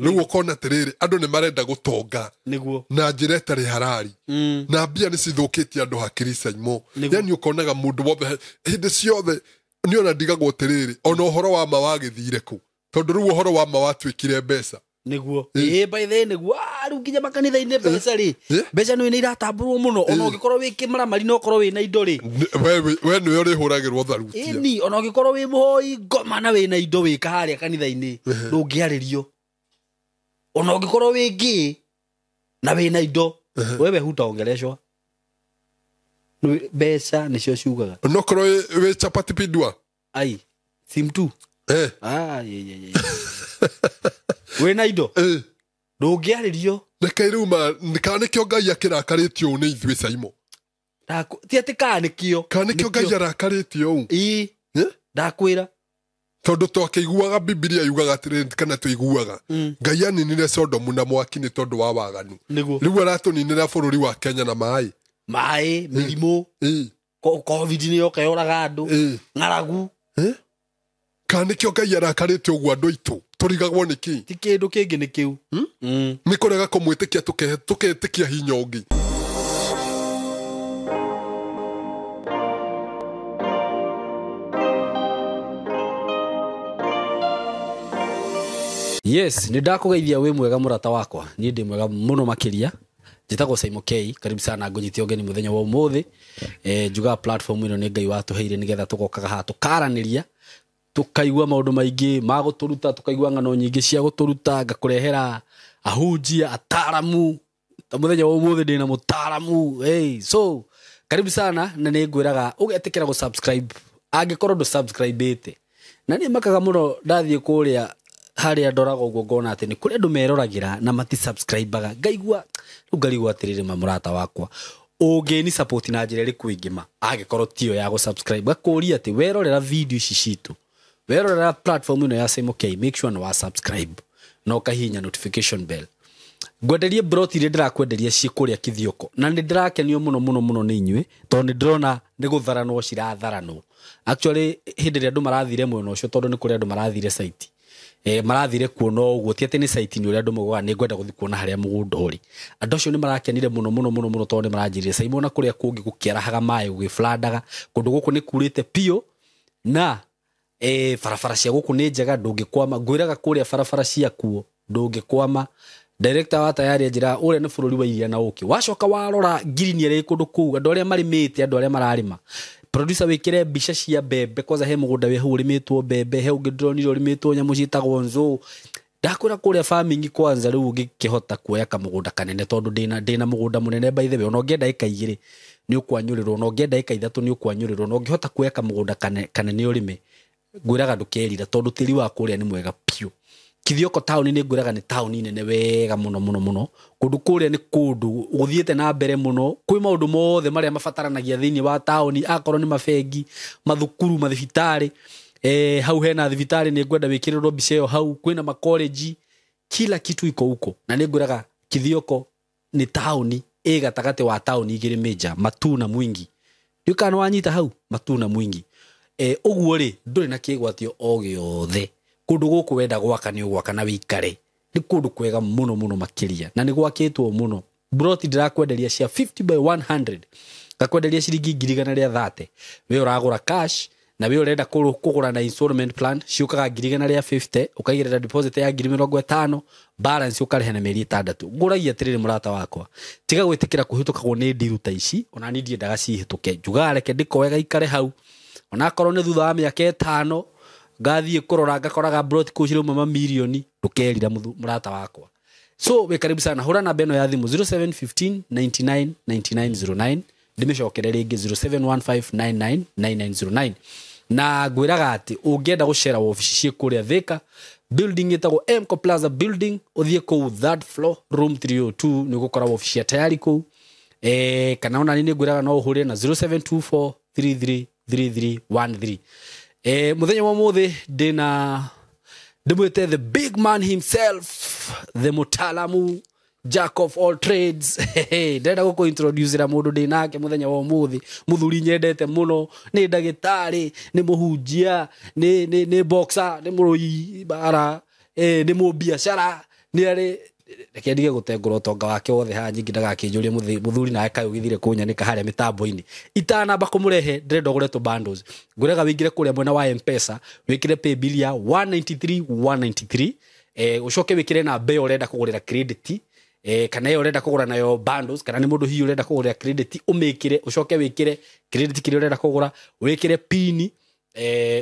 Rĩu ũkona atĩrĩrĩ, andũ nĩ marenda gũtonga nĩguo na njĩra ĩtarĩ harari. Na mbia nĩ cithũkĩtie andũ hakiri caimo. Nĩguo. Yani ũkonaga mũndũ wothe hĩndĩ ciothe nĩ ona ndigagwo atĩrĩrĩ, ona ũhoro wa ma wagĩthire kũ, tondũ rĩu ũhoro wa ma watuĩkire mbeca. Nĩguo, ĩĩ, by the way, nĩguo. Ah, rĩu nginya makanitha-inĩ mbeca rĩ, mbeca nĩ iratambũrwo mũno, ona ũngĩkorwo wĩ kĩmaramari na ũkorwo wĩna indo rĩ. We nĩwe ũrĩhũragĩrwo tharutia. Ĩni, ona ũngĩkorwo wĩ mũhoi ngoma na wĩna indo wĩka harĩa kanitha-inĩ, ndũngĩarĩrio. Ona ũngĩkorwo wĩ ngĩ na wĩna indo, wewe hutaongeleshwa. Mbeca nĩcio ciugaga. Onokorwo wĩ chapati pindua. Ai sim tu. Ah, ye, ye, ye. Wĩna indo ndũngĩarĩrio. Reke rĩu ma kana nĩkĩo Ngai akĩrakarĩtio ũũ nĩ ithuĩ caimo? Ti atĩ kaa nĩkĩo. Kana nĩkĩo Ngai arakarĩtio ũũ? Ĩĩ. Eh? Ndakwĩra. Tondũ twakĩiguaga Bibilia yugaga atĩrĩrĩ, kana tũiguaga Ngai aninire Sodomu na mwaki nĩ tondũ wa waganu. Nĩguo. Rĩu aratũninĩra bũrũri wa Kenya na maĩ. Maĩ, mĩrimũ. Covid nĩ yoka yoraga andũ. Ng'aragu. Kana nĩkĩo Ngai arakarĩte ũguo andũ aitũ tũrigagwo nĩ kĩ? Ti kĩndũ kĩngĩ, nĩ kĩu. Nĩ kũrega kũmwĩtĩkia, tũketĩkia hinya ũngĩ. Yes, nĩ ndakũgeithia, wĩ mwega mũrata wakwa? Niĩ ndĩ mwega mũno makĩria. Njĩtagwo Simon K. Karibu sana, ngũnyite ũgeni mũthenya wa ũmũthĩ. Njugaga platform ĩno nĩ Ngai watũheire nĩgetha tũgokaga haha tũkaranĩria, tũkaigua maũndũ maingĩ ma gũtũruta, tũkaigua ng'ano nyingĩ cia gũtũruta, ngakũrehera ahunjia, ataramu. Ta mũthenya wa ũmũthĩ ndĩna mũtaramu. Hey, so karibu sana, na nĩ ngwĩraga ũgetĩkĩra gũ-subscribe angĩkorwo ndũ subscribe-ĩte. Na nĩ makaga mũno ndathiĩ kũrĩa harĩa ndoraga ũguo ngona atĩ nĩ kũrĩ andũ meroragĩra na mati subscribe-aga, ngaigua rĩu ngarigwo atĩrĩrĩ, ma mũrata wakwa, ũngĩni support na njĩra ĩrĩkũ ĩngĩ ma angĩkorwo tiyo ya gũ-subscribe? Ngakũria atĩ werorera video ici citũ, werorera platform ĩno ya Simon K, make sure nĩ wa subscribe na ũkahihinya notification bell. Ngwenderie broti iria ndĩrakwenderia ciĩ kũrĩa Kithioko, na nĩ ndĩrakenio mũno mũno mũno nĩ inyuĩ tondũ nĩ ndĩrona nĩ gũtharanwo ciratharanwo. Actually, hĩndĩ ĩrĩa andũ marathire mwena ũcio, tondũ nĩ kũrĩ andũ marathire site, marathire kuona ũguo, ti atĩ nĩ site, nĩ ũrĩa andũ maugaga nĩ ngwenda gũthiĩ kuona harĩa mũgũnda ũrĩ. Andũ acio nĩ marakenire mũno mũno mũno mũno tondũ nĩ maranjĩrire, Simon, na kũrĩa kũngĩ gũkĩarahaga maĩ, gũgĩflandaga, kũndũ gũkũ nĩ kurĩte biũ na barabara cia gũkũ nĩ njega, ndũngĩkwama. Ngwĩraga kũrĩa barabara ciakuo ndũngĩkwama. Director wa tayari anjĩra ũrĩa nĩ bũrũri wa iria na ũkĩ. Wacoka warora ngirini ĩrĩa ĩ kũndũ kũu, andũ arĩa marĩmĩte, andũ arĩa mararĩma. Producer, wĩkĩre mbica cia mbembe kwanza. He mũgũnda wĩ hau ũrĩmĩtwo mbembe, he ũngĩ ndĩronire ũrĩmĩtwo nyamũ ciĩtagwo nzũ. Ndakwĩra kũrĩa farming kwanza, rĩu ũngĩkĩhota kuoya kamũgũnda kanene, tondũ ndĩna mũgũnda mũnene by the way, ona ũngĩenda ĩka 2 nĩ ũkwanyũrĩrwo, ona ũngĩenda ĩka 3 nĩ ũkwanyũrĩrwo, na ũngĩhota kuoya kamũgũnda kanene ũrĩme, ngwĩraga ndũkerira tondũ tĩri wa kũrĩa nĩ mwega biũ. Kithioko taũni nĩ ngwĩraga nĩ taũni nene wega mũno mũno mũno. Kũndũ kũrĩa nĩ kũndũ gũthiĩte na mbere mũno, kwĩ maũndũ mothe marĩa mabataranagia thĩinĩ wa taũni, akorwo nĩ mabengi, mathukuru, mathibitarĩ. Hau hena thibitarĩ, nĩ ngwenda wĩkĩrĩrwo mbica ĩyo hau. Kwĩna makoleji, kila kitu iko huko. Na nĩ ngwĩraga Kithioko nĩ taũni ĩ gatagatĩ wa taũni igĩrĩ major, Matuu na Mwingi. Ndiũĩ kana nĩ wanyita hau, Matuu na Mwingi. Ũguo rĩ, ndũrĩ na kĩgwatio o gĩothe. Kũndũ gũkũ wenda gwaka nĩ ũgwaka na wĩikare. Nĩ kũndũ kwega mũno mũno makĩria, na nĩ gwakĩtwo mũno. Broti ndĩrakwenderia cia 50 by 100, ngakwenderia ciringi 130,000. We ũragũra cash, na we ũrenda kũgũra na installment plan, ciũkaga 150,000, ũkaigĩrĩra deposit ya 50,000, balance ũkarĩha na mĩeri 6. Ngũragia atĩrĩrĩ mũrata wakwa, tiga gwĩtĩkĩra kũhĩtũkagwo nĩ ndiru ta ici. Ona niĩ ndiendaga cihĩtũke, njugaga reke ndĩkoe gaikare hau, onakorwo nĩ thutha wa mĩaka 5 ngathiĩ kũrora ngakoraga broti kũu cirauma mamirioni. Ndũkerira, mũrata wakwa. So wĩ karibu sana, hũra namba ĩno ya thimũ 0715 99 9909. Ndĩmĩcokere rĩngĩ, 0715999909. Na ngwĩraga atĩ ũngĩenda gũcera wabici ciĩ kũrĩa Thika, building ĩtagwo Mco Plaza building, ũthiĩ kũu third floor, room 302, nĩ ũgũkora wabici ya tayari kũu. Kana ona nĩ ngwĩraga no ũhũre na 0724 333313. Mũthenya wa ũmũthĩ ndĩna, ndĩmwĩte the big man himself, the mutaalamu, jack of all trades. Ndĩrenda gũkũ introducera mũndũ ndĩ nake mũthenya wa ũmũthĩ, mũthuri nyendete mũno, nĩ ndagĩtarĩ, nĩ mũhunjia, nĩ boxer, nĩ mũrũi mbara, nĩ mũbiacara, Nĩ arĩ reke ndige gũtengũra ũtonga wake wothe haha nyingĩ ndagakĩnjũrie mũthuri nawe kaĩ ũgĩthire kũnyanĩka harĩa mĩtambo-inĩ. Itanamba kũmũrehe ndĩrenda ũgũre tũ bundles. Ngũrega wĩingĩre kũrĩa mwena wa M-Pesa wĩkĩre paybill ya 193 193, ũcoke wĩkĩre namba ĩyo ũrenda kũgũrĩra credit, kana ĩyo ũrenda kũgũra nayo bundles, kana nĩ mũndũ hihi ũrenda kũgũrĩra credit, ũmĩkĩre, ũcoke wĩkĩre credit kĩrĩa ũrenda kũgũra, wĩkĩre pin,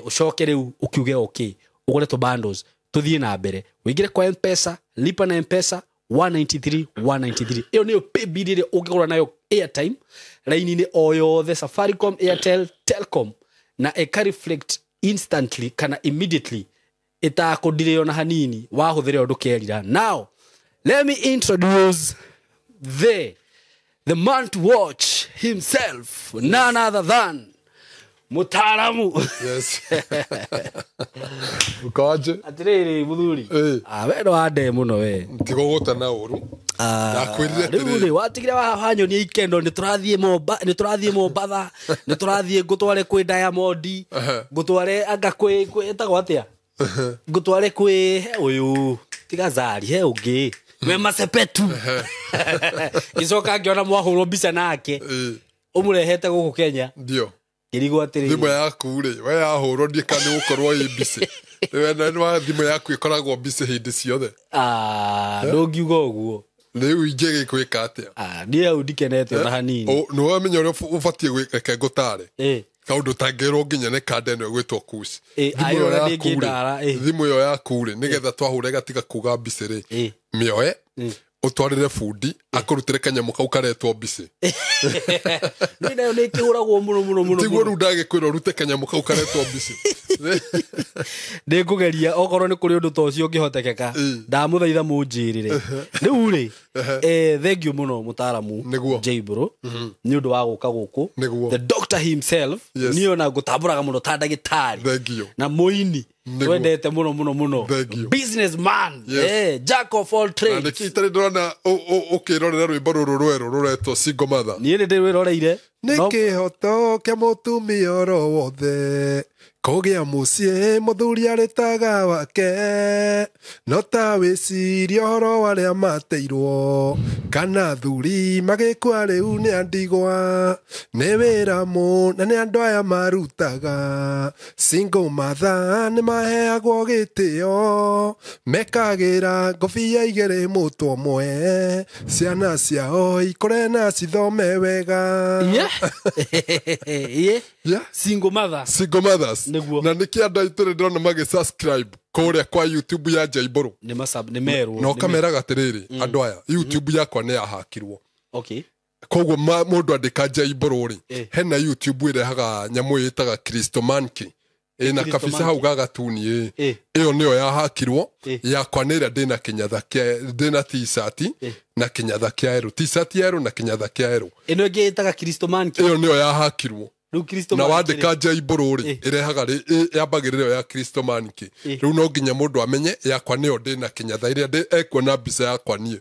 ũcoke rĩu ũkiuge okay, ũgũre tũ bundles tũthiĩ na mbere. Wĩingĩre kwa M-Pesa, lipa na M-Pesa 193 193. Ĩyo nĩyo paybill ĩrĩa ũngĩgũra nayo airtime raini-inĩ o yothe, Safaricom, Airtel, Telcom, na ĩka reflect instantly kana immediately, ĩtakũndirĩ ona hanini, wahũthĩra ndũkerira. Now let me introduce the man to watch himself, none other than mutaalamu. Yes. Ukaje? Atiriri muthuri. We no wande muno we. Ntigũgũta na ũru. Ndakwĩrire Rĩu rĩ watigire wanyonia ikendo, nĩ tũrathiĩ Momba, nĩ tũrathiĩ Mombatha, nĩ tũrathiĩ ngũtware kwĩ Diamond, ngũtware anga kwĩ ĩtagwo atĩa, ngũtware kwĩ he ũyũ tiga Zari, he ũngĩ we Masepetu. Gĩcoka ngĩona mwahũrwo mbica nake ũmũrehete gũkũ Kenya. Ndio. Ngĩrigwo atĩrĩrĩ, thimũ yaku rĩ we yahũrwo ndiĩ kana nĩ gũkorwo ĩ busy. Thimũ yaku ĩkoragwo busy hĩndĩ ciothe. Ndũngiuga ũguo. Rĩu ingĩgĩkwĩka atĩa? Niĩ hau ndikenete ona hanini. Nĩ wamenya ũrĩa ũbatiĩ gwĩka, reke ngũtare. Kaũndũ ũtangĩrwo nginya nĩ kanda ĩno ĩgwĩtwo kuci. Thimũ ĩyo yaku rĩ, nĩgetha twahũra ĩgatiga kuga busy rĩ, mĩoe ũtwarĩre bundi akũrutĩre kanyamũ kau karetwo busy. Nĩ nayo nĩ ĩkĩhũragwo mũno mũno mũno. Tiguo rĩu ndagĩkwĩra ũrute kanyamũ kau karetwo busy. Nĩ ngũgeria okorwo nĩ kũrĩ ũndũ ta ũcio ũngĩhotekeka, ndamũthaitha mũnjĩrĩre. Rĩu rĩ, thank you mũno mũtaaramu Jaybro nĩ ũndũ wa gũka gũkũ. The doctor himself, niĩ ona ngũtambũraga mũno ta ndagĩtarĩ na mũini twendete mũno mũno mũno, businessman, jack of all trades. Na nĩkĩ itarĩ ndĩrona ũkĩrorera rwĩmbo rũrũ rwerũ rũretwo Single Mother? Niĩ nĩ ndĩrwĩroreire. Nĩ kĩhoto kĩa mũtumia oro wothe kũgĩa mũciĩ mũthuri arĩtaga wake, no ta wĩcirie ũhoro wa arĩa mateirwo kana athuri magĩkua rĩu nĩ andigwa, nĩ wĩra mũnene nĩ andũ aya marutaga. Single mother nĩ maheagwo gĩtĩo, mekagĩra ngobia igĩrĩ mũtwe ũmwe, ciana ciao ikũre na cithome wega. Single mother. Single mothers. Na nĩkĩ andũ aitũ rĩ ndĩrona magĩ subscribe kũrĩa kwa YouTube ya Jaybro? Nĩ merwo. Na ũkameraga atĩrĩrĩ, andũ aya YouTube yakwa nĩ yahakirwo. Okay. Koguo mũndũ andĩka Jaybro rĩ, hena YouTube ĩrehaga nyamũ ĩtaga Christomanki, ĩna kabica hau ga gatuni, ĩyo nĩyo yahakirwo. Yakwa nĩ ĩrĩa ndĩna kĩnyatha kĩa, ndĩna t-shirt na kĩnyatha kĩa erũ, t-shirt yerũ na kĩnyatha kĩa erũ. Ĩno ĩngĩ ĩtaga Christomanki. Ĩyo nĩyo yahakirwo. Na wandĩka Jaybro rĩ, ĩrehaga yambagĩrĩra ya Christomanki. Rĩu no nginya mũndũ amenye yakwa nĩyo ndĩna kĩnyatha ĩrĩa ekuona mbica yakwa niĩ.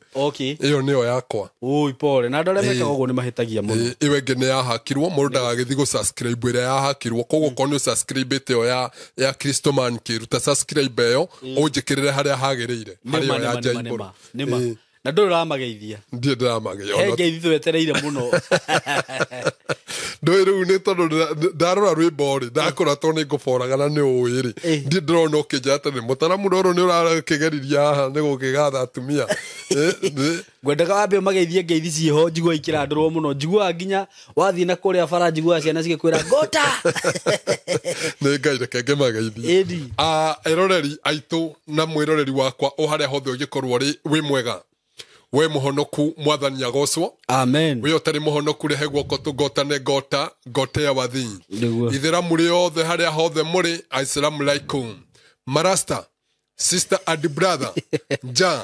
Ĩyo nĩyo yakwa. Ui pole, na andũ arĩa mekaga ũguo nĩ mahĩtagia mũno. Ĩyo ĩngĩ nĩ yahakirwo, mũndũ ndagagĩthiĩ gũ subscribe ĩrĩa yahakirwo. Koguo korwo nĩ subscribe ĩyo ya Christomanki, ruta subscribe ĩyo ũnjĩkĩrĩre harĩa hagĩrĩire, harĩa ya Jaybro. Nĩma. Na ndũrĩ ũramageithia? Ndirĩ ndĩramageithia. He ngeithi twetereire mũno. Ndũĩ rĩu nĩ tondũ ndarora rwĩmbo rĩ, ndakũra tondũ nĩ ngũboraga na nĩ ũĩ rĩ, ndirĩ ndĩrona ũkĩnjĩra atĩ mũtaramu rũrũ nĩ ũrakĩgeririe haha nĩ gũkĩgatha atumia. Ngwendaga wambe ũmageithie ngeithi ciĩho, njiguaga ikĩrandũrwo mũno, njiguaga nginya wathiĩ na kũrĩa bara njiguaga ciana cigĩkwĩra ngota. Nĩ Ngai reke ngĩmageithie. Eroreri aitũ na mwĩroreri wakwa o harĩa hothe ũngĩkorwo rĩ, wĩ mwega, we mũhonoku, mwathani agocwo. Amen. We ũtarĩ mũhonoku rehe guoko tũgotane ngota, ngote ya wathi. Ithĩramu rĩothe harĩa hothe mũrĩ, assalamu alaikum. Marasta, sister and brother, ja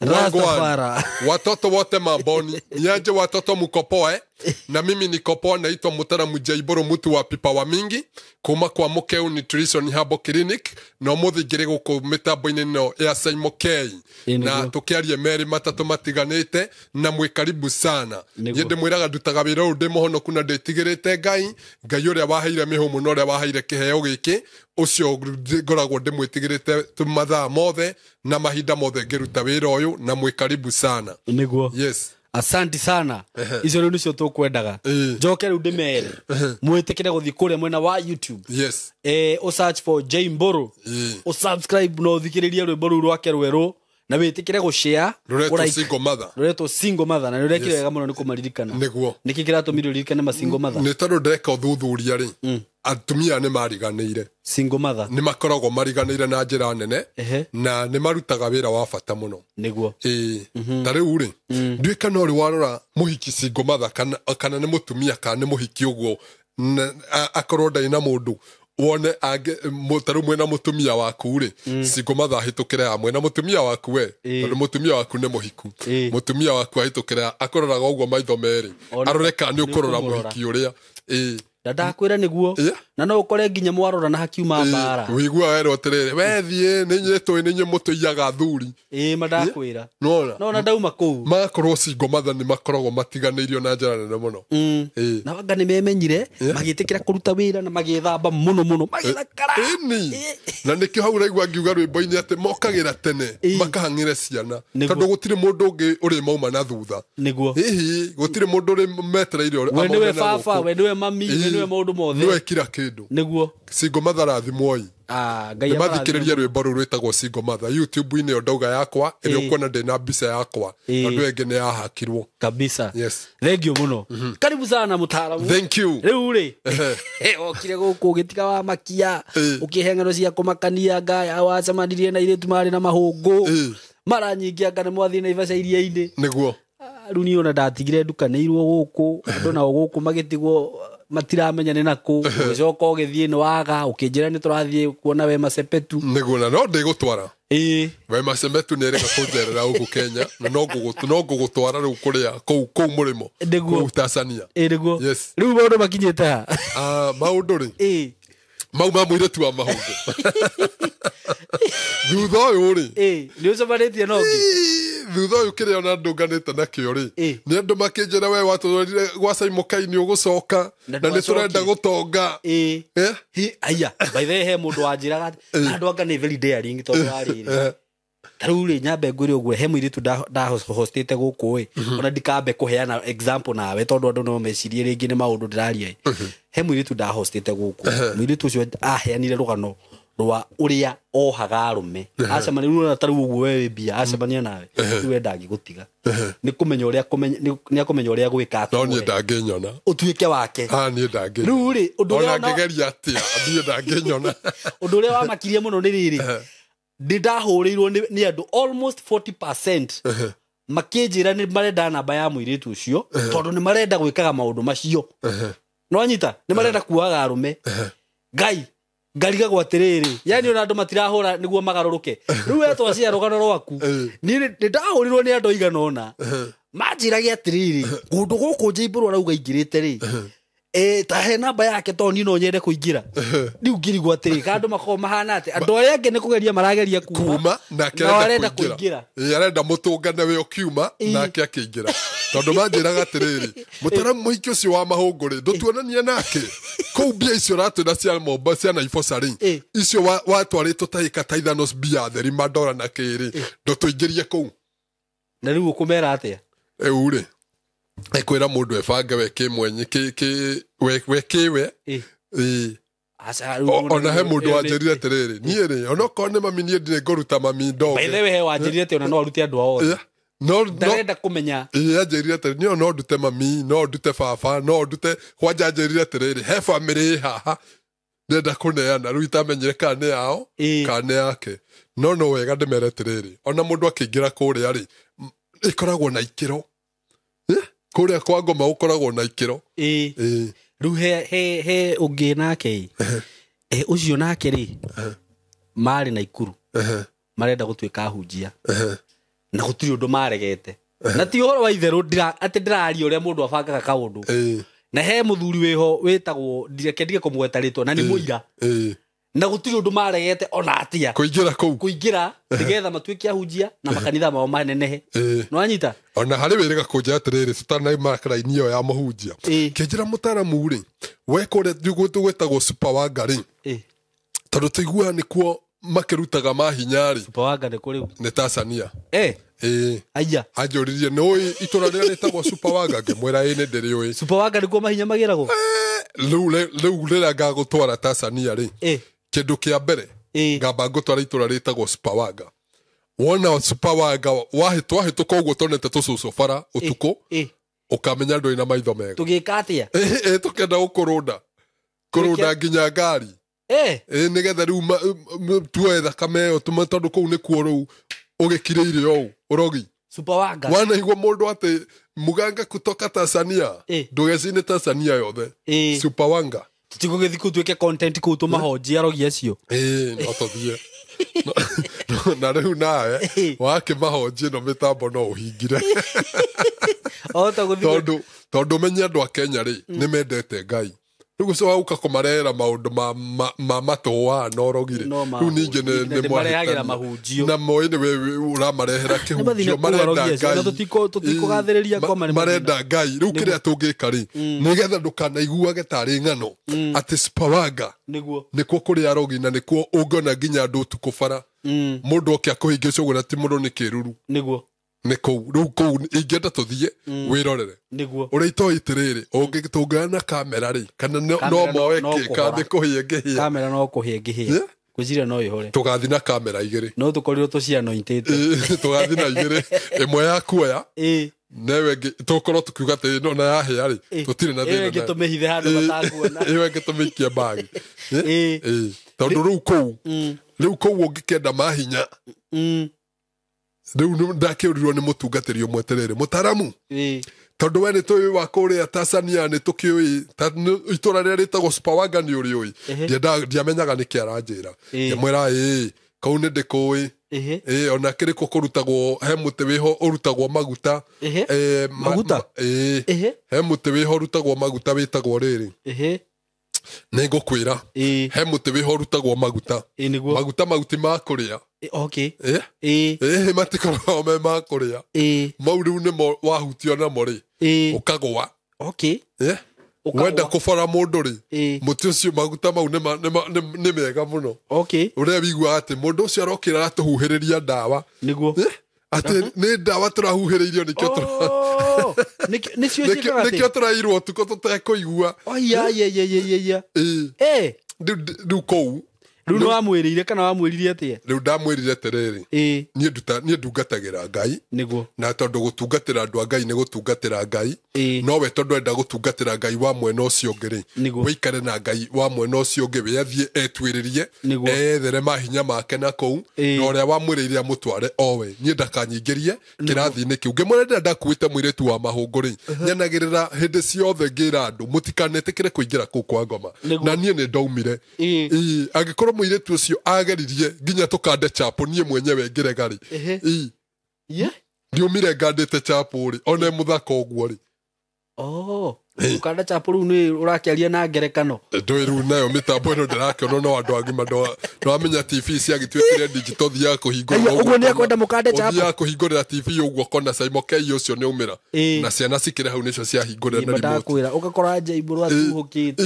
Wagwan. Watoto wote mamboni, niaje watoto mko poa? Na mimi niko poa, naitwa Mutaramu Jaiboro mutu wa pipa wa mingi kuma kwa Mukeu Nutrition Herbal Clinic na umuthi ngiri guku mitambo-inĩ ĩno ya Simon K na tukiarie merĩ matatũ matiganĩte na mwĩ karibu sana. Niĩ ndĩmwĩraga ndutaga wĩra ũyũ ndĩ mũhonoku na ndĩtigĩrĩte Ngai, Ngai ũrĩa waheire mĩhũmũ na ũrĩa waheire kĩheo gĩkĩ ũcio ngoragwo ndĩmwĩtigĩrĩte mathaa mothe na mahinda mothe ngĩruta wĩra ũyũ na mwĩ karibu sana. Nĩguo. Yes. Asante sana. Icio rĩu nĩcio tũkwendaga. Njoke rĩu ndĩmere mwĩtĩkĩre gũthiĩ kũrĩa mwena wa YouTube. Yes. O search for J Mburu. O subscribe na ũthikĩrĩrie rwĩmbo rũu rwake rwerũ na wĩtĩkĩre gũshare. Rũretwo Single Mother. Rũretwo Single Mother na nĩũrekire wega mũno nĩ kũmaririkana. Nĩguo. Nĩkĩ kĩratũmire ũririkane ma Single Mother? Nĩ tondũ ndeka ũthuthuria rĩ, atumia nĩ mariganĩire. Single Mother. Nĩ makoragwo mariganĩire na njĩra nene na nĩ marutaga wĩra wa bata mũno. Nĩguo. Ta rĩu rĩ, nduĩka no rĩ warora mũhiki Single Mother kana nĩ mũtumia kana nĩ mũhiki ũguo akorwo ndarĩ na mũndũ wone ta rĩu mwĩna mũtumia waku rĩ, Single Mother ahĩtũkĩre hamwe na mũtumia waku we, tondũ mũtumia waku nĩ mũhiku. Mũtumia waku ahĩtũkĩre akũroraga ũguo maitho merĩ, arore kana nĩ ũkũrora mũhiki ũrĩa. Na ndakwĩra nĩguo. Na no ũkore nginya mwarora na hakiuma mbara. Wĩigua werwo atĩrĩrĩ, we thiĩ nĩ inyuĩ tũĩ nĩ inyuĩ mũtũiyaga athuri. Ma ndakwĩra. Nĩwona? No na ndauma kũu. Magakorwo Single Mother nĩ makoragwo matiganĩirio na njĩra nene mũno. Na anga nĩ memenyire, magĩtĩkĩra kũruta wĩra na magĩthamba mũno mũno, magĩthakara. Na nĩkĩo hau ũraigua ngiuga rwĩmbo-inĩ atĩ mokagĩra tene, makahang'ĩre ciana. Tondũ gũtirĩ mũndũ ũngĩ ũrĩ mauma na thutha. Nĩguo. Hihi gũtirĩ mũndũ ũrĩ metereire We nĩwe baba, we nĩwe mami, we nĩwe maũndũ mothe. Nĩwe kira kĩndũ. Nĩguo. Single Mother rathimwoi. Ngai Nĩmathikĩrĩrie rwĩmbo rũu rwĩtagwo Single Mother YouTube-inĩ ĩyo ndauga yakwa ĩrĩa ũkuona ndĩ na mbica yakwa tondũ ĩngĩ nĩ yahakirwo. Kabisa. Yes. Thank you mũno. Karibu sana mũtaaramu. Thank you. Rĩu rĩ, okire gũkũ ũgĩtiga wa makia, ũkĩhe ng'ano cia kũmakania ngaya wacemanirie na airĩtu marĩ na mahũngũ. Mara nyingĩ anga nĩ mwathiĩ Naivasha iria-inĩ. Nĩguo. Rĩu niĩ ona ndatigire ndukanĩirwo gũkũ, andũ nao gũkũ magĩtigwo matiramenya nĩ nakũ, ũgĩcoka ũgĩthiĩ nĩ waga, ũkĩnjĩra nĩ tũrathiĩ kuona Wema Sepetu. Nĩguo, na no ndĩgũtwara. Wema Sepetu nĩ erĩga kũnjerera gũkũ Kenya, na no ngũgũtwara rĩu kũrĩa kũu mũrĩmo, kũu Tanzania. Nĩguo. Yes. Rĩu maũndũ makinyĩte ha? Maũndũ rĩ? Mau ma mũirĩtu wa mahũngũ. Thutha ũyũ rĩ? Nĩ ũcemanĩtie na ũngĩ? Thutha ũyũ kĩrĩa ona ndũnganĩte nakĩo rĩ, nĩ andũ makĩnjĩra we watũrorire gwa Simon K nĩ ũgũcoka na nĩ tũrenda gũtonga. Aya, by the way he mũndũ wanjĩraga na andũ anga nĩ very daring tondũ wa rĩrĩ. Ta rĩu rĩ, nyambe ngwĩre ũguo, he mũirĩtu ndahostĩte gũkũ ĩ, ona ndikambe kũheana example nawe tondũ andũ no mecirie rĩngĩ nĩ maũndũ ndĩraria ĩ. He mũirĩtu ndahostĩte gũkũ, mũirĩtu ũcio aheanire rũgano rwa ũrĩa ohaga arũme. Acemania rĩu ona ta rĩu ũguo we wĩ mbia, acemania nawe, rĩu we ndangĩgũtiga. Nĩ kũmenya ũrĩa nĩ akũmenya ũrĩa gwĩka No niĩ ndangĩnyona. Ũtuĩke wake. Niĩ ndangĩnyona. Rĩu rĩ, ũndũ ũrĩa Ona ngĩgeria atĩa, niĩ ndangĩnyona. Ũndũ ũrĩa wamakirie mũno nĩ rĩrĩ, nĩ ndahũrĩirwo nĩ andũ almost 40% makĩnjĩra nĩ marenda namba ya mũirĩtu ũcio tondũ nĩ marenda gwĩkaga maũndũ macio. No anyita, nĩ marenda kuohaga arũme. Ngai ngarigagwo atĩrĩrĩ, yani ona andũ matirahũra nĩguo magarũrũke. Rĩu we twacia rũgano rwaku, niĩ nĩ ndahũrirwo nĩ andũ aigana ũna manjĩrage atĩrĩrĩ, kũndũ gũkũ J Mburu arauga aingĩrĩte rĩ, ta he namba yake tondũ niĩ no nyende kũingĩra. Rĩu ngĩrigwo atĩrĩ, ka andũ makoragwo mahana atĩ andũ arĩa angĩ nĩ kũgeria marageria kuma, nake arenda kũingĩra. Arenda mũtũngane we ũkiuma, nake akĩingĩra. Tondũ manjĩraga atĩrĩrĩ, mũtaramu mũhiki ũcio wa mahũngũ rĩ, ndũtuonanie nake. Kũu mbia icio ũratwĩra cia Momba, cia Naivasha rĩ, icio watwarĩtwo ta ĩka ta ithano mbia theri mandora na kĩrĩ, ndũtũingĩrie kũu. Na rĩu ũkũmera atĩa? Rĩu rĩ, ekwĩra mũndũ ebange we kĩmwenye, we kĩwe. Ona he mũndũ wanjĩrire atĩrĩrĩ, niĩ rĩ, onokorwo nĩ mami niĩ ndirĩ ngũruta mami ndoge. By the way, he wanjĩrire atĩ ona no arute andũ ao othe. Ndarenda kũmenya. Anjĩrire atĩrĩrĩ, niĩ no ndute mami, no ndute baba, no ndute, kwanja anjĩrire atĩrĩrĩ, he bamĩrĩ ĩ haha ndĩrenda kũneana, rĩu itamenyire kana nĩ yao kana nĩ yake. No no wega ndĩmere atĩrĩrĩ, ona mũndũ akĩingĩra kũrĩa rĩ, ĩkoragwo na ikĩro. Kũrĩa kwa ngoma gũkoragwo na ikĩro. Rĩu he ũngĩ nake ĩ, ũcio nake rĩ, marĩ Naikuru, marenda gũtuĩka ahunjia. Na gũtirĩ ũndũ maregete. Na ti ũhoro wa itherũ atĩ ndĩraria ũrĩa mũndũ abangaga kaũndũ. Na he mũthuri wĩho wĩtagwo ndireke ndige kũmũgweta rĩtwa na nĩ mũira. Na gũtirĩ ũndũ maregete ona atĩa. Kũingĩra kũu. Kũingĩra nĩgetha matuĩke ahunjia na makanitha mao manenehe. Nĩwanyita? Ona harĩ wĩrĩga kũnjĩra atĩrĩrĩ tũtanaima raini ĩyo ya mũhunjia. Kĩnjĩra mũtaramu rĩ, we kũrĩa gwĩtagwo Supawanga rĩ. Tondũ tũiguaga nĩkuo makĩrutaga mahinya rĩ. Supawanga nĩ kũ rĩu? Nĩ Tanzania. Aya. Anjũririe nĩ ũĩ itũra rĩrĩa rĩtagwo Supawanga, ngĩmwĩra ĩ nĩ ndĩrĩũĩ. Supawanga nĩkuo mahinya magĩragwo? Rĩu rĩrĩa ngagũtwara Tanzania rĩ, kĩndũ kĩa mbere ngamba ngũtwara itũra rĩtagwo Supawanga. Wona Supawanga twahĩtũka ũguo tonete tũcũcũ bara ũtukũ, ũkamenya ndũrĩ na maitho mega. Tũgĩka atĩa? Tũkenda gũkũrũnda. Kũrũnda nginya ngari. Nĩgetha rĩu tuoe thakame ĩyo tondũ kũu nĩkuo rĩu ũgĩkirĩire ũũ ũrogi. Supawanga. Wanaigua mũndũ atĩ muganga kutoka Tanzania, ndũgecine Tanzania yothe. Supawanga. Tũtigũgĩthiĩ kũu twĩke content kũu tũmahonjie arogi acio. No tũthiĩ. Na rĩu nawe wakĩmahonjie no mĩtambo no ũhingire. Tondũ menye andũ a Kenya rĩ nĩ mendete Ngai. Rĩu ũcio wa gũka kũmarehera maũndũ ma matũa na ũrogi rĩ, rĩu ningĩ nĩ marehagĩra mahunjio. Na moĩ nĩ we ũramarehera kĩhunjio, marenda Ngai. Tũtikũgathĩrĩria ngoma nĩ marenda Ngai. Rĩu kĩrĩa tũngĩka rĩ, nĩgetha ndũkanaiguage tarĩ ng'ano atĩ Supawanga nĩkuo kũrĩ arogi na nĩkuo ũngĩona nginya andũ ũtukũ bara. Mũndũ oke akũhingĩca ũguo na ti mũndũ nĩ kĩruru. Nĩguo. Nĩ kũu. Rĩu kũu ingĩenda tũthiĩ wĩrorere. Nĩguo. Ũrĩa itoĩ atĩrĩrĩ, tũngĩoya na kamera rĩ, kana no moe kĩ, kũhĩa ngĩhĩa. Kamera no kũhĩa ngĩhĩa. Ngwĩciria no ĩhore. Tũgathiĩ na kamera igĩrĩ. No tũkorirwo tũcianointĩte. Tũgathiĩ na igĩrĩ. Ĩmwe ya kuoya. Newe ĩngĩ tũkorwo tũkiuga atĩ ĩno na yahĩa rĩ, tũtirĩ na thĩna. Ĩyo ĩngĩ tũmĩhithe handũ matakuona. Ĩyo ĩngĩ tũmĩikie mbagi. Tondũ rĩu kũu, rĩu kũu ũngĩkenda mahinya. Rĩu ndakĩũrirwo nĩ mũtungatĩri ũmwe atĩrĩrĩ, mũtaramu, tondũ we nĩ tũĩ wa kũrĩa Tanzania nĩ tũkĩũĩ itũra rĩrĩa rĩtagwo Supawanga nĩ ũrĩũĩ. Ndiamenyaga nĩkĩ aranjĩra. Ngĩmwĩra ĩĩ, kũu nĩ ndĩkũĩ. Ona kĩrĩkũ kũrutagwo, he mũtĩ wĩho ũrutagwo maguta. Maguta? He mũtĩ wĩho ũrutagwo maguta wĩtagwo rĩrĩ. Nĩ ngũkwĩra. He mũtĩ wĩho ũrutagwo maguta. Maguta mau ti ma kũrĩa. Matikoragwo me ma kũrĩa. Mau rĩu nĩmo wahutio namo rĩ, ũkagũa. Wenda kũbora mũndũ rĩ, mũtĩ ũcio maguta mau nĩ mega mũno. Ũrĩa wĩiguaga atĩ mũndũ ũcio arokĩra aratũhuhĩrĩria ndawa. Nĩguo. Atĩ nĩ ndawa tũrahuhĩrĩirio nĩkĩo nĩkĩo tũrairwo ũtukũ tũtekũigua. Rĩu kũu. Rĩu nĩ wamwĩrĩire kana wamwĩrire atĩa? Rĩu ndamwĩrire atĩrĩrĩ, niĩ ndungatagĩra Ngai. Nĩguo. Na tondũ gũtungatĩra andũ a Ngai nĩ gũtungatĩra Ngai. No we tondũ enda gũtungatĩra Ngai wa mwena ũcio ũngĩ rĩ, wĩikare na Ngai wa mwena ũcio ũngĩ, we athiĩ etuĩrĩrie, ethere mahinya make na kũu, na ũrĩa wamwĩrĩire amũtware o we. Niĩ ndakanyingĩrie kĩrathi-inĩ kĩu. Ngĩmwĩra rĩrĩa ndakuĩte mũirĩtu wa mahũngũ rĩ, nyanagĩrĩra hĩndĩ ciothe ngĩra andũ mũtikanetĩkĩre kũingĩra kũu kwa ngoma. Na niĩ nĩ ndaumire. Angĩkorwo mũirĩtu ũcio ageririe nginya tũkande chapo niĩ mwenyewe ngĩrega rĩ. Ndiumire ngandĩte chapo rĩ, one mũthaka ũguo rĩ. Ũkanda chapo rĩu nĩ ũrakĩaria na ngerekano. Ndũĩ rĩu nayo mĩtambo ĩno ndĩrakĩona no andũ agima ndwamenya TV ciagĩtuĩkire digital thiaga kũhingũrĩra ũguo nĩ akwenda mũkande chapo. Ũthiaga kũhingũrĩra TV ũguo ũkona Simon K ũcio nĩ aumĩra. Na ciana cikĩrĩ hau nĩcio ciahingũrĩra na remote. Ndakwĩra ũgakora Njaibũrũ atuhũkĩte.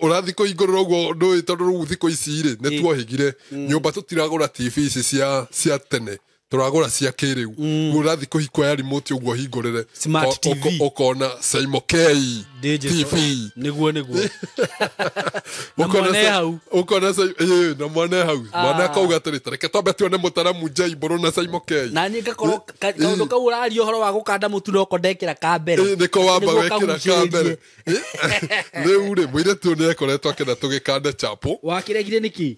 Ũrathiĩ kũhingũrĩra ũguo ndũĩ tondũ rĩu thikũ ici rĩ nĩ tuohĩgire. Nyũmba tũtiragũra TV ici cia tene. Tũragũra cia kĩrĩu. Ũrathiĩ kũhingũra remote ũguo hingũrĩre. Smart TV. Ũkona Simon K TV. Nĩguo nĩguo. Na mwana hau. Ũkona na mwana hau. Mwana akauga atĩrĩ, reke twambe tuone mũtaramu Njaibũrũ na Simon K. Na niĩ ngakorwo kaũndũ kau ũraria ũhoro wa gũkanda mũtu no ko ndekĩra ka mbere. Nĩko wamba wekĩra ka mbere. Rĩu rĩ mũirĩtu nĩ ekoretwo akĩenda tũgĩkande chapo. Wakĩregire nĩkĩ?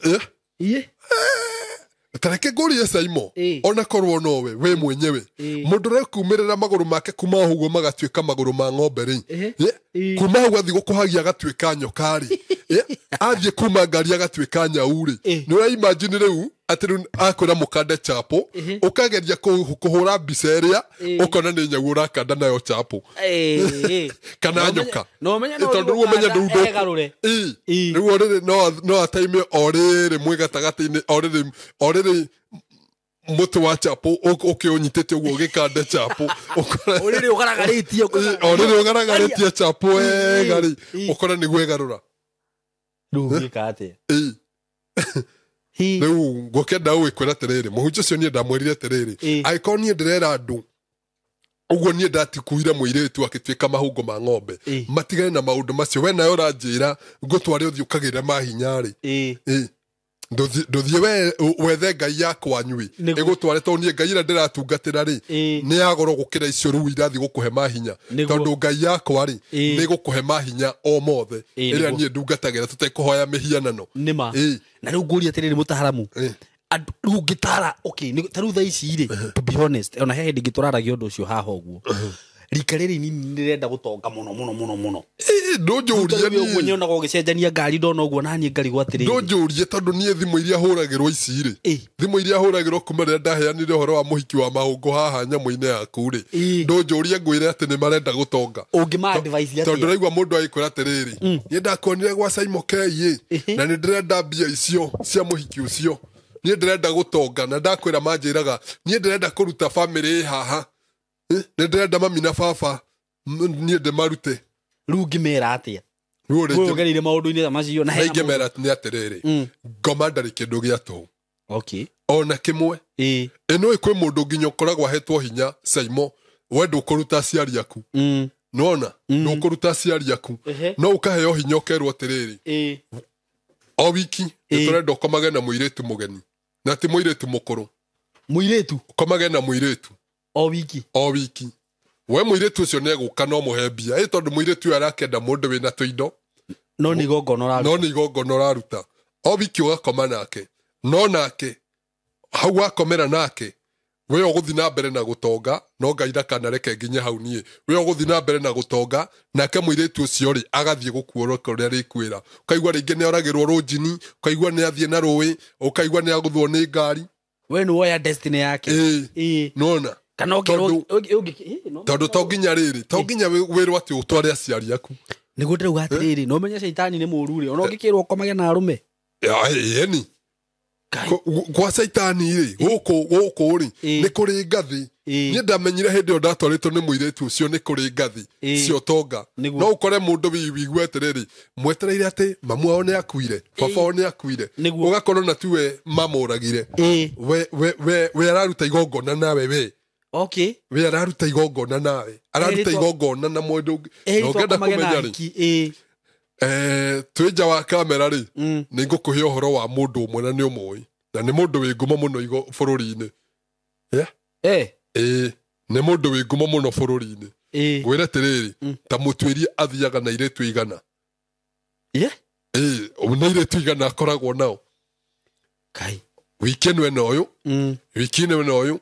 Tareke ngũrie Simon, ona korwo nowe we mwenyewe mũndũ ũrekuumĩrĩra magũrũ make kuma ũguo magatuĩka magũrũ ma ng'ombe rĩ, kuma hau athiĩ gũkũhagia agatuĩka nyoka rĩ, athiĩ kuma ngari agatuĩka nyau rĩ, nĩ ũra imagine rĩu Atĩ rĩu akwĩra mũkande chapo, ũkageria kũhũra mbica ĩrĩa, ũkona nĩ nyau ũrakanda nayo chapo kana nyoka. No ũmenye no Tondũ rĩu ũmenye rĩu egarũre. Ĩ, Ĩ. rĩu orĩrĩ no ataime orĩrĩ mwĩ gatagatĩ-inĩ, orĩrĩ orĩrĩ mũtĩ wa chapo ũkĩũnyitĩte ũguo ũgĩkanda chapo, ũkore Ũrĩrĩ ũgaragarĩtie. Orĩrĩ ũgaragarĩtie chapo wega rĩ, ũkore nĩguo ĩgarũra. Rĩu ũngĩka atĩa? Ĩ. Hi. Rĩu ngũkenda ũgĩkwĩra atĩrĩrĩ, mũhunjia ũcio niĩ ndamwĩrire atĩrĩrĩ, Ĩ. angĩkorwo niĩ ndĩrera andũ ũguo, niĩ ndatikuire mũirĩtu akĩtuĩka mahũngũ ma ng'ombe, Ĩ. matigane na maũndũ macio. We nawe ũranjĩra ngũtware ũthiĩ ũkagĩre mahinya rĩ, Ĩ. Ĩ. Ndũthiĩ we wethe ngai ya kwanyu ĩ, Nĩguo. ĩgũtware, tondũ niĩ ngai ĩrĩa ndĩratungatĩra rĩ, Ĩ. nĩ ya goro gũkĩra icio rĩu irathiĩ gũkũhe mahinya. Nĩguo. Tondũ ngai yakwa rĩ, Ĩ. nĩ ĩgũkũhe mahinya o mothe, Ĩ, ĩrĩa nĩguo. niĩ ndungatagĩra tũtekũhoya mĩhianano. Nĩma. Ĩ. Na rĩu ngũria atĩrĩrĩ, mũtaharamu, Ĩ. andũ rĩu ũngĩtara, okay, ta rĩu thaa ici rĩ, to be honest, ona he hĩndĩ ĩngĩ tũraragia ũndũ ũcio haha ũguo, rika rĩrĩ nini rĩrenda gũtonga mũno mũno mũno mũno. Ĩ, ndũnjũrie. Rĩu ũguo Niĩ nyonaga ũgĩcenjania ngari, ndona ũguo naniĩ ngarigwo atĩrĩrĩ. Ndũnjũrie, tondũ niĩ thimũ iria hũragĩrwo ici rĩ, Ĩ. thimũ iria hũragĩrwo kuma rĩrĩa ndaheanire ũhoro wa mũhiki wa mahũngũ haha nyamũ-inĩ yaku rĩ, Ĩ. ndũnjũrie ngwĩre atĩ nĩ marenda gũtonga. Ũngĩma advice Tondũ atĩa? raigua mũndũ agĩkwĩra atĩrĩrĩ, niĩ ndakuonire gwa Simon K ĩ, na nĩ ndĩrenda mbia icio cia mũhiki ũcio, niĩ ndĩrenda gũtonga, na ndakwĩra manjĩraga niĩ ndĩrenda kũruta bamĩrĩ ĩ haha. Nĩ ndĩrenda mami na baba, niĩ ndĩmarute. Rĩu ũngĩmera atĩa? Rĩu Wewe rĩngĩ ũgereire maũndũ-inĩ ta macio na hena mũndũ- ingĩmera nĩ atĩrĩrĩ, ngoma ndarĩ kĩndũ gĩa tũhũ Okay. ona kĩmwe. Ĩ. Ĩno kwĩ mũndũ nginya ũkoragwo ahetwo hinya, Saimo, we ndũkũruta aciari aku. Nĩwona ndũkũruta aciari aku, Ehe. no ũkaheo hinya ũkerwo atĩrĩrĩ, Ĩ. o wiki Ĩ. nĩtũrenda ũkomage na mũirĩtu mũgeni, na ti mũirĩtu mũkũrũ. Mũirĩtu. Ũkomage na mũirĩtu. O wiki. O wiki. We mũirĩtu ũcio nĩegũka no mũhe mbia ĩ, tondũ mũirĩtu ũyũ arakenda mũndũ wĩna tũindo. No nĩ igongona ũraruta. No nĩ igongona ũraruta, o wiki ũgakoma nake, no nake hau wakomera nake, we ũgũthiĩ na mbere na gũtonga, no Ngai ndakanareke nginye hau niĩ. We ũgũthiĩ na mbere na gũtonga, nake mũirĩtu ũcio rĩ, agathiĩ gũkuorwo kũrĩa rĩkwĩra, ũkaigua rĩngĩ nĩ oragĩrwo rũnjini, ũkaigua nĩ athiĩ na rũĩ, ũkaigua nĩ agũthwo nĩ ngari. We nĩ woya destiny yake. Ĩ. Ĩ. Nona Kana ũkerwo Tondũ- no tondũ to nginya rĩrĩ, to nginya wĩrwo atĩ ũtware aciari aku. Nĩguo ndĩrauga atĩrĩrĩ, no ũmenye caitani nĩ mũũru rĩ, ona ũngĩkĩrwo ũkomage na arũme. Ĩni. Ngai. Gwa caitani rĩ, gũkũ gũkũ rĩ, Ĩ. nĩ kũrĩ ngathĩ. Ĩ. Niĩ ndamenyire hĩndĩ ĩyo ndatwarĩtwo nĩ mũirĩtu ũcio nĩ kũrĩ ngathĩ Ĩ. cia ũtonga. Nĩguo. No ũkore mũndũ wigue atĩrĩrĩ, mwetereire atĩ mamu wao nĩ akuire, baba wao nĩ akuire, Nĩguo. ũgakorwo na tiwe mamũragire. Ĩ. We araruta igongona nawe, we Okay. we araruta igongona nawe, araruta Erĩtwo- igongona na mũndũ ũngĩ. Na Erĩtwo ũngĩenda akomage na kũmenya rĩ, ahiki. Ĩ. Twĩ nja wa kamera rĩ, nĩ ngũkũhe ũhoro wa mũndũ ũmwe na nĩ ũmũĩ, na nĩ mũndũ wĩ ngumo mũno bũrũri-inĩ. Yeah? Eh. Ĩĩ, nĩ mũndũ wĩ ngumo mũno bũrũri-inĩ. Ĩ. Ngwĩre atĩrĩrĩ, ta mũtuĩria athiaga na airĩtu 100. Yeah. Ĩĩ, na airĩtu 100 akoragwo nao. Kai. Wiki ĩno ĩna ũyũ, wiki ĩno ĩna ũyũ,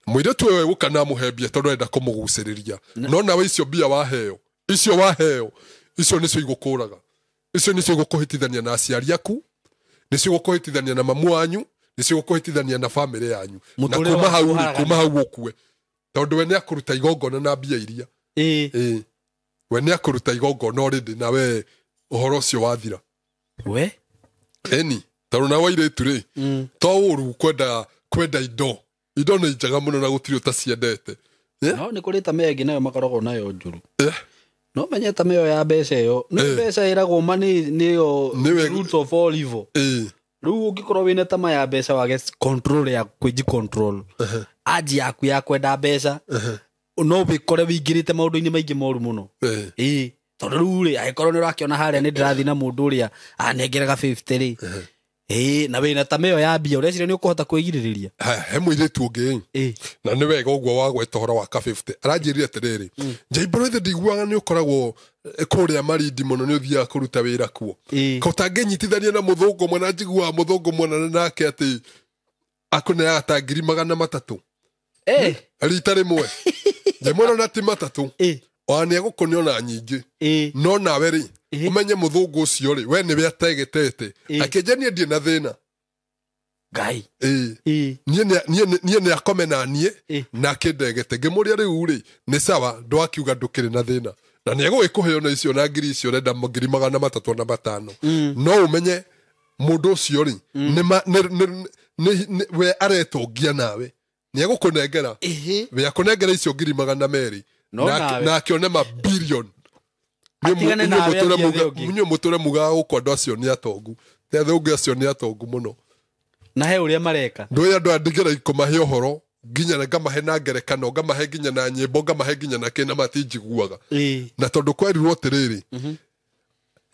mũirĩtu ũyũ egũka na amũhe mbia tondũ arenda kũmũgucĩrĩria, no nawe icio mbia waheo, icio waheo, icio nĩcio igũkũraga, icio nĩcio igũkũhĩtithania na aciari aku, nĩcio igũkũhĩtithania na mamu wanyu, nĩcio igũkũhĩtithania na bamĩrĩ yanyu, na Mũtũrĩre kuma waku hau rĩ, ũharagane. kuma hau ũkue, tondũ we nĩ akũruta igongona na mbia iria. Ĩ. Ĩĩ, we nĩ akũruta igongona already, na we ũhoro ũcio wathira. We. Ĩni, tondũ na wairĩtu rĩ, to ũru kwenda indo, indo nĩ njega mũno na gũtirĩ ũtaciendete. Yeah? No nĩ kũrĩ tamaa ĩngĩ nayo makoragwo nayo njũru. Yeah. No menye tamaa ĩyo ya mbeca ĩyo nĩ Ĩ. mbeca ĩragwo ma nĩ nĩyo Nĩwe- roots of all evil. Ĩĩ. Rĩu ũngĩkorwo wĩna tamaa ya mbeca wage control ya kwĩji control anji yaku ya kwenda mbeca, no wĩkore wĩingĩrĩte maũndũ-inĩ maingĩ moru mũno. Ĩĩ. Ĩĩ, tondũ rĩu rĩ, angĩkorwo nĩ ũrakĩona harĩa nĩ ndĩrathiĩ na mũndũ ũrĩa anengeraga 50 rĩ, ĩĩ, na wĩna tamaa ĩyo ya mbia, ũreciria nĩ ũkũhota kwĩgirĩrĩria? Haya, he mũirĩtu ũngĩ, Ĩĩ. na nĩ wega ũguo wagweta ũhoro wa ka 50, aranjĩrire atĩrĩrĩ, Njaimbũrũ, ithe ndiguaga nĩ ũkoragwo kũrĩa Marindi mũno, nĩ ũthiaga kũruta wĩra kuo. Ĩĩ. Ko ũtangĩnyitithania na mũthũngũ mwana, njiguaga mũthũngũ mwana nake atĩ akũneaga ta 300,000 Ĩĩ. rita rĩmwe. Njemwena na ti matatũ, Ĩĩ. ona nĩ egũkũnĩa ona nyingĩ. Ĩĩ. No nawe rĩ, Ĩĩ. ũmenye mũthũngũ ũcio rĩ, we nĩwe ategetete. Ĩĩ. Akĩnjania ndirĩ na thĩna. Ngai. Ĩĩ. Niĩ nĩ akome na niĩ na akĩndegete. Ngĩmũria rĩu rĩ, nĩ sawa, ndwakiuga ndũkĩrĩ na thĩna. Na nĩ egũgĩkũhe ona icio na ngiri icio ũrenda 305,000. No ũmenye mũndũ ũcio rĩ, we aretongia nawe. Nĩ egũkũnengera. We akũnengera icio 200,000. Na akĩone mabilioni. Inyuĩ mũtũre mugaga gũkũ andũ acio nĩ atongu. Te athũngũ acio nĩ atongu mũno. Na he ũrĩa mareka. Ndũĩ andũ aya ndingĩra kũmahe ũhoro nginya ngamahe na ngerekano, ngamahe nginya na nyĩmbo, ngamahe nginya na kĩna matinjiguaga. Na tondũ kwerirwo atĩrĩrĩ,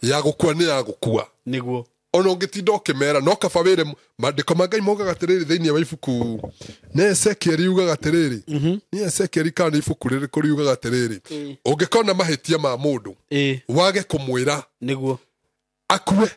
ya gũkua nĩ ya gũkua. Nĩguo. Ona ũngĩtinda ũkĩmera no kaba wĩre maandĩko ma Ngai maugaga atĩrĩrĩ thĩinĩ wa ibuku nĩ Ezekiel yugaga atĩrĩrĩ, nĩ Ezekiel kana nĩ ibuku rĩrĩkũ riugaga atĩrĩrĩ, ũngĩkona mahĩtia ma mũndũ wage kũmwĩra, nĩguo akue,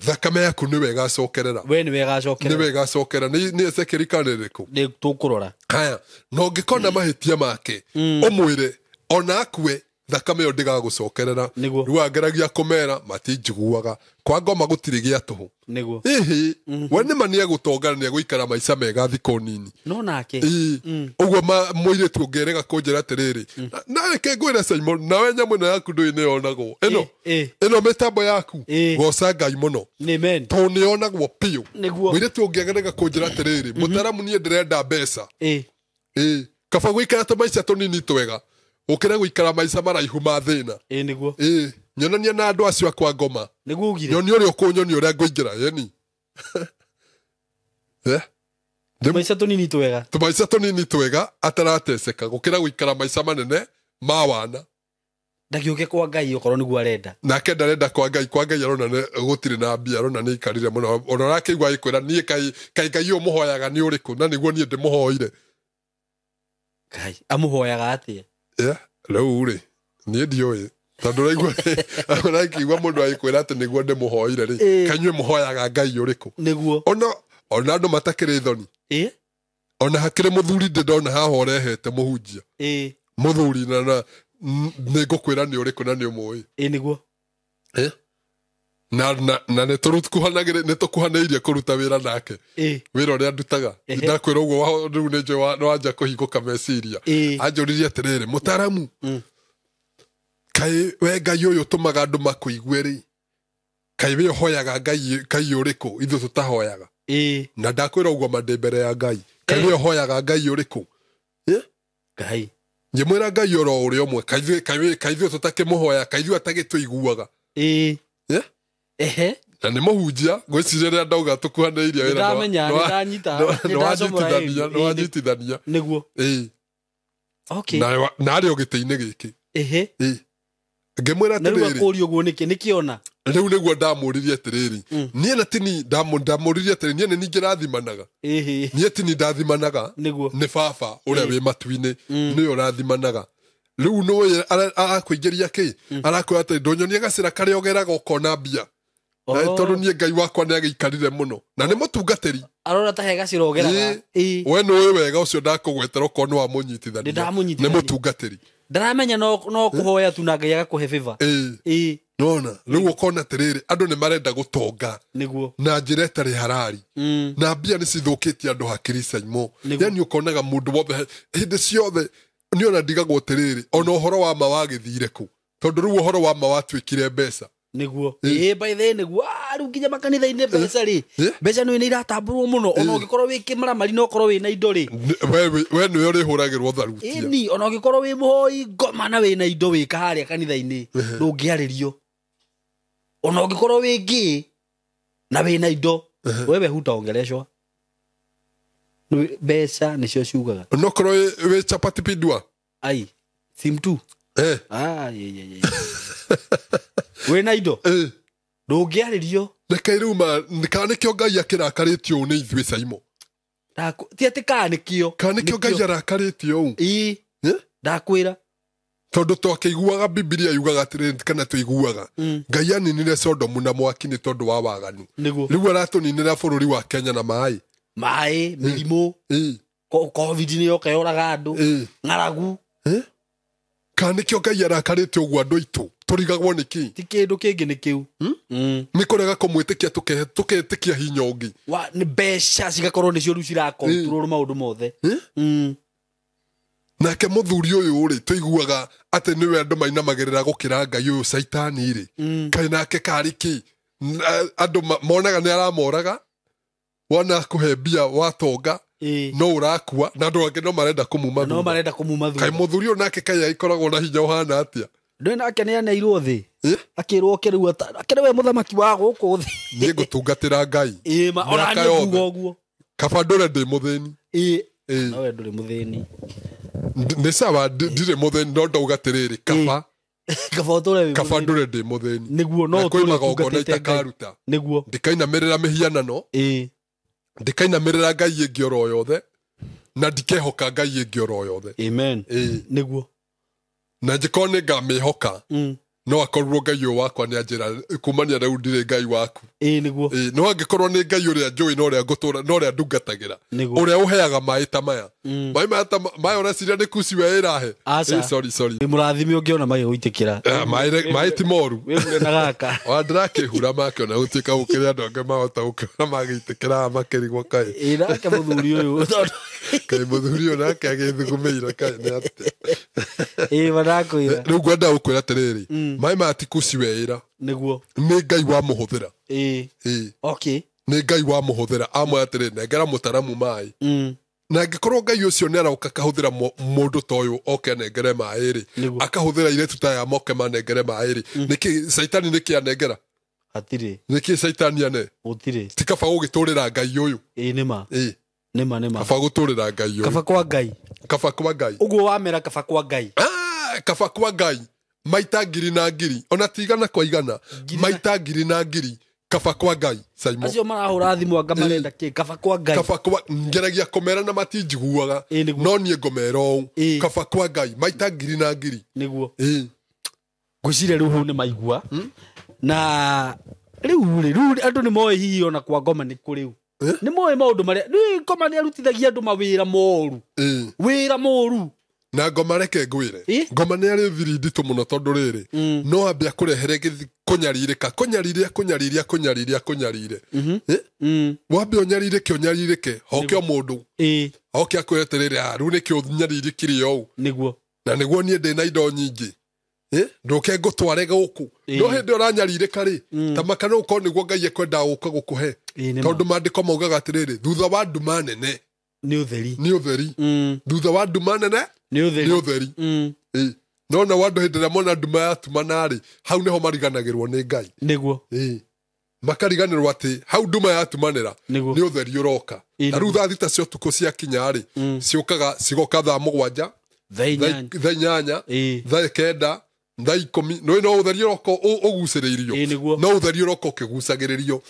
thakame yaku nĩwe ĩgacokerera. We nĩwe ĩgacokerera. Nĩwe ĩgacokerera. Nĩ Ezekiel kana rĩrĩkũ? Nĩ tũkũrora. Haya, na ũngĩkona mahĩtia make ũmwĩre ona akue, thakame ĩyo ndĩgagũcokerera. Rĩu angeragia kũmera matinjiguaga. Kwa ngoma gũtirĩ gĩa tũhũ. Nĩguo. Ĩhĩ, we nĩma nĩegũtonga na nĩegũikara maica mega thikũ nini. No nake. Ũguo mũirĩtu ũngĩrega kũnjĩra atĩrĩrĩ, na reke ngwĩre Simon, nawe nyamũ ĩno yaku ndũĩ nĩyonagwo. Ĩno. Ĩno mĩtambo yaku. Goca Ngai mũno. Amen. Tondũ nĩyonagwo biũ. Nĩguo. Mũirĩtu ũngĩrega kũnjĩra atĩrĩrĩ, mũtaramu niĩ ndĩrenda mbeca. Kaba gũikara tũmaica tũnini twega gũkĩra gũikara maica maraihu ma thĩna. Nĩguo. Nyonania na andũ acio akwa ngoma. Nĩguo ugire. Nyonia ũrĩa ũkũnyonia ũrĩa ngũingĩra, yeni. Tũmaica tũnini twega. Tũmaica tũnini twega atarateceka gũkĩra gũikara maica manene ma wana. Ndagĩũke kwa Ngai okorwo nĩguo arenda. Nake ndarenda kwa Ngai, kwa Ngai arona gũtirĩ na mbia, arona nĩ aikarire mũno. Ona ũrakĩigua agĩkwĩra niĩ kaĩ Ngai ũyũ mũhoyaga nĩ ũrĩkũ, na nĩguo niĩ ndĩmũhoire. Ngai amũhoyaga atĩa? Rĩu rĩ, niĩ ndiũĩ. Tondũ ũraigua mũndũ agĩkwĩra atĩ nĩguo ndĩmũhoire rĩ, kainyuĩ mũhoyaga Ngai ũrĩkũ? Nĩguo. Ona andũ matakĩrĩ thoni. Ona hakĩrĩ mũthuri ndĩ ndona haha ũrehete mũhunjia. Mũthuri na nĩ ngũkwĩra nĩ ũrĩkũ na nĩ ũmũĩ. Nĩguo. Na nĩ tũkuhanĩirie kũruta wĩra nake. Wĩra ũrĩa ndutaga. Ndakwĩra ũguo rĩu nĩ njũĩ wanja kũhingũka meciria. Anjũririe atĩrĩrĩ, mũtaramu, kaĩ we Ngai ũyũ ũtũmaga andũ makũigue rĩ, kaĩ we ũhoyaga Ngai ũrĩkũ ithuĩ tũtahoyaga? Na ndakwĩra ũguo ma ndĩ mbere ya Ngai. Kaĩ we ũhoyaga Ngai ũrĩkũ? Ngai. Ngĩmwĩra Ngai oro ũrĩa ũmwe, kaĩ ithuĩ tũtakĩmũhoya, kaĩ ithuĩ atagĩtũiguaga. Na nĩ mũhunjia, ngwĩciria rĩrĩa ndauga tũkuhanĩirie wĩra Nĩndamenya, nĩndanyita, nĩndacomora ĩĩ. nĩwanyitithania. Nĩguo. Okay. Na arĩ o gĩtĩ-inĩ gĩkĩ. Ngĩmwĩra Na rĩu atĩrĩrĩ. akũria ũguo nĩkĩ? Nĩkĩona? Rĩu nĩguo ndamũririe atĩrĩrĩ. Niĩ na tini ndamũririe atĩrĩrĩ, niĩ nĩ ningĩ rathimanaga. Niĩ tini ndathimanaga. Nĩguo. Nĩ baba ũrĩa wĩ matu-inĩ, nĩwe ũrathimanaga. Rĩu nĩwe arakũingĩria kĩ? Arakwĩra atĩrĩ, ndũnyonie gacĩra karĩa ũgeraga ũkona mbia. Na tondũ niĩ Ngai wakwa nĩ agĩikarire mũno. Na nĩ mũtungatĩri. Arora ta he gacĩra ũgeraga. We nĩũĩ wega ũcio ndakũgwetera okorwo nĩ wamũnyitithania. Nĩ ndamũnyitithania. Nĩ mũtungatĩri. Ndaramenya no kũhoya tu na Ngai agakũhe favor. Nona, rĩu ũkona atĩrĩrĩ, andũ nĩ marenda gũtonga. Nĩguo. Na njĩra ĩtarĩ harari. Na mbia nĩ cithũkĩtie andũ hakiri Saimo. Nĩguo. Yani ũkonaga mũndũ wothe hĩndĩ ciothe nĩ ona ndigagwo atĩrĩrĩ, ona ũhoro wa ma wagĩthire kũ? Tondũ rĩu ũhoro wa ma watuĩkire mbeca. Nĩguo. By the way, nĩguo. Rĩu nginya makanitha-inĩ mbeca rĩ. Mbeca nĩ iratambũrwo mũno. Ona ũngĩkorwo wĩ kĩmaramari na ũkorwo wĩna indo rĩ. We nĩwe ũrĩhũragĩrwo tharutia. Ĩni, ona ũngĩkorwo wĩ mũhoi ngoma na wĩna indo wĩka harĩa kanitha-inĩ, ndũngĩarĩrio. Ona ũngĩkorwo wĩ ngĩ na wĩna indo, wewe hutaongeleshwa. Mbeca nĩcio ciugaga. No korwo wĩ chapati pindua? Ai, sim tu. Ye. Wĩna indo? Ndũngĩarĩrio. Reke rĩu ma, kana nĩkĩo Ngai akĩrakarĩtio ũũ nĩ ithuĩ Saimo? Ti atĩ kana nĩkĩo. Kana nĩkĩo Ngai arakarĩtio ũũ? Ndakwĩra. Tondũ twakĩiguaga Bibilia yugaga atĩrĩrĩ, kana tũiguaga. Ngai aninire Sodomu na mwaki nĩ tondũ wa waganu. Nĩguo. Rĩu aratũninĩra bũrũri wa Kenya na maĩ. Maĩ, mĩrimũ. Covid nĩ yoka yoraga andũ. Ng'aragu. Kana nĩkĩo Ngai arakarĩte ũguo andũ aitũ? Tũrigagwo nĩ kĩ? Ti kĩndũ kĩngĩ nĩ kĩu. Nĩ kũrega kũmwĩtĩkia, tũketĩkia hinya ũngĩ. Nĩ mbeca cigakorwo nĩcio rĩu cirakontrol maũndũ mothe. Nake mũthuri ũyũ rĩ, tũiguaga atĩ nĩwe andũ mainamagĩrĩra gũkĩra Ngai ũyũ Caitani rĩ, kaĩ nake karĩ kĩ? Andũ monaga nĩ aramoraga, wona kũhe mbia watonga, no ũrakua, na andũ angĩ no marenda kũmuma no thutha. Marenda kũmuma Kaĩ thutha. Mũthuri ũyũ nake kaĩ agĩkoragwo na hinya ũhana atĩa? Ndũĩ nake nĩ aneirwo thĩ. Eh? Akĩrwo oke rĩu akĩrĩ we mũthamaki wa gũkũ thĩ. Niĩ ngũtungatĩra Ngai Ĩĩ ma ona mĩaka niĩ yothe. nguga ũguo. Kaba ndũre ndĩ mũthĩni. Ĩĩ. Ĩĩ. No we ndũrĩ mũthĩni. Nĩ sawa, ndirĩ mũthĩni, no ndauga atĩrĩrĩ, kaba Kaba ũtũre wĩ kaba mũthĩni. ndũre ndĩ mũthĩni. Nĩguo no Na kwĩ ũtũre magongona ũtungatĩte Ngai. itakaruta. Nĩguo. Ndikainamĩrĩra mĩhianano. Ndikainamĩrĩra ngai ĩngĩ oro yothe, na ndikehoka ngai ĩngĩ oro yothe. Amen. Ĩĩ. Nĩguo. Na njĩkorwo nĩ ngamĩhoka, no akorwo Ngai ũyũ wakwa nĩ anjĩra kumania rĩu ndirĩ Ngai waku. Ĩĩ nĩguo. Ĩĩ, no angĩkorwo nĩ Ngai ũrĩa njũĩ na ũrĩa ngũtũra na ũrĩa ndungatagĩra, Nĩguo. ũrĩa ũheaga maĩ ta maya, maĩ maya ta maya ũreciria nĩ kuci we ĩrahe? Aca. Ĩĩ, sorry, sorry. Wĩ mũrathime ũngĩona magĩgũitĩkĩra. Ah, maĩ ti moru. Wĩhure na gaka. Wa ndĩrakĩhura makĩona gũtuĩka gũkĩrĩ andũ angĩ mahota gũkĩona magĩitĩkĩra makĩrigwo kaĩ. Ĩĩ nake mũthuri ũyũ tondũ Kaĩ mũthuri ũyũ nake agĩthugumĩire kaĩ nĩ atĩa? Ĩĩ manakwĩra. Rĩu ngwenda gũkwĩra atĩrĩrĩ, maĩ maya ti kuci weĩra. Nĩguo. Nĩ Ngai wamũhũthĩra. Ĩĩ. Ĩĩ. Okay. Nĩ Ngai wamũhũthĩra amwe atĩrĩ, nengera mũtaramu maĩ. Na angĩkorwo Ngai ũcio nĩ aroka akahũthĩra mũndũ ta ũyũ oke anengere maĩ rĩ, Nĩguo. akahũthĩra airĩtu ta aya moke manengere maĩ rĩ, nĩkĩ Caitani nĩkĩ anengera? Hatirĩ. Nĩkĩ Caitani ane? Gũtirĩ. Ti kaba gũgĩtũrĩra Ngai ũyũ? Ĩĩ nĩma. Ĩĩ. Nĩma nĩma. Kaba gũtũrĩra Ngai ũyũ. Kaba kwa Ngai. Kaba kwa Ngai. Ũguo wamera kaba kwa Ngai. Ah, kaba kwa Ngai maita ngiri na ngiri, ona ti igana kwa igana, maita ngiri na ngiri, kaba kwa Ngai, Saimo. Acio marahũra thimũ anga marenda kĩ? Kaba kwa Ngai. Kaba kwa ngeragia kũmera na matinjiguaga. Ĩĩ, nĩguo. No niĩ ngũmera ũũ, Ĩĩ. kaba kwa Ngai maita ngiri na ngiri. Nĩguo. Ĩĩ. Ngwĩciria rĩu hau nĩ maigua na rĩu rĩ, rĩu andũ nĩ moĩ hihi ona kwa ngoma nĩ kũ rĩu. Eh? Nĩ moĩ maũndũ marĩa rĩu ngoma nĩ arutithagia andũ mawĩra moru. Ĩĩ. Wĩra moru. Na ngoma reke ngwĩre, Ĩ? ngoma nĩ arĩ thiri nditũ mũno, tondũ rĩrĩ, no ambe akũrehere kũnyarirĩka, kũnyariria, kũnyariria, kũnyariria, kũnyarire. Ĩ? Wambe ũnyarirĩke, ũnyarirĩke, hoke o mũndũ oke akwĩre atĩrĩrĩ, "Ah, rĩu nĩkĩo nyarirĩkire ũũ Nĩguo. Na nĩguo niĩ ndĩ na indo nyingĩ. Ĩ? Ndũke ngũtware gũkũ." Ĩ. No hĩndĩ ĩyo ũranyarirĩka rĩ, ta maka no ũkorwo nĩguo Ngai ekwendaga gũka gũkũhe, Ĩĩ, nĩ ma. tondũ maandĩko maugaga atĩrĩrĩ, thutha wa nduma nene Nĩ ũtheri. Nĩ ũtheri. Thutha wa nduma nene Nĩ ũtheri. nĩ ũtheri. Ĩ. No na andũ hĩndĩ ĩrĩa mona nduma yatumana-rĩ, hau nĩho mariganagĩrwo nĩ Ngai. Nĩguo. Ĩ. Makariganĩrwo atĩ hau nduma yatumanĩra Nĩguo. nĩ ũtheri ũroka. Ĩ, Na rĩu thaa 6 cia ũtukũ ciakinya-rĩ, ciũkaga cigoka thaa 7, Thaa 8. thaa 8, Ĩĩ. thaa 9, thaa 10, nĩ no ũtheri ũroka ũgucĩrĩirio. Ĩĩ, nĩguo. No ũtheri ũroka ũkĩgucagĩrĩrio,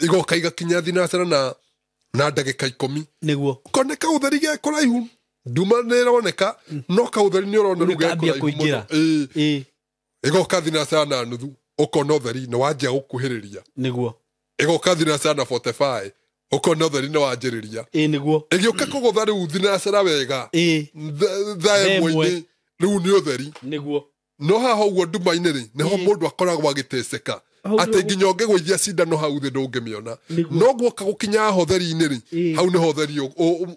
igoka igakinya thinacara na ndagĩka 10. Nĩguo. Koneka ũtheri ge kũraihu, nduma nĩ ĩroneka, no kaũtheri nĩ ũrona rĩu ge Nĩkambia kũraihu kũingĩra. mũno. Ĩĩ. Ĩĩ. Ĩgoka thinacara na nuthu, ũkona ũtheri nĩ wanjia gũkuhĩrĩria. Nĩguo. Ĩgoka thinacara na 45, ũkona ũtheri nĩ wanjĩrĩria. Ĩĩ nĩguo. Ĩgĩũka kũgũtha rĩu thinacara wega, Ĩĩ. thaa Thaa ĩmwe-inĩ rĩu nĩ ũtheri. Nĩguo. No haha ũguo nduma-inĩ rĩ, nĩho Ĩĩ. mũndũ akoragwo agĩteceka, Hau atĩ nĩho- nginya ũngĩgũithia cindano hau thĩ ndũngĩmĩona. Nĩguo. No guoka gũkinya haha ũtheri-inĩ rĩ, Ĩĩ. hau nĩho ũtheri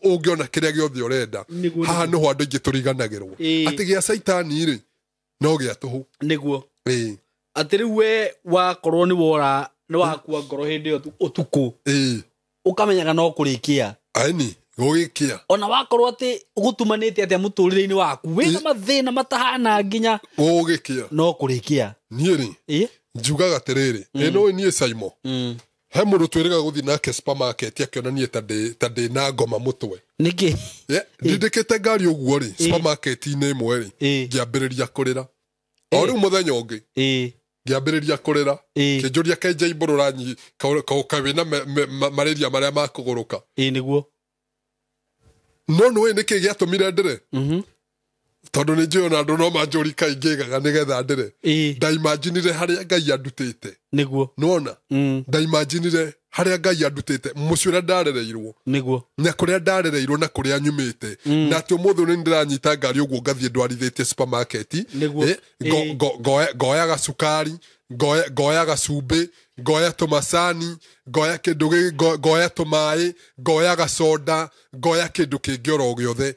ũngĩona kĩrĩa gĩothe ũrenda. Nĩguo, Haha nĩho andũ aingĩ tũriganagĩrwo Ĩĩ. atĩ gĩa Caitani rĩ, no gĩa tũhũ. Nĩguo. Ĩĩ. Atĩ rĩu we wakorwo nĩ wora nĩ wakua ngoro hĩndĩ ĩyo ũtukũ, Ĩĩ. ũkamenyaga no kũrĩkia. Aini gũgĩkia. Ona wakorwo atĩ ũgũtumanĩte atĩa mũtũrĩre-inĩ waku wĩna mathĩna matahana nginya, Gũgĩkia. no kũrĩkia. Niĩ rĩ, Ĩĩ. njugaga atĩrĩrĩ, ĩ no niĩ Saimo, he mũndũ twĩrĩga gũthiĩ nake supermarket akĩona niĩ ta ndĩ na ngoma mũtwe. Nĩkĩ? Yeah, ndindĩkĩte ngari ũguo rĩ, supermarket-inĩ ĩmwe rĩ, Ĩĩ. ngĩambĩrĩria kũrĩra o rĩu mũthenya ũngĩ, Ĩĩ. ngĩambĩrĩria kũrĩra. Ĩĩ. Kĩnjũria kenja imbũrũra nyi wĩna marĩria marĩa makũgũrũka. Ĩĩ nĩguo. No nĩũĩ nĩkĩ gĩatũmire ndĩre? Tondũ nĩ njũĩ ona andũ no manjũri kaingĩgaga nĩgetha ndĩre. Ĩĩ. Ndaimanjinire harĩa Ngai andutĩte. Nĩguo. Nĩwona, ndaimanjinire Harĩa Ngai andutĩte, mũciĩ ũrĩa ndarereirwo, Nĩguo. Na kũrĩa ndarereirwo na kũrĩa nyumĩte, na atĩ ũmũthĩ ũyũ nĩ ndĩranyita ngari ũguo ngathiĩ ndwarithĩtie supermarket. Nĩguo. Ngoyaga cukari, ngoyaga cumbĩ, ngoya tũmacani, ngoya kĩndũ ngoya tũmaĩ, ngoyaga soda, ngoya kĩndũ kĩngĩ oro gĩothe.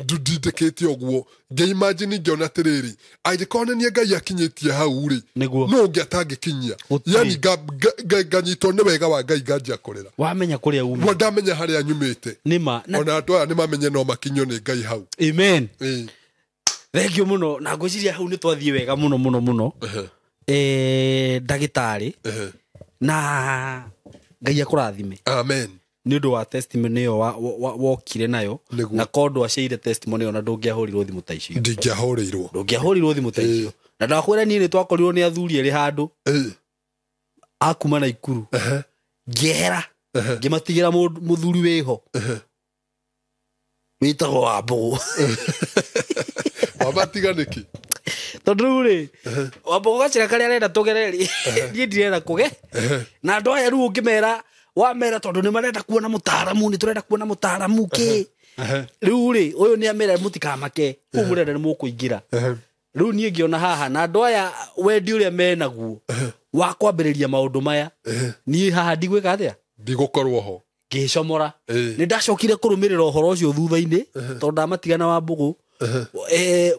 Ndindĩkĩte ũguo ngĩimagine, ngĩona atĩrĩrĩ, angĩkorwo nĩ niĩ Ngai akinyĩtie hau rĩ, Nĩguo. no ũngĩ atangĩkinyia? Gũtirĩ. Yani nganyitwo nĩ wega wa Ngai, nganjia kũrĩra. Wamenya kũrĩa uma. Wa ndamenya harĩa nyumĩte. Nĩma na. Ona andũ aya nĩ mamenye no makinyio nĩ Ngai hau. Amen. Ĩĩ. Thengiũ mũno, na ngwĩciria hau nĩ twathiĩ wega mũno mũno mũno. Ndagĩtarĩ, na Ngai akũrathime Amen. Nĩ ũndũ wa testimony ĩyo wokire nayo. Nĩguo. Na ko ndwaceire testimony ĩyo na ndũngĩahũrirwo thimũ ta icio. Ndingĩahũrĩirwo. Ndũngĩahũrirwo thimũ ta icio, na ndakwĩra niĩ nĩ twakorirwo nĩ athuri erĩ handũ akuma na ikuru. Ngĩehera, ngĩmatigĩra mũthuri wĩho wĩtagwo Wambũgũ. Wamatiga nĩkĩ? Tondũ rĩu rĩ, Wambũgũ gacĩra karĩa arenda tũgere rĩ, niĩ ndirenda kũge na andũ aya. Rĩu ũngĩmera, wamera tondũ nĩ marenda kuona mũtaaramu, nĩ tũrenda kuona mũtaaramu kĩ. Rĩu rĩ, ũyũ nĩ amera mũtikamake, kũu mũrenda nĩ mũkũingĩra. Rĩu niĩ ngĩona haha na andũ aya wendi ũrĩa menaguo wa kwambĩrĩria maũndũ maya, niĩ haha ndigwĩka atĩa? Ndigũkorwo ho. Ngĩcomora. Nĩ ndacokire kũrũmĩrĩra ũhoro ũcio thutha-inĩ, tondũ ndamatigana Wambũgũ.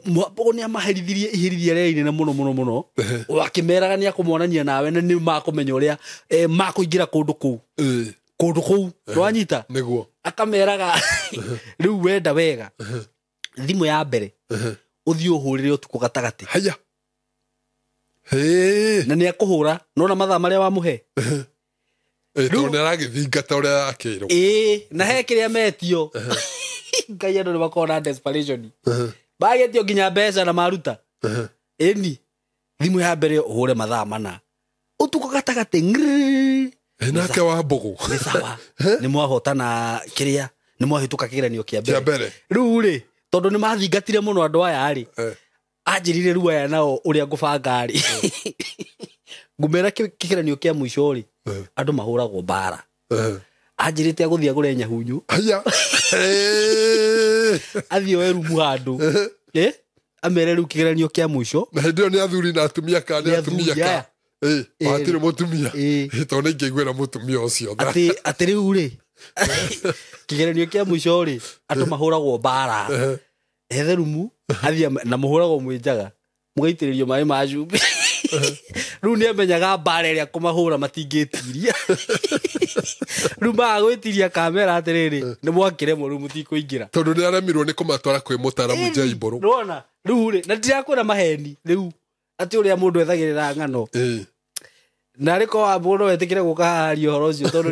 Wambũgũ nĩ amaherithirie iherithia rĩrĩa inene mũno mũno mũno, akĩmeraga nĩ akũmonania nawe na nĩ makũmenya ũrĩa makũingĩra kũndũ kũu. Kũndũ kũu ndwanyita. Nĩguo. Akameraga rĩu wenda wega, thimũ ya mbere ũthiĩ ũhũrĩre ũtukũ gatagatĩ. Haya. Hĩ. Na nĩ akũhũra nona mathaa marĩa wamũhe. Tondũ nĩ aragĩthingata ũrĩa akĩrwo. Ĩĩ, na he kĩrĩa metio Ngai, andũ nĩ makoragwo na desperation, magetio nginya mbeca na maruta. Ĩni thimũ ya mbere ũhũre mathaa 4 ũtukũ gatagatĩ, ng'rĩ. Nake wa Mbũgũ. Nĩ sawa, nĩ mwahotana kĩrĩa, nĩ mwahĩtũka kĩgeranio kĩa Kĩa mbere. Mbere. Rĩu rĩ, tondũ nĩ mathingatire mũno andũ aya rĩ, anjĩrire rĩu aya nao ũrĩa ngũbanga rĩ, ngũmera kĩgeranio kĩa mũico rĩ, andũ mahũragwo mbara. Anjĩrĩte agũthiĩ agũre nyahunyu. Haya. Athiĩ oe rumu handũ. Amere rĩu kĩgeranio kĩa mũico. Na hĩndĩ ĩyo nĩ athuri na atumia kana nĩ Nĩ atumia? athuri Ka aya. Hatirĩ mũtumia? Ĩĩ. Tondũ nĩ ingĩiguĩra mũtumia ũcio tha. Atĩ rĩu rĩ, kĩgeranio kĩa mũico rĩ, andũ mahũragwo mbara. Ethe rumu athiĩ na mũhũragwo mwĩ njaga, mũgaitĩrĩrio maĩ ma cumbĩ. Rĩu nĩ amenyaga mbara ĩrĩa kũmahũra matingĩtiria. Rĩu maga gwĩtiria kamera atĩrĩrĩ, nĩ mwakĩremwo, rĩu mũtikũingĩra. Tondũ nĩ aremirwo nĩ kũmatwara kwĩ mũtaaramu Jaimbũrũ. Nĩwona rĩu rĩ, na ndirakwĩra maheni rĩu atĩ ũrĩa mũndũ ethagĩrĩra ng'ano. Na rĩ ko wa mũndũ wetĩkĩre gũka haharia ũhoro ũcio, tondũ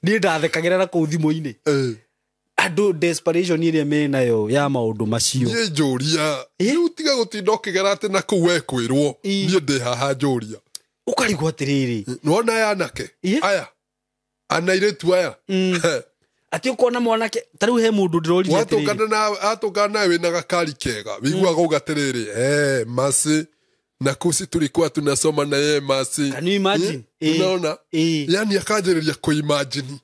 niĩ ndathekagĩra na kũu thimũ-inĩ. Andũ desperation ĩrĩa menayo ya maũndũ macio. Niĩ njũria, rĩu tiga gũtinda ũkĩgera atĩ na kũu wekwĩrwo. Niĩ ndĩ haha njũria. Ũkarigwo atĩrĩrĩ. Nĩwona aya anake aya anairĩtu aya. Atĩ ũkona mwanake ta rĩu he mũndũ ndĩroririe atĩrĩrĩ. Watũngana na atũngana nawe wĩna gakari kega, wĩiguaga uga atĩrĩrĩ, masi na kusi tulikuwa tunasoma na yeye masi. Can you imagine? Unaona? Yani akanjĩrĩria kũimagine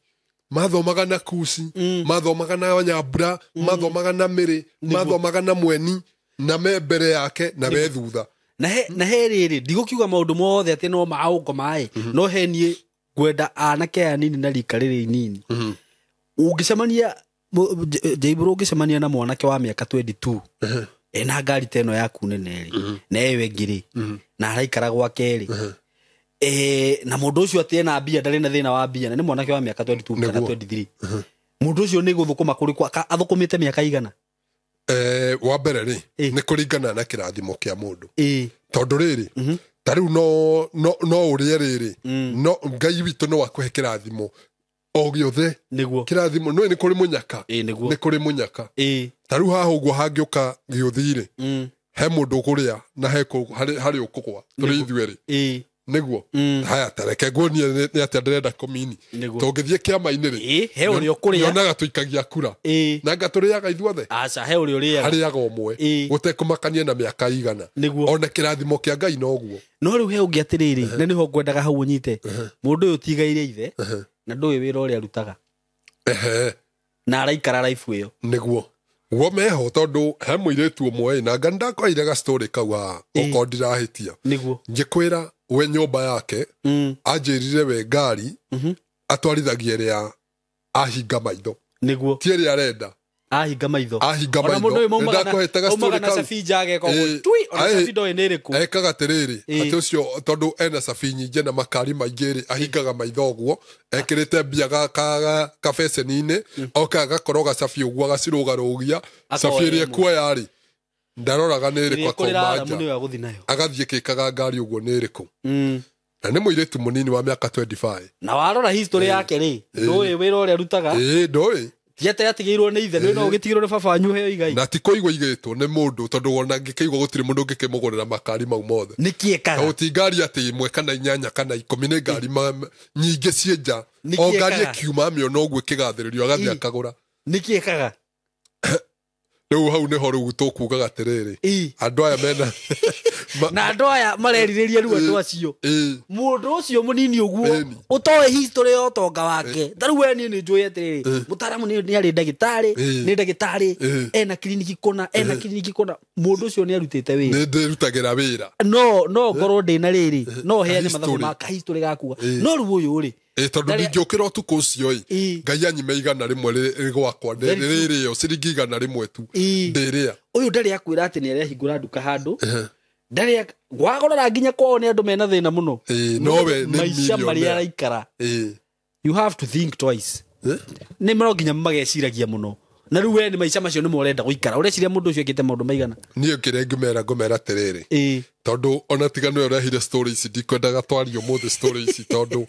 mathomaga na kuci, mathomaga na nyambura, mathomaga na mĩrĩ, mathomaga na mweni, na me mbere yake na me thutha. Na he rĩrĩ, ndigũkiuga maũndũ mothe atĩ no maũngoma ĩ, no he niĩ ngwenda anake aya nini na rika rĩrĩ inini, ũngĩcemania Jaibũrũ, ũngĩcemania na mwanake wa mĩaka 22 ena ngari ta ĩno yaku nene rĩ, na ĩyo ĩngĩ rĩ, na araikara gwake rĩ, na mũndũ ũcio atĩ ena mbia, ndarĩ na thĩna wa mbia, na nĩ mwanake wa mĩaka 22 kana Nĩguo. 23, mũndũ ũcio nĩ gũthũkũma kũrĩ athũkũmĩte mĩaka igana? Wa mbere rĩ, nĩ kũringana na kĩrathimo kĩa mũndũ. Tondũ rĩrĩ, ta rĩu no ũrĩe rĩrĩ, no Ngai witũ no akũhe kĩrathimo o gĩothe. Kĩrathimo no nĩ kũrĩ mũnyaka. Nĩguo. Nĩ kũrĩ mũnyaka. Ta rĩu haha ũguo hangĩũka gĩũthi rĩ, he mũndũ ũkũrĩa na he harĩ ũkũgwa tũrĩ ithuerĩ. Nĩguo. Haya, ta reke nguonie nĩ atĩa ndĩrenda kũmini. Tũngĩthiĩ kĩama-inĩ rĩ, He ũrĩa ũkũrĩa. nyonaga tũikagia kura. Na anga tũrĩaga ithuothe? Aca, he ũrĩa ũrĩaga. Harĩaga ũmwe, gũtekũmakania na mĩaka igana. Ona kĩrathimo kĩa Ngai noguo. No rĩu he ũngĩ atĩrĩrĩ, na nĩho ngwendaga hau ũnyite, mũndũ ũyũ tigaire ithe. Na ndũĩ wĩra ũrĩa arutaga. Ehe. Na araikara life ĩyo. Nĩguo guo meho tondũ he mũirĩtu ũmwe ĩ, na nga nĩndakwaire ga story kau haha okorwo ndirahĩtia. Nĩguo. Ngĩkwĩra we nyũmba yake anjĩrire we ngari atwarithagia ĩrĩa ahinga maitho. Nĩguo. Ti ĩrĩa arenda. Ahinga maitho. Ahinga Ona maitho. mũndũ ũyũ maumaga na- Nĩndakũhete ga story aumaga na kau. cabi nja ageka ũguo Ĩ, tui, ona aĩ, cabi ndoĩ nĩ ĩrĩkũ. Ekaga atĩrĩrĩ, Ĩ. atĩ ũcio tondũ ena cabi nyingĩ na makari maingĩ rĩ, ahingaga maitho ũguo ekĩrĩte mbia kabeceni-inĩ, oka agakorwo gacabi ũguo agacirũgarũgia Akoya cabi ĩrĩa ĩmwe. ekuoya rĩ, ndaroraga nĩ ĩrĩkũ Ĩrĩa ĩkũrĩra akauma aramu nja nĩyo agũthiĩ nayo. Agathiĩ kĩkaga ngari ũguo nĩ ĩrĩkũ. Na nĩ mũirĩtu mũnini wa mĩaka 25. Na warora history yake rĩ, ndũĩ wĩra ũrĩa arutaga. Ĩĩ, ndũĩ. Ti atĩ atigĩirwo nĩ ithe, nĩ no ũgĩtigĩrwo nĩ baba wanyu ũheo igai. Na ti kũigwo igĩtwo nĩ mũndũ tondũ ona angĩkĩigwo gũtirĩ mũndũ ũngĩkĩmũgũrĩra makari mau mothe. Nĩkĩ ekaga? Tondũ ti ngari atĩ ĩmwe kana inyanya kana ikũmi, nĩ ngari nyingĩ ciĩ nja. Nĩkĩ O ngari ekaga? ĩkiuma amĩona ũguo ĩkĩgathĩrĩrio agathiĩ akagũra. Nĩkĩ ekaga? Rĩu hau nĩho rĩu tũkugaga atĩrĩrĩ, Ĩ. andũ aya mena Na andũ aya marerirĩria rĩu andũ acio. Ĩ. Mũndũ ũcio mũnini ũguo Ĩni. ũtoĩ history ya ũtonga wake. Ta rĩu we niĩ nĩ njũĩ atĩrĩrĩ, mũtaaramu nĩ arĩ ndagĩtarĩ, Ĩ. nĩ ndagĩtarĩ, Ĩ. ena kiriniki kũna, ena kiriniki kũna. Mũndũ ũcio nĩ arutĩte wĩra. Nĩ ndĩrutagĩra wĩra. No ngorwo ndĩna rĩrĩ, no heane mathabu History. ma kahistory gakuga. Ĩ. No rĩu ũyũ rĩ, Ĩ, tondũ Ndarĩa- ndingĩũkĩra ũtukũ ũcio ĩ, Ĩ. Ngai anyime 100 rĩ gwakwa Very true. rĩrĩo ciringi 100 tu Ĩ. ndĩrĩa. Ũyũ ndarĩ akwĩra atĩ nĩ arehingũra nduka handũ. Ndarĩ wagorora nginya kwao nĩ andũ mena thĩna mũno. Ĩ, nowe nĩ maica marĩa millionaire. araikara. Ĩ. You have to think twice. Ĩ? Nĩ no nginya mageciragia mũno. Na rĩu we nĩ maica macio nĩmo ũrenda gũikara. Ũreciria mũndũ ũcio ekĩte maũndũ maigana? Niĩ kĩrĩa ngũmera atĩrĩrĩ, Ĩ. tondũ ona tiga nĩwe ũrehire story ici, ndikwendaga twarie ũmũthĩ story ici tondũ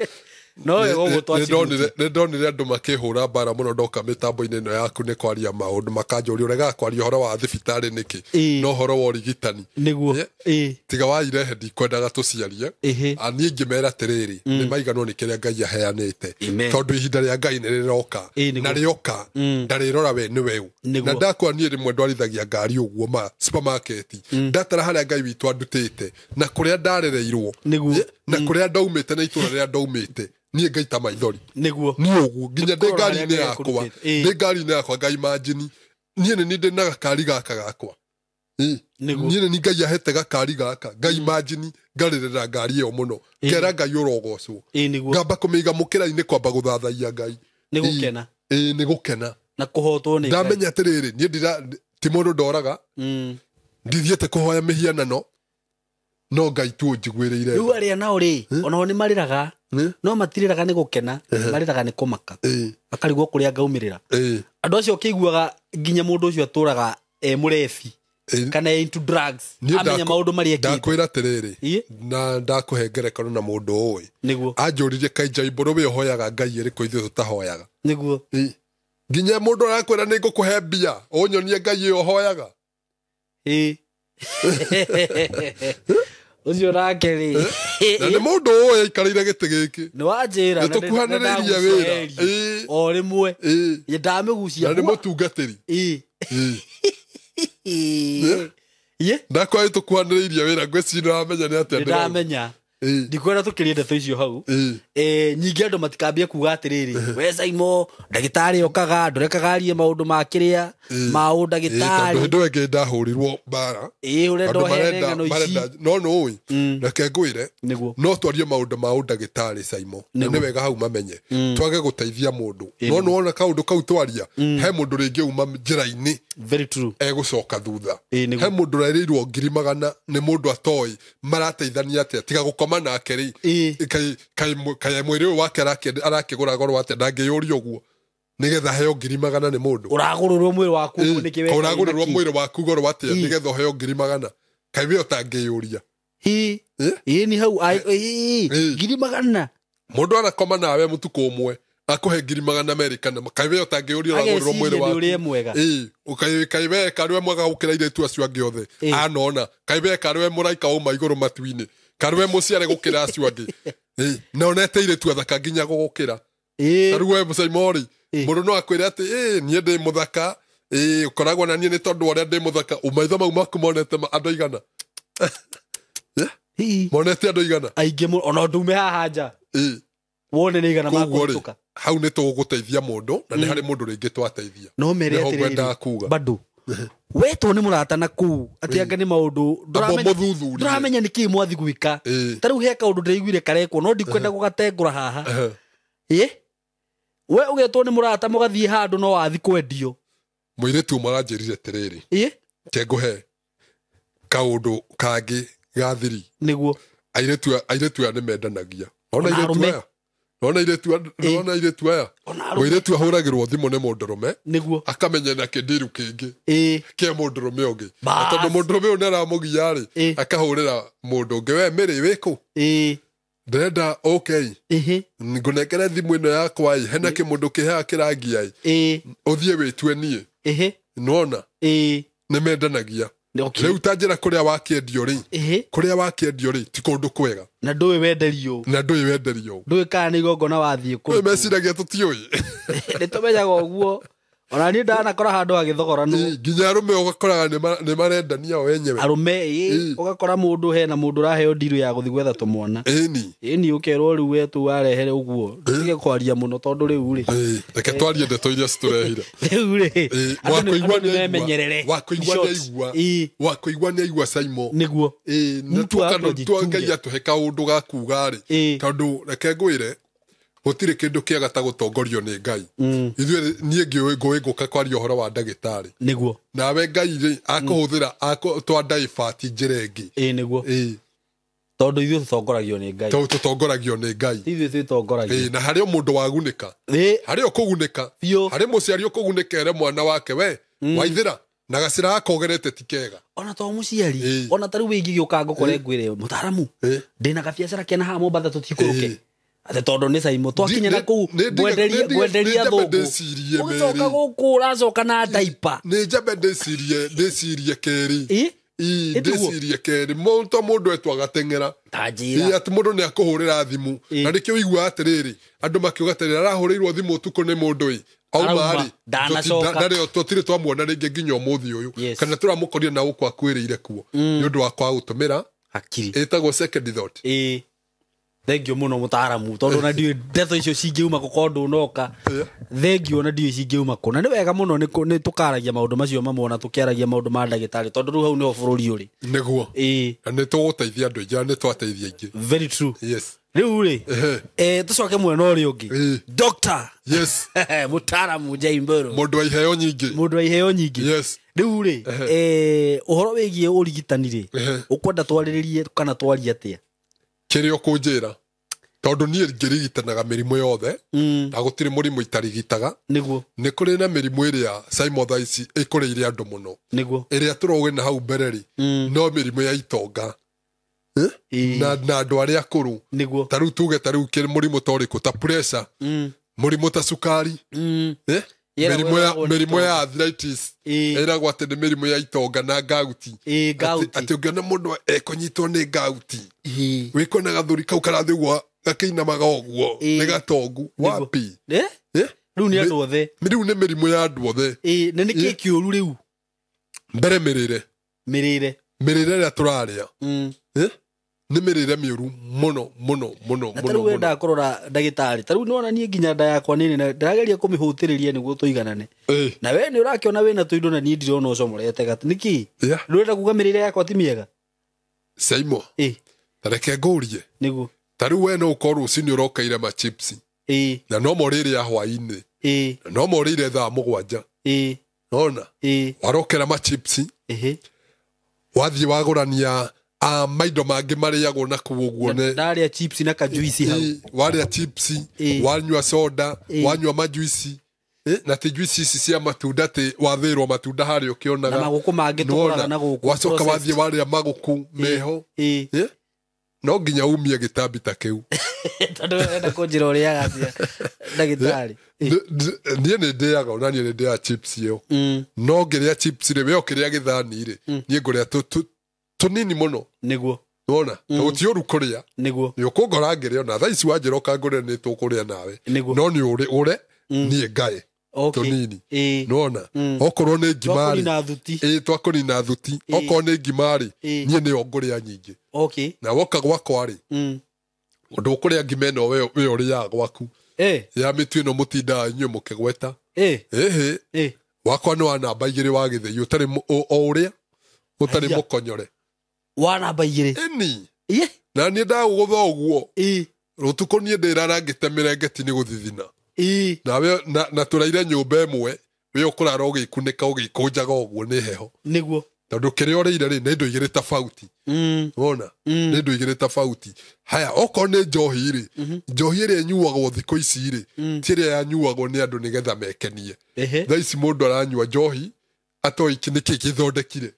No wega ũguo twacihutia. nĩ ndonire andũ makĩhũra mbara mũno ndoka mĩtambo-inĩ ĩno yaku nĩ kwaria maũndũ makanjũria ũregaga kwaria ũhoro wa thibitarĩ nĩkĩ Ĩ. no ũhoro wa ũrigitani. Nĩguo. Ĩ. Ĩ. Tiga wairehe ndikwendaga tũciarie. Ĩhĩ. A, niĩ ngĩmera atĩrĩrĩ, nĩ maiganwo nĩ kĩrĩa Ngai aheanĩte Amen. tondũ ihinda rĩa Ngai nĩ rĩroka. Ĩ, nĩguo. Na rĩoka ndarĩrora we nĩ weũ. Nĩguo. Na ndakwa niĩ rĩmwe ndwarithagia ngari ũguo ma supermarket ndatara harĩa Ngai witũ andutĩte na kũrĩa ndarereirwo. Nĩguo. Ĩ, na kũrĩa ndaumĩte na itũra rĩrĩa ndaumĩte, niĩ ngaita maithori. Nĩguo. Niĩ ũguo nginya ndĩ Kũrora ngari-inĩ harĩa Ngai yakwa, akũrutĩte. Ĩ. ndĩ ngari-inĩ yakwa ngaimagine niĩ nĩ niĩ ndĩ na gakari gaka gakwa. Ĩ. Nĩguo. Niĩ nĩ niĩ Ngai ahete gakari gaka, ngaimagine ngarĩrĩra ngari ĩyo mũno, ngera Ngai ũrogocwo. Ĩ, nĩguo. Ngamba kũmĩiga mũkĩra-inĩ kwamba gũthathaiya Ngai. Nĩ gũkena. Ĩ, nĩ gũkena. Na kũhotwo nĩ Ngai. Ndamenya atĩrĩrĩ, niĩ ndira ti mũndũ ndoraga, ndithiĩte kũhoya mĩhianano, no Ngai tu ũnjiguĩrĩire. Rĩu arĩa nao rĩ, onao nĩ marĩraga. Ĩ? No matirĩraga nĩ gũkena, marĩraga nĩ kũmaka. Ĩ. Makarigwo kũrĩa ngaumĩrĩra. Ĩ. Andũ acio ũkĩiguaga nginya mũndũ ũcio atũraga e mũrebi Ĩ. kana e into drugs, Niĩ amenya maũndũ marĩa ekĩte. Ndakwĩra atĩrĩrĩ, Ĩ? na ndakũhe ngerekano na mũndũ ũĩ Nĩguo. anjũririe kainja imbũrũ we ũhoyaga Ngai ĩrĩkũ ithuĩ tũtahoyaga. Nĩguo. Ĩ. Nginya mũndũ arakwĩra nĩ ngũkũhe mbia ũnyonie Ngai ĩyo ũhoyaga. Ĩ. Ũcio nake rĩ, Na nĩ mũndũ ũĩ aikarĩire gĩtĩ gĩkĩ. nĩ wanjĩra. Nĩ tũkuhanĩrĩirie wĩra. Ĩ. O rĩmwe. Ĩ. Ndamĩgucia. Na nĩ mũtungatĩri. Ĩ. Ĩ. Ĩ. Ĩ. Ndakwa tũkuhanĩrĩirie wĩra, ngwĩciria nĩwamenya nĩ atĩa Nĩ ndĩrauga. ndamenya. Ĩ. Ndikwenda tũkĩrie ndeto icio hau. Ĩ. Nyingĩ andũ matikambie kuga atĩrĩrĩ, we Saimo ndagĩtarĩ okaga ndũrekaga arie maũndũ ma kĩrĩa ma Ĩ, tondũ ũndagĩtarĩ. hĩndĩ ĩyo ĩngĩ ndahũrirwo mbara. Ĩ, ũrenda Andũ ũheane marenda ng'ano ici. marenda no nũĩ, reke ngwĩre, Nĩguo. no twarie maũndũ ma ũndagĩtarĩ Saimo, na nĩ wega hau mamenye twage gũteithia mũndũ, no nĩwona kaũndũ kau twaria he mũndũ rĩngĩ uma njĩra-inĩ Very true. egũcoka thutha. Ĩ, nĩguo. He mũndũ ũrerĩirwo 100,000 nĩ mũndũ atoĩ marateithania atĩa tiga gũkoma nake rĩ. Ĩ. Kaĩ mwĩrĩ ũyũ wake arakĩgũra goro atĩa ndangĩyũria ũguo nĩgetha heo 100,000 nĩ mũndũ. Ũragũrũrwo mwĩrĩ waku ũguo nĩkĩ weka Ũragũrĩrwo nĩkĩ? mwĩrĩ waku goro atĩa Ĩ. nĩgetha ũheo 100,000? Kaĩ we ũtangĩyũria? Ĩ. Ĩ? Ĩ, nĩ hau ĩ, Ĩ. 100,000. Mũndũ anakoma nawe mũtukũ ũmwe akũhe 200,000 kana kaĩ we ũtangĩyũria ũragũrĩrwo Ageciria mwĩrĩ nĩ waku? ũrĩa mwega. Ĩ, kaĩ we karĩ we mwega gũkĩra airĩtu acio angĩ othe? Ĩ. Anona kaĩ we karĩ we mũraika wauma igũrũ matu-inĩ, karĩ we mũciare gũkĩra acio angĩ? Ĩ, na onete airĩtu athaka nginya gũgũkĩra. Ĩ. Ta rĩu we Mũcaimori, Ĩ. mũndũ no akwĩre atĩ ĩ, niĩ ndĩ mũthaka, ĩ, ũkoragwo na niĩ nĩ tondũ wa ũrĩa ndĩ mũthaka. Maitho mau maku monete andũ aigana? Ĩ. Monete andũ aigana? Aingĩ mũno ona ndume haha nja. Ĩ. Wone nĩ igana Koguo rĩ, makũhĩtũka. hau nĩ tũgũteithia mũndũ na nĩ harĩ mũndũ rĩngĩ twateithia. No mere Nĩho atĩrĩrĩ, ngwendaga kuga. Bado wetwo nĩ mũrata na kũu atĩ anga nĩ maũndũ Amba mũthuthurie. ndũramenya nĩ kĩĩ mwathi gwĩka. Ĩĩ. Ta rĩu he kaũndũ ndĩraiguire karekwo no ndikwenda gũgatengũra haha. Ehe. Ĩ, we ũgetwo nĩ mũrata mũgathiĩ handũ no wathi kwendio. Mũirĩtu ũmwe aranjĩrire atĩrĩrĩ, Ĩ, ke ngũhe kaũndũ kangĩ ga thiri. Nĩguo. Airĩtu aya nĩ mendanagia. Ona Ona airĩtu arũme. aya, nona airĩtu Ĩ. nona airĩtu aya, Ona arũme. mũirĩtu ahũragĩrwo thimũ nĩ mũndũrũme, Nĩguo. akamenya na kĩndiru kĩngĩ Ĩ. kĩa mũndũrũme ũngĩ. Na Bas. tondũ mũndũrũme ũyũ nĩaramũgia rĩ, Ĩ. akahũrĩra mũndũ ũngĩ, we Mĩrĩ, wĩkũ? Ĩ. Ndĩrenda okay, Ĩhĩ. ngũnengere thimũ ĩno yakwa ĩ, hena kĩmũndũ kĩhaha kĩrangia ĩ, Ĩ. ũthiĩ wĩtue niĩ. Ĩhĩ. Nĩwona? Ĩ. Nĩ mendanagia. Okay. Rĩu ta njĩra kũrĩa wakĩendio rĩ, Ĩhĩ. kũrĩa wakĩendio rĩ ti kũndũ kwega. Na ndũĩ wenderio. Na ndũĩ wenderio. Ndũĩ kana nĩ igongona wathiĩ Ĩ, kũrutwo. Meciragia tũtiũĩ. Nĩ tũmenyaga ũguo. Ona niĩ ndanakora handũ hagĩthogoranwo. Ĩ, nginya arũme ũgakoraga nĩ marendania o enyewe. Arũme ĩ, Ĩ. ũgakora mũndũ hena mũndũ ũraheo ndiru ya gũthiĩ gwetha tũmwana. Ĩni. Ĩni, ũkerwo rĩu we tu warehere ũguo, ndũtige kwaria mũno tondũ rĩu rĩ, Ĩ, reke twarie ndeto iria citũrehire. Rĩu rĩ, Ĩ, andũ wakũigua andũ nĩ nĩ aigua. memenyerere. Wakũigua In nĩ short. aigua. Ĩ. Wakũigua nĩ aigua, Saimo. Nĩguo. Ĩ, na Mtu tuoka hapo tuoka Ngai ajichunge. atũhe kaũndũ ga kuga rĩ, Ĩ. tondũ reke ngwĩre, gũtirĩ kĩndũ kĩega ta gũtongorio nĩ Ngai. Ithuĩ niĩ ngĩũĩ ngũĩ ngũka kwaria ũhoro wa ndagĩtarĩ, Nĩguo. Nawe Ngai rĩ akũhũthĩra twa ndaibati njĩra ĩngĩ. Ĩ, nĩguo. Ĩ. Tondũ ithuĩ tũtongoragio nĩ Ngai. Tondũ tũtongoragio nĩ Ngai. Ti ithuĩ twĩtongoragia. Ĩ, na harĩ o mũndũ wagunĩka, Ĩ. harĩ o kũgunĩka. Biũ. Harĩ mũciari ũkũgunĩka ere mwana wake, we waithĩra na gacĩra gakogerete ti kega. Ona to mũciari. Ĩ. Ona ta rĩu ingĩgĩũka ngũkore ngwĩre, mũtaaramu, Ĩ. ndĩna gabiacara kena haha Mombatha, tũtikũrũke. Ĩ. Atĩ tondũ nĩ Caimo twakinya na kũu ngwenderia nĩ ngwenderia njambe thũngũ, ndĩcirie ũgĩcoka merĩ. gũkũ ũracoka na ndaipa. Nĩ njambe ndĩcirie kerĩ. Ĩ? Ĩ, Ĩ, tiguo? Ndĩcirie kerĩ to mũndũ etwo agateng'era. Ta Ĩ, njĩra. atĩ mũndũ nĩ akũhũrĩra thimũ. Ĩ. Na nĩkĩo ũiguaga atĩrĩrĩ, andũ makiuga atĩrĩrĩ, arahũrĩirwo thimũ ũtukũ nĩ mũndũ ĩ auma Arauma, rĩ, ndanacoka. tũtirĩ twamuona rĩngĩ nginya ũmũthĩ ũyũ. Kana tũramũkorire na gũkũ akuĩrĩire kuo nĩ ũndũ wa kwaga gũtũmĩra Hakiri. ĩtagwo second thought. Ĩ, thengio mũno mũtaaramu, tondũ ona ndiũĩ ndeto icio cingiuma kũ korwo ndũnoka. Thengio, ona ndiũĩ cingiuma kũ, na nĩ wega mũno nĩ tũkaragia maũndũ macio mamwe, ona tũkĩaragia maũndũ ma ndagĩtarĩ, tondũ rĩu hau nĩho bũrũri ũrĩ. Nĩguo. Ĩ. Na nĩ tũgũteithia andũ aingĩ na nĩ twateithia aingĩ. Very true. Yes. Rĩu rĩ, Ehe. tũcoke mwena ũrĩa ũngĩ. Ĩ. Doctor, Yes. mũtaaramu Jaimbũrũ, Mũndũ wa iheo nyingĩ. Mũndũ wa iheo nyingĩ. Yes. Rĩu rĩ, ũhoro wĩgiĩ ũrigitani rĩ, Ehe. ũkwenda twarĩrĩrie kana twarie atĩa? Kĩrĩa ũkũnjĩra, tondũ niĩ ngĩrigitanaga mĩrimũ yothe, na gũtirĩ mũrimũ itarigitaga. Nĩguo. Nĩ kũrĩ na mĩrimũ ĩrĩa, Simon, thaa ici ĩkũrĩire andũ mũno, Nĩguo. Ĩrĩa tũrauga na hau mbere rĩ, no mĩrimũ ya itonga. Eh? Ĩ. Na andũ arĩa akũrũ. Nĩguo. Ta rĩu tuge, ta rĩu mũrimũ ta ũrĩkũ? Ta pressure, mũrimũ ta cukari. Eh? Ĩragwo Mĩrimũ ya ĩragwo nĩ mĩrimũ ya itonga. arthritis. Ĩ. Ĩragwo atĩ nĩ mĩrimũ ya itonga na gauti. Ĩ, gout. Atĩ ũngĩona mũndũ ekũnyitwo nĩ gauti, Ĩ. wĩkona gathuri kau karathiĩ ũguo gakĩinamaga ũguo, Ĩ. nĩ gatongu wapi. Eh? Eh? Rĩu nĩ andũ othe. Rĩu nĩ mĩrimũ ya andũ othe. Ĩ, na nĩ kĩ kĩũru rĩu? Mbere mĩrĩre. Mĩrĩre. Mĩrĩre ĩrĩa tũrarĩa. Eh? Nĩ mĩrĩre mĩũru mũno mũno mũno Na mũno tarĩu mũno. wendaga kũrora ndagĩtarĩ, tarĩu nĩwona niĩ nginya nda yakwa nĩ nene, ndĩrageria kũmĩhũtĩrĩria nĩguo tũiganane. Ĩ. Na we nĩ ũrakĩona wĩna tũindo na niĩ ndirona ũcomorete gati nĩkĩ? Ndũrenda kuga mĩrĩre yakwa ti mĩega? Saimo, Ĩ. ta reke ngũrie. Nĩguo. Ta rĩu we no ũkorwo rũcinĩ ũrokeire machipsi, Ĩ. na no morĩire ya hwaĩ-inĩ, Ĩ. na no morĩire thaa 7. Ĩ. Nona Ĩ. warokera machipsi, Ĩhĩ. wathiĩ wagũrania maindo mangĩ marĩagwo na kũu ũguo nĩ Ndarĩa chips na kajuici hau. Ĩ, warĩa chipsi, Ĩ. wanyua soda, Ĩ. wanyua majuici. Ĩ, na ti juici ici cia matunda, ti wathĩrwo matunda harĩa ũkĩonaga. Na magũkũ mangĩ tũgũraga Nĩwona? na gũkũ Wacoka processed. wathiĩ warĩa magũkũ meho. Ĩ. Ĩ, no nginya umie gĩtambi ta kĩu. Tondũ wenda kũnjĩra ũrĩaga atĩa, ndagĩtarĩ? Ĩ. Niĩ nĩ ndĩaga, ona niĩ nĩ ndĩaga chips ĩyo. No ngĩrĩa chips rĩ, we ũkĩrĩa gĩthani rĩ, niĩ ngũrĩa tũnini mũno. Nĩguo. Nĩwona ti ũru kũrĩa. Nĩguo. Nĩ ũkũngora ngĩrĩa, ona thaa ici wanjĩra ũkangũrĩra nĩ tũkũrĩa nawe. Nĩguo. No nĩ ũrĩ ũre niĩ ngae tũnini. Nĩwona okorwo nĩ ngima rĩ, Twakũnina thuti. Ĩ, twakũnina thuti. Ĩ. Okorwo nĩ ngima rĩ, Ĩ. niĩ nĩyo ngũrĩa nyingĩ. Okay. Na woka gwakwa rĩ, Ndũkũrĩa ngima ĩno we ũrĩaga gwaku ya mĩtu ĩno mũtindaga inyuĩ mũkĩgweta. Ĩhĩ, wakwa nĩ wa namba 2 wa gĩthĩi, ũtarĩ o ũrĩa ũtarĩ mũkonyore. Wa namba 2. Ĩni. Na niĩ ndagũgũtha ũguo. Rũtukũ niĩ ndĩrara ngĩte mĩrengeti nĩ gũthithina. Nawe na tũraire nyũmba ĩmwe, we ũkũrara ũgĩkunĩka ũgĩkũnjaga ũguo nĩ heho. Nĩguo. Tondũ kĩrĩa ũrĩire rĩ, nĩ indo igĩrĩ tofauti. Wona? Nĩ indo igĩrĩ tofauti. Haya, okorwo nĩ njohi rĩ, njohi ĩrĩa ĩnyuagwo thikũ ici rĩ, ti ĩrĩa yanyuagwo nĩ andũ nĩgetha mekenie. Thaa ici mũndũ aranyua njohi atoĩ nĩkĩ gĩthondekire.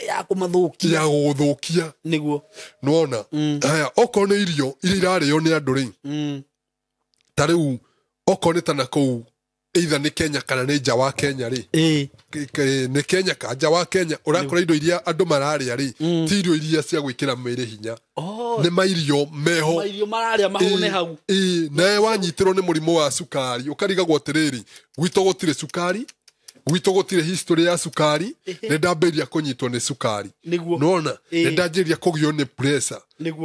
Ya kũmathũkia. Ya gũgũthũkia. Nĩguo. Nĩwona? Haya, okorwo nĩ irio iria irarĩo nĩ andũ rĩ, ta rĩu okorwo nĩ ta nakũu either nĩ Kenya kana nĩ nja wa Kenya rĩ, nĩ Kenya ka nja wa Kenya, ũrakora indo iria andũ mararĩa rĩ, ti irio iria cia gwĩkĩra mwĩrĩ hinya. Nĩ mairio meho. Mairio mararĩa mahũne hau. Nawe wanyitĩrwo nĩ mũrimũ wa cukari, ũkarigagwo atĩrĩrĩ, gwitũ gũtirĩ cukari, gwitũ gũtirĩ history ya cukari, nĩ ndambĩrĩria kũnyitwo nĩ cukari. Nĩwona? Nĩ ndanjĩrĩria kũgio nĩ pressure.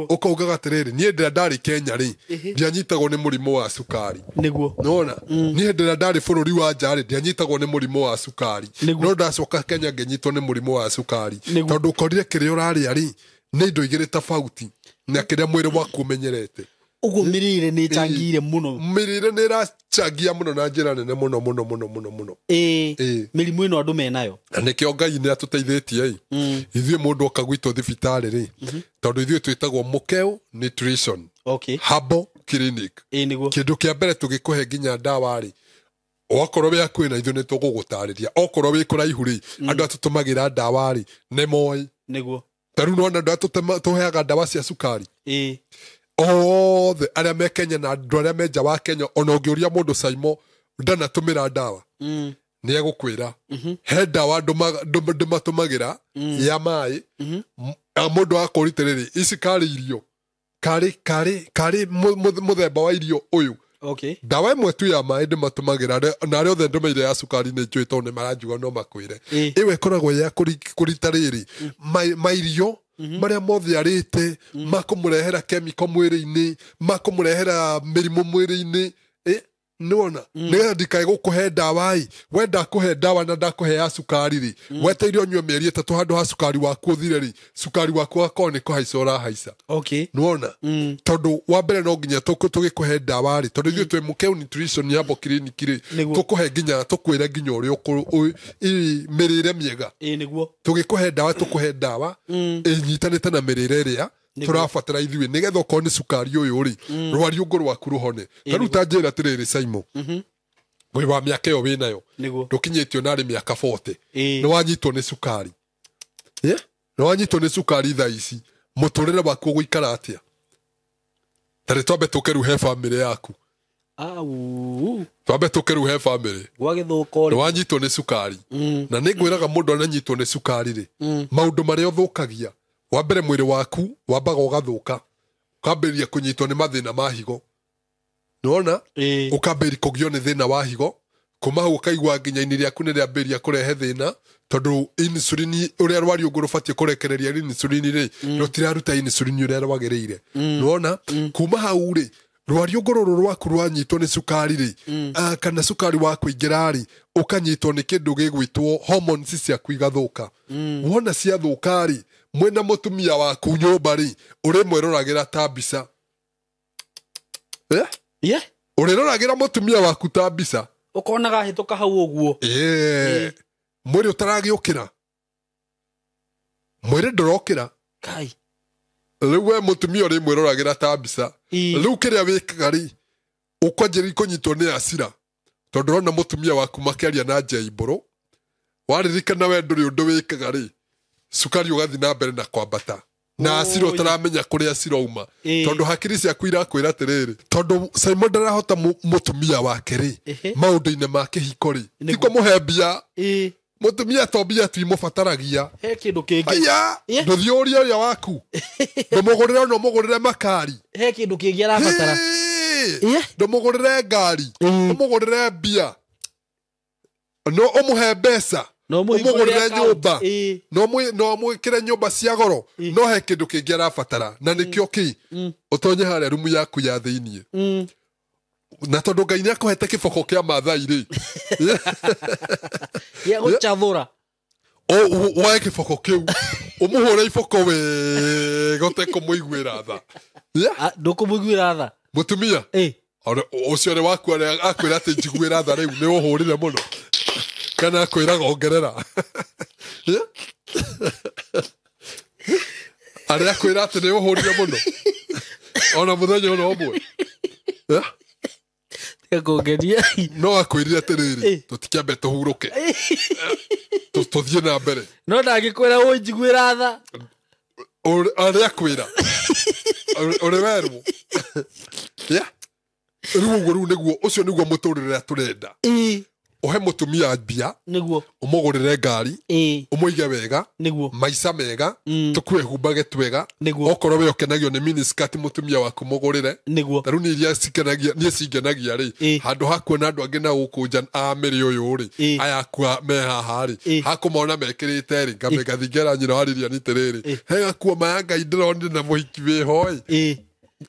Ũkaugaga atĩrĩrĩ, niĩ hĩndĩ ĩrĩa ndarĩ Kenya rĩ, ndianyitagwo nĩ mũrimũ wa cukari. Nĩwona? Niĩ hĩndĩ ĩrĩa ndarĩ bũrũri wa nja rĩ, ndianyitagwo nĩ mũrimũ wa cukari. No ndacoka Kenya ngĩnyitwo nĩ mũrimũ wa cukari. Tondũ ũkorire kĩrĩa ũrarĩa rĩ, nĩ indo igĩrĩ tofauti na kĩrĩa mwĩrĩ waku ũmenyerete. Ũguo mĩrĩre nĩ ĩcangĩire mũno. Mĩrĩre nĩ ĩrachangia mũno na njĩra nene mũno mũno mũno mũno mũno. Mĩrimũ ĩno andũ menayo. Na nĩkĩo Ngai nĩ atũteithĩtie ĩ. Ithuĩ mũndũ oka gwitũ thibitarĩ rĩ, tondũ ithuĩ twĩtagwo Mũkeu Nutrition. Herbal Clinic. Kĩndũ kĩa mbere tũgĩkũhe nginya ndawa rĩ, okorwo wĩ hakuhĩ na ithuĩ nĩ tũgũgũtarĩria. Okorwo wĩ kũraihu rĩ, andũ atũtũmagĩra ndawa rĩ, nĩ moĩ. Nĩguo. Ta rĩu nĩwona andũ aya tũheaga ndawa cia cukari. Othe arĩa me Kenya na andũ arĩa me nja wa Kenya, ona ũngĩũria mũndũ Saimo ndanatũmĩra ndawa, nĩ egũkwĩra. He ndawa ndĩmatũmagĩra ya maĩ. Mũndũ akũrĩte rĩrĩ, ici karĩ irio, karĩ mũthemba wa irio ũyũ. Ndawa ĩmwe tu ya maĩ ndĩmatũmagĩra, na arĩa othe ndũmĩire ya cukari nĩ njũĩ tondũ nĩ maranjigua no makwĩre. Ĩyo ĩkoragwo ya kũrita rĩrĩ, mairio marĩa mothe arĩte, makũmũrehera chemical mwĩrĩ-inĩ, makũmũrehera mĩrimũ mwĩrĩ-inĩ. Nĩwona? Nĩgetha ndikae gũkũhe ndawa ĩ, we ndakũhe ndawa na ndakũhe ya cukari rĩ, wetereire ũnyue mĩeri 3 handũ ha cukari waku ũthire rĩ, cukari waku wakorwo nĩ kũhaica ũrahaica. Nĩwona? Tondũ wa mbere no nginya tũgĩkũhe ndawa rĩ, tondũ ithuĩ twĩ Mũkeu Nutrition Herbal Clinic rĩ, tũkũhe nginya, tũkwĩre nginya ũrĩa mĩrĩre mĩega. Tũgĩkũhe ndawa, tũkũhe ndawa ĩnyitanĩte na mĩrĩre ĩrĩa tũrabatara ithuĩ, nĩgetha okorwo nĩ cukari ũyũ rĩ, rwariũngũ rwaku rũhone. Ta rĩu ta njĩra atĩrĩrĩ Saimo, wĩ wa mĩaka ĩyo wĩnayo, ndũkinyĩtio narĩ mĩaka 40, nĩ wanyitwo nĩ cukari. Nĩ wanyitwo nĩ cukari thaa ici, mũtũrĩre waku ũgũikara atĩa? Ta rĩ twambe tũke rĩu he bamĩrĩ yaku. Twambe tũke rĩu he bamĩrĩ. Nĩ wanyitwo nĩ cukari. Na nĩ ngwĩraga mũndũ ananyitwo nĩ cukari rĩ, maũndũ marĩa ũthũkagia, wa mbere mwĩrĩ waku wambaga ũgathũka, ũkambĩrĩria kũnyitwo nĩ mathĩna ma higo. Nĩwona? Ũkambĩrĩria kũgio nĩ thĩna wa higo, kuma hau ũkaigua nginya ini rĩaku nĩ rĩambĩrĩria kũrehe thĩna, tondũ insulin ũrĩa rwariũngũ rũbatiĩ kũrekereria insulin rĩ, rũtiraruta insulin ũrĩa rwagĩrĩire. Nĩwona? Kuma hau rĩ, rwariũngũ rũrũ rwaku rwanyitwo nĩ cukari rĩ, kana cukari wa kũingĩra rĩ, ũkanyitwo nĩ kĩndũ gĩgwĩtwo hormones ciaku igathũka. Wona ciathũka rĩ, mwĩna mũtumia waku nyũmba rĩ, ũrĩmwĩroragĩra ta mbica. Ũrĩroragĩra mũtumia waku ta mbica. Ũkonaga hĩtũka hau ũguo. Mwĩrĩ ũtaragĩũkĩra. Mwĩrĩ ndũrokĩra. Kai. Rĩu we mũtumia ũrĩmwĩroragĩra ta mbica. Rĩu kĩrĩa wĩkaga rĩ, ũkwanjĩrĩria kũnyitwo nĩ hasira. Tondũ ũrona mũtumia waku makĩaria na njeimbũrũ, waririkana we ndũrĩ ũndũ wĩkaga rĩ, cukari ũgathiĩ na mbere na kwambata. Na hasira ũtaramenya kũrĩa cirauma. Tondũ hakiri ciaku irakwĩra atĩrĩrĩ, tondũ Simon ndarahota mũtumia wake rĩ, maũndũ-inĩ ma kĩhiko rĩ, ti kũmũhe mbia. Mũtumia to mbia tu imũbataragia. He kĩndũ kĩngĩ. Aya, ndũthiĩ ũrie ũrĩa waku. Ndũmũgũrĩre ona ũmũgũrĩre makari. He kĩndũ kĩngĩ arabatara. Ndũmũgũrĩre ngari, ũmũgũrĩre mbia, no ũmũhe mbeca. No mũhingũrĩre ũmũgũrĩre account. nyũmba, Ĩĩ. no mwĩkĩre nyũmba cia goro, no he kĩndũ kĩngĩ arabatara, na nĩkĩo kĩ ũtonye harĩa rumu yaku ya thĩiniĩ. Na tondũ Ngai nĩ akũhete kĩboko kĩa Maathai rĩ, Gĩa gũchathũra. Woe kĩboko kĩu ũmũhũre iboko wega ũtekũmũiguĩra tha. Yeah. Ah, ndũkũmũiguĩra tha. Mũtumia Ĩĩ. Ũcio nĩ waku arĩa akwĩra atĩ njiguĩra tha rĩu nĩ ũhũrire mũno, kana akwĩraga ongerera. Yeah. Arĩa akwĩra atĩ nĩ ũhũrire mũno ona mũthenya ona ũmwe. Yeah. Tiga kũngeria. No akwĩrire atĩrĩrĩ, tũtikĩambe tũhurũke, tũthiĩ na mbere. No ndangĩkwĩra ũnjiguĩra tha. Arĩa akwĩra ũrĩ werwo. Yeah. Rĩu ũguo, rĩu nĩguo ũcio nĩguo mũtũrĩre ũrĩa tũrenda. Ũhe mũtumia mbia, ũmũgũrĩre ngari, ũmũige wega, maica mega, tũkwĩhumbage twega. Okorwo we ũkenagio nĩ miniskirt, mũtumia waku mũgũrĩre. Ta rĩu niĩ iria cikenagia niĩ cingenagia rĩ, handũ ha kuona andũ angĩ na gũkũ nja a mĩrĩ ũyũ rĩ, aya akua me haha rĩ, hakũmona mekĩrĩte rĩ, ngathingera nyina wa Lilian atĩrĩrĩ, he gakuo maya Ngai ndĩronire na mũhiki wĩho ĩ,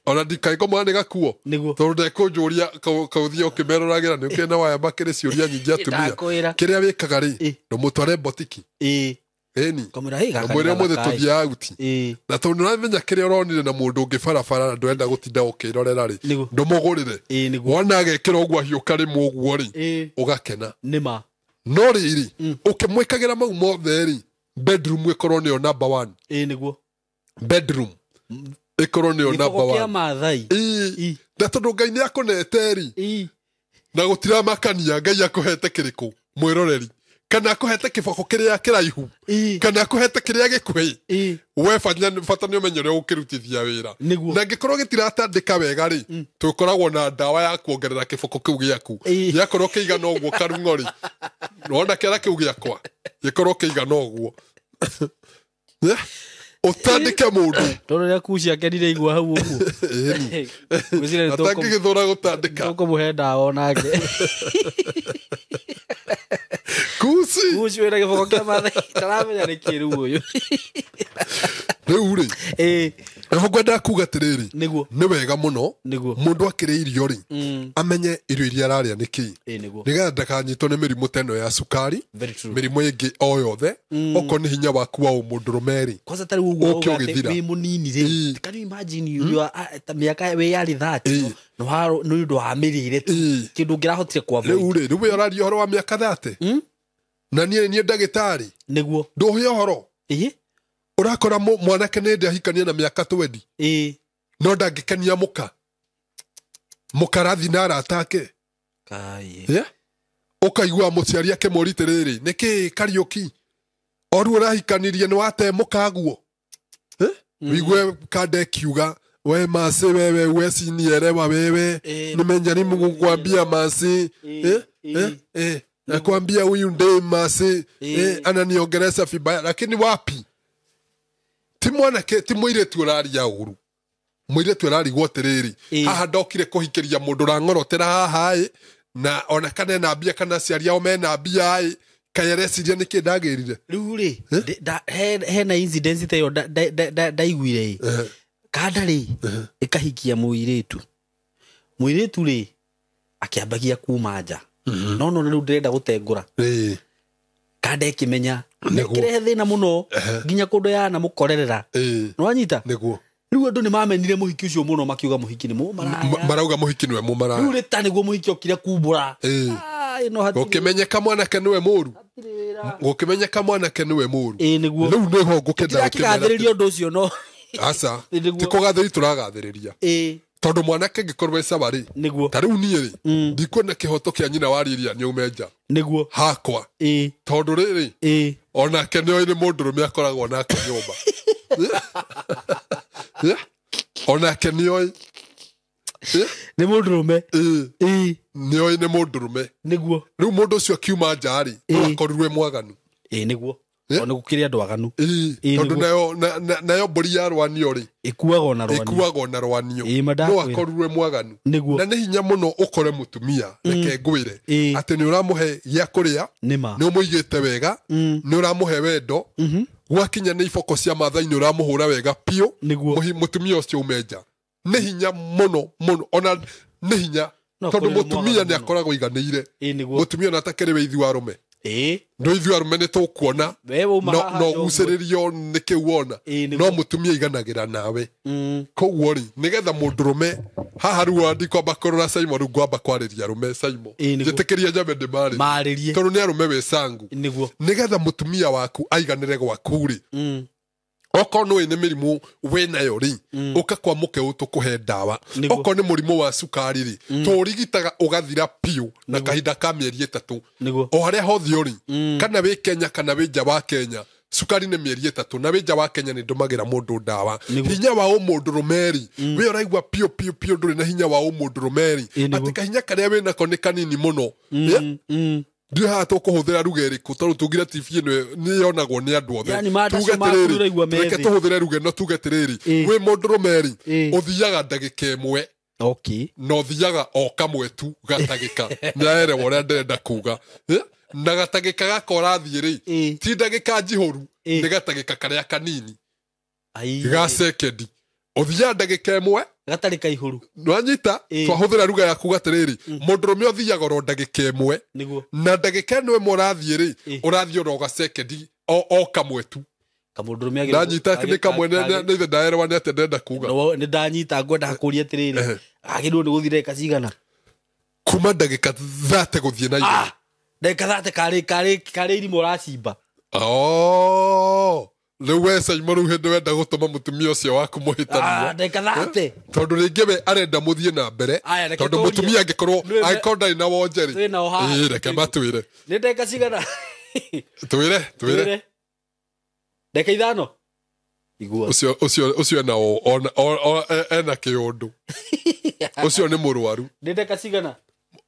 ona ndikaĩ nĩ gakuo, tondũ ndekũnjũria kaũthiĩ ũkĩmeroragĩra nĩ ũkĩrĩ na waya makĩrĩ ciũria nyingĩ atumia. Ndakwĩra. Kĩrĩa wĩkaga rĩ, ndũmũtware botiki, ĩni, Kamwĩra, "Hey, gaka mwĩre nĩ ũmũthĩ gathaka ĩ." tũthiĩ auti. Na tondũ nĩũramenya kĩrĩa ũronire na mũndũ ũngĩ barabara na ndũrenda gũtinda ũkĩrorera rĩ, ndũmũgũrĩre. Wona agekĩra ũguo ahiũka rĩmwe ũguo rĩ, ũgakena. Nĩma. No rĩrĩ, ũkĩmwĩkagĩra mau mothe rĩ, bedroom ĩkorwo nĩyo number one. Ĩĩ nĩguo. Bedroom ĩkorwo nĩyo Gĩboko number kĩa one. Maathai. Ĩĩ. Na tondũ Ngai nĩ akũnete rĩ, na gũtiramakania Ngai akũhete kĩrĩkũ mwĩroreri, kana akũhete kĩboko kĩrĩa kĩraihu, kana akũhete kĩrĩa gĩkuhĩ, we bata bata nĩ ũmenye ũrĩa ũkĩrutithia wĩra. Na angĩkorwo gĩtiratandĩka wega rĩ, tũkoragwo na ndawa ya kuongerera kĩboko kĩu gĩaku. Gĩakorwo kĩigana ũguo karung'o rĩ, wona kĩara kĩu gĩakwa gĩkorwo kĩigana ũguo. Yeah. Ũtandĩke mũndũ. Tondũ rĩrĩa kuci akenire igua hau ũguo. Ĩni. Ngwĩciria nĩ tũkũ- Atangĩgĩthũra gũtandĩka. tũkũmũhe ndawa onake. Kuci. Kuci wĩna gĩboko kĩa Maathai taramenya nĩ kĩrĩu ũyũ. Rĩu rĩ, nĩho ngwendaga kuga atĩrĩrĩ, nĩ wega mũno mũndũ akĩrĩa irio rĩ, amenye irio iria ararĩa nĩ kĩĩ, nĩgetha ndakanyitwo nĩ mĩrimũ ta ĩno ya cukari, Very true. mĩrimũ ĩngĩ o yothe. Okorwo nĩ hinya waku wa ũmũndũrũme rĩ, Kwanza tarĩ ũguo ũke ũgate ũgĩthira. wĩ mũnini rĩ, can you imagine you are, ta mĩaka wĩ yarĩ 30, nĩ ũndũ wa mĩrĩre tu, kĩndũ ũngĩrahotire ku avoid. Rĩu rĩ, rĩu we ũraria ũhoro wa mĩaka 30, na niĩ niĩ ndagĩtarĩ. Ndũhĩ ũhoro. Ũrakora mwanake nĩ ndĩ ahikania na mĩaka 20, no ndangĩkenia mũka, mũkarathi na arata ake. Kai. Yeah? Ũkaigua mũciari akĩmũria atĩrĩrĩ, nĩkĩ Kariũki oru ũrahikanirie nĩ wate mũkaguo? Eh? Wigue kanda ĩkiuga, we masi, wewe huwezi nielewa wewe. Nimejaribu kukuambia masi. Eh? Eh? Eh? Nakwambia huyu ndiye masi. Eh, ananiongelesha vibaya, lakini wapi, ti mwanake, ti mũirĩtu ũraria ũru, mũirĩtu ũrarigwo atĩrĩrĩ, haha ndokire kũhikĩria mũndũ ũrang'orotera haha ĩ, na ona kana ena mbia kana aciari ao mena mbia ĩ, kaĩ areciria nĩkĩ ndagĩrire. Rĩu rĩ, hena incident ta ĩyo ndaiguire ĩ, kanda rĩ ĩkahikia mũirĩtu, mũirĩtu rĩ akĩambagia kuma nja, no rĩu ndĩrenda gũtengũra. Kanda ĩkĩmenya, ĩkĩrehe thĩna mũno nginya kũndũ yanamũkorerera. Nĩwanyita? Nĩguo. Rĩu andũ nĩ mamenire mũhiki ũcio mũno, makiuga mũhiki nĩ mũmaraya. Marauga mũhiki nĩwe mũmaraya. Rĩu rĩ, ta nĩguo mũhiki okire kumbũra. Ah, ĩno hatirĩ Gũkĩmenyeka mwanake nĩwe mũru. Hatirĩ wĩra. Gũkĩmenyeka mwanake nĩwe mũru. Ĩĩ nĩguo. Rĩu nĩho ngũkenda. Tirakĩgathĩrĩria ũndũ ũcio no. Aca. Nĩguo. Ti kũgathĩrĩria tũragathĩrĩria, tondũ mwanake angĩkorwo e sawa rĩ, ta rĩu niĩ rĩ, ndikuona kĩhoto kĩa nyina wa Lilia nĩ aume nja hakwa, tondũ rĩrĩ, onake nĩoĩ nĩ mũndũrũme akoragwo nake nyũmba. Yeah. Onake nĩoĩ. Yeah. Nĩ mũndũrũme. Nĩoĩ nĩ mũndũrũme. Rĩu mũndũ ũcio akiuma nja rĩ, no akorirwo e mwaganu. Ĩĩ nĩguo. Tondũ nĩ gũkĩrĩ andũ aganu. Ĩĩ, Ĩĩ, tondũ nĩguo. nayo mbũri ya rwanio rĩ, Ĩkuagwo na rwanio. Ĩkuagwo na rwanio. Ĩĩ, ma No ndakwĩra. akorirwe mwaganu. Nĩguo. Na nĩ hinya mũno ũkore mũtumia, reke ngwĩre, atĩ nĩ ũramũhe gĩa kũrĩa, Nĩma. nĩ ũmũigĩte wega, nĩ ũramũhe wendo, gwakinya nĩ iboko cia mathai nĩ ũramũhũra wega biũ. Nĩguo. Mũtumia ũcio ume nja nĩ hinya mũno mũno, ona nĩ hinya, No tondũ akorirwo mũtumia mwaganu nĩ mũno. akoragwo aiganĩire. Ĩĩ, nĩguo. Mũtumia ona atakĩrĩ wĩ ithuĩ arũme, no ithuĩ arũme nĩ tũkuona, We wauma no haha no njogu. gucĩrĩrio nĩ kĩu wona. Ĩĩ, nĩguo. No mũtumia aiganagĩra nawe. Koguo rĩ, nĩgetha mũndũrũme haha rĩu ona ndikwamba kũrora Simon, rĩu ngwamba kwarĩria arũme, Simon. Ĩĩ, nĩguo. Njĩtĩkĩria njambe ndĩmarĩrie. Marĩrie. Tondũ nĩ arũme wĩ cangu. Nĩguo. Nĩgetha mũtumia waku aiganĩre gwaku rĩ, okorwo nĩ nĩ mĩrimũ wĩnayo rĩ, ũka kwa mũkeũ tũkũhe ndawa. Nĩguo. Okorwo nĩ mũrimũ wa cukari rĩ, tũũrigitaga ũgathira biũ na kahinda ka mĩeri 3. Nĩguo. O harĩa hothe ũrĩ, kana wĩ Kenya kana wĩ nja wa Kenya, cukari nĩ mĩeri 3, na wĩ nja wa Kenya nĩ ndũmagĩra mũndũ ndawa. Nĩguo. Hinya wa ũmũndũrũme rĩ, wĩ ũraigua piũ piũ piũ ndũrĩ na hinya wa ũmũndũrũme rĩ, Ĩĩ, nĩguo. atĩ kahinya karĩa wĩnako nĩ kanini mũno. Yeah? Ndiũĩ haha tũkũhũthĩra ruga ĩrĩkũ, tondũ tugire TV ĩno nĩ yonagwo nĩ andũ othe. Yani mandaco Tuge maku atĩrĩrĩ, ũraigua me reke thĩ. tũhũthĩre ruga ĩno, tuge atĩrĩrĩ, wĩ mũndũrũme rĩ, ũthiaga ndagĩka 1, na ũthiaga o kamwe tu gatagĩka. Nĩaerewa ũrĩa ndĩrenda kuga. Na gatagĩka gaka ũrathiĩ rĩ, ti ndagĩka njihũru, nĩ gatagĩka karĩa kanini Ai. ga sekendi, ũthiaga ndagĩka 1. Gatarĩ kaihũru. Nwanyita? Twahũthĩra ruga ya kuga atĩrĩrĩ, mũndũrũme ũthiaga oro ndagĩka 1, Nĩguo. na ndagĩka ĩno ĩmwe ũrathiĩ rĩ, ũrathiĩ oro gacekendi o kamwe tu. Kamũndũrũme Ndanyita nĩ kamwe, nĩ ithe ndaerewa nĩ atĩa ndĩrenda kuga. Nĩ ndanyita, ngwenda kũria atĩrĩrĩ, agĩrĩirwo nĩ gũthiĩ ndagĩka cigana? Kuma ndagĩka 30 gũthiĩ na igũrũ. Ah, ndagĩka 30 karĩ irimũ ũracimba. Oh, rĩu we Simon, rĩu hĩndĩ wenda gũtũma mũtumia ũcio waku mũhĩtania. Ah, ndagĩka 30. Tondũ rĩngĩ we arenda mũthiĩ na mbere. Aya, reke Tondũ tũrie. mũtumia angĩkorwo angĩkorwo ndarĩ na wonje rĩ, Twĩ nao haha. Ĩĩ, reke matwĩre. Nĩ ndagĩka cigana? Twĩre, twĩre. Twĩre. Ndagĩka 5 igua. Ũcio ena ena kĩũndũ, ũcio nĩ mũrwaru. Nĩ ndagĩka cigana?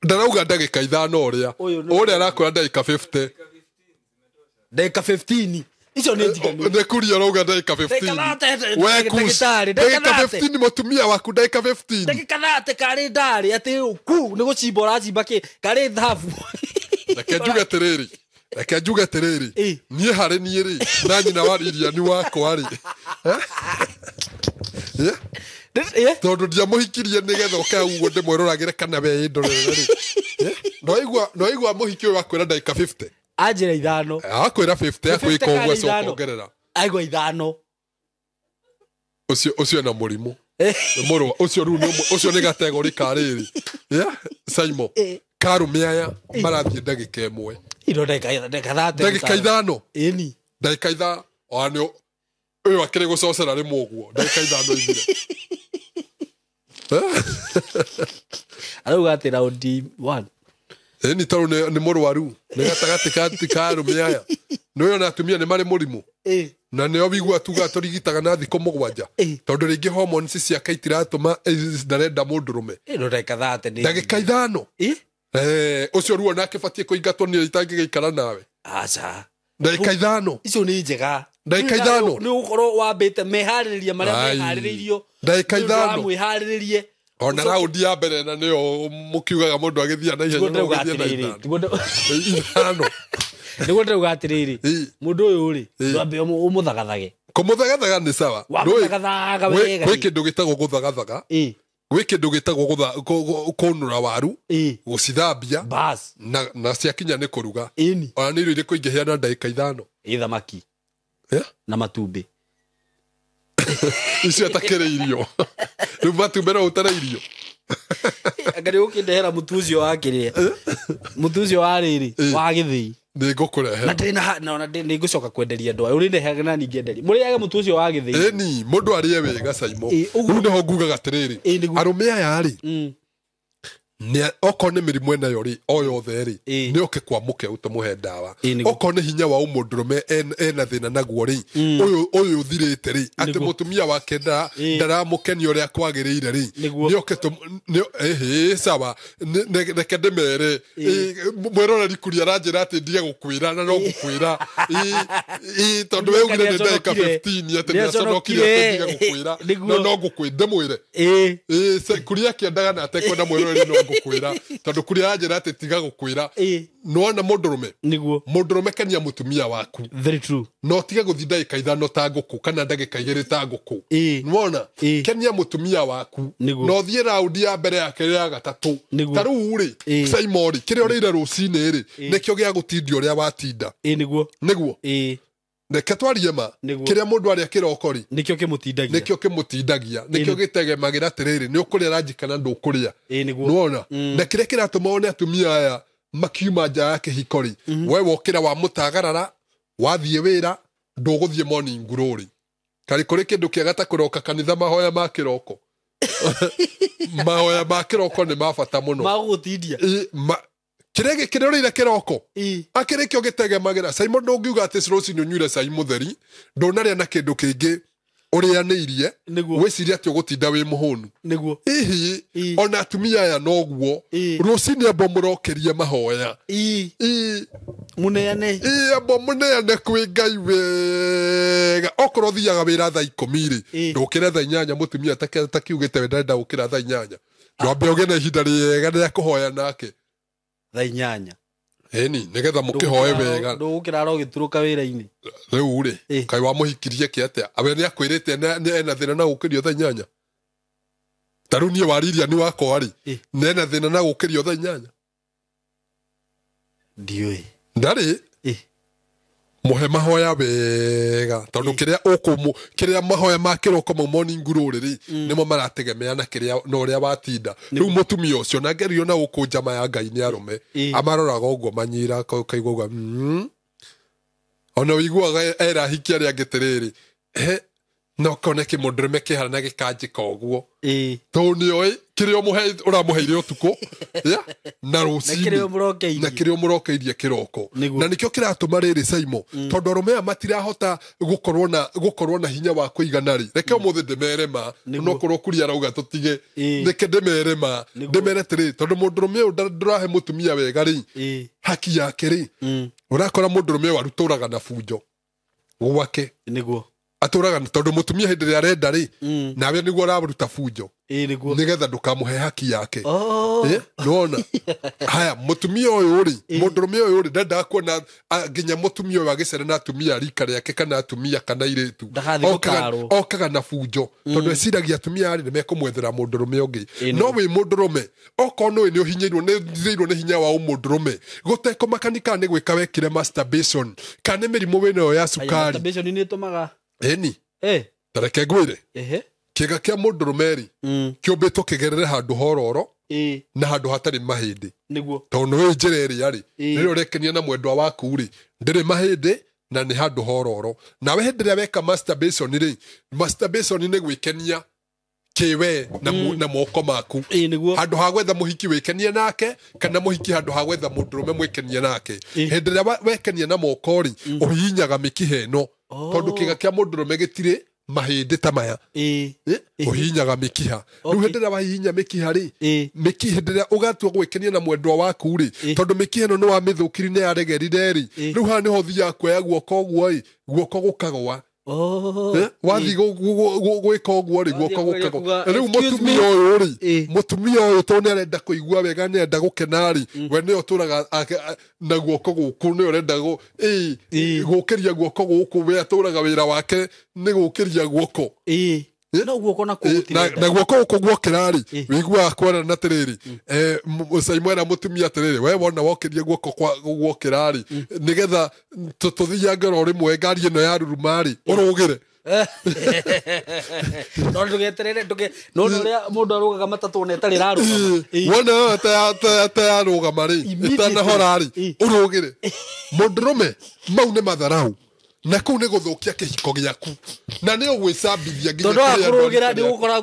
Ndarauga ndagĩka 5 ũrĩa Ũyũ nĩ- ũrĩa arakwĩra ndagĩka 50. Ndagĩka 15 icio nĩ njiganu. Nĩ kuria ũrauga ndagĩka 15. Ndagĩka 30, We kus, ndagĩtarĩ, ndagĩka ndagĩka 30. 15, mũtumia waku ndagĩka 15. Ndagĩka 30 karĩ ndarĩ atĩ ku nĩ gũcimba ũracimba kĩ karĩ thabu. Reke njuge atĩrĩrĩ, reke njuge atĩrĩrĩ, niĩ harĩ niĩ rĩ, na nyina wa Lilian wakwa rĩ, Eh? Tondũ ndiamũhikirie nĩgetha ũke hau ũguo ndĩmwĩroragĩre kana we ĩndorere rĩ. Noigua mũhiki ũyũ akwĩra ndagĩka 50. Anjĩra 5. Akwĩra 50, akwĩka ũguo 50 acoka ithano. ongerera. Aigua 5. Ũcio ena mũrimũ. Nĩ mũrwa ũcio rĩu ũcio nĩ gategori ka rĩrĩ. Yeah? Simon, karũme aya marathiĩ ndagĩka 1. Ino ndagĩka 30. Ndagĩka 5. Ĩni. Ndagĩka 5 ona nĩ ũyũ akĩrĩ gũcocera rĩmwe ũguo ndagĩka 5 ithire. Arauga atĩ round 1. Ĩni, tondũ nĩ mũrwaru, nĩ gatagatĩ ka arũme aya nĩ ũyũ na atumia nĩ marĩ mũrimũ, na nĩo wigua tuga tũrigitaga na thikũ 7, tondũ rĩngĩ hormones ciake itiratũma, ndarenda mũndũrũme. Ino ndagĩka 30 nĩ Ndagĩka 5. Ũcio ruo nake batiĩ kũingatwo nĩ itangĩgĩikara nawe. Aca. Ndagĩka 5. Icio nĩ njega. Ndagĩka 5. Nĩ ũgũkorwo wambĩte meharĩrĩria marĩa Ai. meharĩrĩirio. Ndagĩka 5. Mwĩharĩrĩrie. Ona raundi ya mbere na nĩyo mũkiugaga mũndũ agĩthiĩ na ihenya, no ũgĩthiĩ na 5 5. Nĩguo ndĩrauga atĩrĩrĩ, mũndũ ũyũ rĩ, ndwambe ũmũthagathage. Kũmũthagathaga nĩ sawa. Wamũthagathaga wega Gwĩ rĩ. kĩndũ gĩtagwo gũthagathaga, gwĩ kĩndũ gĩtagwo kũnũra waru, gũcithambia, Bas. na ciakinya nĩ kũruga. Ĩni. Ona nĩ irio irĩkũ ingĩheana ndagĩka 5? Ĩ thamaki na matumbĩ. Icio atakĩrĩ irio rĩu, matumbĩ no ũtare irio. Anga nĩ ũkĩndehera mũtu ũcio wa kĩrĩa, mũtu ũcio wa rĩrĩ wa gĩthĩi. Nĩ ngũkũrehera. Na ndĩna na ona nĩ ngũcoka kwenderia andũ aya ũrĩndehaga na ningĩ enderia mũrĩage mũtu ũcio wa gĩthĩi. Ĩni, mũndũ arĩe wega, Simon. Ĩ, ũguo. Rĩu nĩho ngugaga atĩrĩrĩ, Ĩ, nĩguo. arũme aya rĩ, Okorwo nĩ mĩrimũ ĩnayo rĩ, o yothe rĩ, Ĩĩ. nĩ oke kwa mũkeu tũmũhe ndawa. Ĩĩ, nĩguo. Okorwo nĩ hinya wa ũmũndũrũme ena thĩna naguo rĩ, ũyũ ũthirĩte rĩ, atĩ Nĩguo. mũtumia wake Ĩĩ. ndaramũkenia ũrĩa kwagĩrĩire rĩ, Nĩguo. nĩ oke ĩhĩ sawa, reke ndĩmere. Ĩ, mwĩroreri kuria aranjĩra atĩ ndige gũkwĩra na no ngũkwĩra. Ĩ, ĩ, tondũ we ugire nĩ ndagĩka Nĩaconokire. 15 atĩ nĩaconokire atĩ ndige gũkwĩra. Nĩguo. No no ngũkwĩ ndĩmwĩre. Ĩĩ. Ĩ, kuria akĩendaga na atekwenda mwĩroreri no ngũkwĩra, tondũ kuria aranjĩra atĩ tiga gũkwĩra. Ĩĩ. Nĩwona mũndũrũme, Nĩguo. mũndũrũme kenia mũtumia waku, Very true. no tige gũthiĩ ndagĩka 5 ta ngũkũ kana ndagĩka 2 ta ngũkũ. Ĩĩ. Nĩwona? Ĩĩ. Kenia mũtumia waku, Nĩguo. na ũthiĩ raundi ya mbere ya kerĩ ya gatatũ. Nĩguo. Ta rĩu rĩ, Ĩĩ. Simon rĩ, kĩrĩa ũrĩire rũcinĩ rĩ, nĩkĩo gĩa gũtindia ũrĩa watinda. Ĩĩ, nĩguo. Nĩguo. Ĩĩ. Reke twarie ma, Nĩguo. kĩrĩa mũndũ arĩa kĩroko rĩ, Nĩkĩo kĩmũtindagia. nĩkĩo kĩmũtindagia, nĩkĩo Ĩĩ. gĩtegemagĩra atĩrĩrĩ, nĩ ũkũrĩa ranji kana ndũkũrĩa. Ĩĩ, nĩguo. Nĩwona? Na kĩrĩa kĩratũma one atumia aya makiuma nja ya kĩhiko rĩ, we wokĩra wamũtagarara, wathiĩ wĩra, ndũgũthiĩ morning glory. Karĩ kũrĩ kĩndũ kĩega ta kũroka kanitha mahoya ma kĩroko? Mahoya ma kĩroko nĩ ma bata mũno. Magũgũtindia. Ĩ, kĩrĩa kĩrĩa ũrĩire kĩroko, Ĩĩ. akĩrĩ kĩo gĩtegemagĩra. Simon, ndũngiuga atĩ rũcinĩ ũnyuire cai mũtheri, ndũnarĩa na kĩndũ kĩngĩ ũrĩanĩirie, Nĩguo. wĩcirie atĩ ũgũtinda wĩ mũhũnu. Nĩguo. Hihi Ĩĩ. ona atumia aya noguo, Ĩĩ. rũcinĩ ambo mũrokerie mahoya. Ĩĩ. Ĩĩ. Mũneane. Ĩĩ, ambo mũneane kwĩ Ngai wega. Okorwo ũthiaga wĩra thaa 10 rĩ, Ĩĩ. ndũkĩre thaa 8, mũtumia takiugĩte we ndarenda gũkĩra thaa 8, ndwambe ũgĩe na ihinda rĩega rĩa kũhoya nake. Thaa 8. Ĩni, nĩgetha mũkĩhoe wega. Ndũgũkĩra ũgĩturũka wĩra-inĩ. Rĩu rĩ, Ĩĩ. kaĩ wamũhikirie kĩ atĩa? We nĩ akwĩrĩte nĩ ena thĩna na gũkĩrio thaa 8? Ta rĩu niĩ wariria nĩ wakwa rĩ, Ĩĩ. nĩ ena thĩna na gũkĩrio thaa 8? Ndiũĩ. Ndarĩ. Ĩĩ. Mũhe mahoya wega, tondũ kĩrĩa ũkũmũ, kĩrĩa mahoya ma kĩroko mau morning glory rĩ, nĩmo marategemea na kĩrĩa na ũrĩa watinda. Rĩu mũtumia ũcio na ngerio na gũkũ njama ya Ngai nĩ arũme, Ĩĩ. amaroraga ũguo manyira, kaigua ũguo, Ona ũiguaga era hiki arĩa angĩ atĩrĩrĩ, he, no kone kĩmũndũrũme kĩhana na gĩkanjĩka ũguo. Ĩĩ. Tondũ nĩoĩ kĩrĩa ũramũheire ũtukũ, ya, na Na rũcinĩ. kĩrĩa ũmũrokeirie. Na kĩrĩa ũmũrokeirie kĩroko. Nĩguo. Na nĩkĩo kĩratũma rĩrĩ Simon, tondũ arũme aya matirahota gũkorwo na hinya wa kũigana rĩ. Reke ũmũthĩ ndĩmere ma, Nĩguo. no korwo kuria arauga tũtige. Ĩĩ. Reke ndĩmere ma, Nĩguo. ndĩmere atĩrĩrĩ, tondũ mũndũrũme ũyũ ndũrahe mũtumia wega rĩ, Ĩĩ. haki yake rĩ, ũrakora mũndũrũme ũyũ arutũraga na bunjo gwake. Nĩguo. Atũraga tondũ mũtumia hĩndĩ ĩrĩa arenda rĩ, nawe nĩguo ũraruta bunjo. Ĩĩ, nĩguo. Nĩgetha ndũkamũhe haki yake. Oh. Ĩ, nĩwona? Haya, mũtumia ũyũ rĩ, mũndũrũme ũyũ rĩ, ndendaga kuona nginya mũtumia ũyũ agĩcera na atumia a rika rĩake kana atumia kana airĩtu. Ndagathiĩ gũtarwo. Okaga na bunjo, tondũ eciragia atumia rĩ nĩmekũmwethera mũndũrũme ũngĩ. Ĩ, No wĩ mũndũrũme, okorwo nĩũĩ nĩ ũhinyĩirwo, nĩ ũthirĩirwo nĩ hinya wa ũmũndũrũme, gũtekũmakania kana nĩ gwĩka wekire masturbation, kana nĩ mĩrimũ wĩnayo ya Aya, cukari. masturbation nĩ ĩtũmaga. Ĩni. Ĩ. Ta reke ngwĩre. Ehe. Kĩga kĩa mũndũrũme rĩ, kĩũmbĩtwo kĩgerere handũ hororo Ĩĩ. na handũ hatarĩ mahĩndĩ. Nĩguo. Tondũ nĩũĩ njĩra ĩrĩa rĩ, Ĩĩ. rĩrĩa ũrekenia na mwendwa waku rĩ, ndĩrĩ mahĩndĩ na nĩ handũ hororo. Nawe hĩndĩ ĩrĩa weka masturbation rĩ, masturbation nĩ gwĩkenia kĩwe na moko maku. Ĩĩ, nĩguo. Handũ ha gwetha mũhiki wĩkenie nake, kana mũhiki handũ ha gwetha mũndũrũme mwĩkenie nake. Ĩĩ. Hĩndĩ ĩrĩa wekenia na moko rĩ, ũhihinyaga mĩkiha ĩno. Tondũ kĩga kĩa mũndũrũme gĩtirĩ mahĩndĩ ta maya. Ĩĩ. Ũhihinyaga mĩkiha. Rĩu hĩndĩ ĩrĩa wahihinya mĩkiha rĩ, mĩkiha hĩndĩ ĩrĩa ũgatua gwĩkenia na mwendwa waku rĩ, tondũ mĩkiha ĩno nĩ wamĩthũkirie nĩ yaregerire rĩ, rĩu haha nĩho ũthiaga kuoya guoko ũguo ĩ, guoko gũkagwa. Oh. Wathiĩ gwĩka ũguo rĩ, guoko Wathiĩ gũkagwa. kuga, Rĩu "Excuse mũtumia me." ũyũ rĩ, Ĩĩ. mũtumia ũyũ tondũ nĩ arenda kũigua wega, nĩ arenda gũkena rĩ, we nĩwe ũtũraga na guoko gũkũ, nĩwe ũrenda Ĩĩ. gũkĩria guoko gũkũ, we atũraga wĩra wake nĩ gũkĩria guoko. Ĩĩ. No guoko nakuo gũtirenda. Na guoko gũkũ guokĩra rĩ, wĩiguaga kwerana atĩrĩrĩ, Simon era mũtumia atĩrĩrĩ, we wona wokĩria guoko kwa guokĩra rĩ, nĩgetha tũthiange oro rĩmwe ngari ĩno ya ruruma rĩ, ũrũgĩre. No ndũgeterere, no nĩ ũrĩa mũndũ arũgaga matatũ ona ĩtarĩ ĩrarũgama. Ĩĩ. Wona ta yarũgama rĩ, Immediately. ĩtanahora rĩ, Ĩĩ. ũrũgĩre. Mũndũrũme, mau nĩ matharau. Na kũu nĩ gũthũkia kĩhiko gĩaku. Na nĩ ũgwĩcambithia nginya Tondũ kũrĩ andũ wakũrũgĩra arĩa nĩ ũgũkora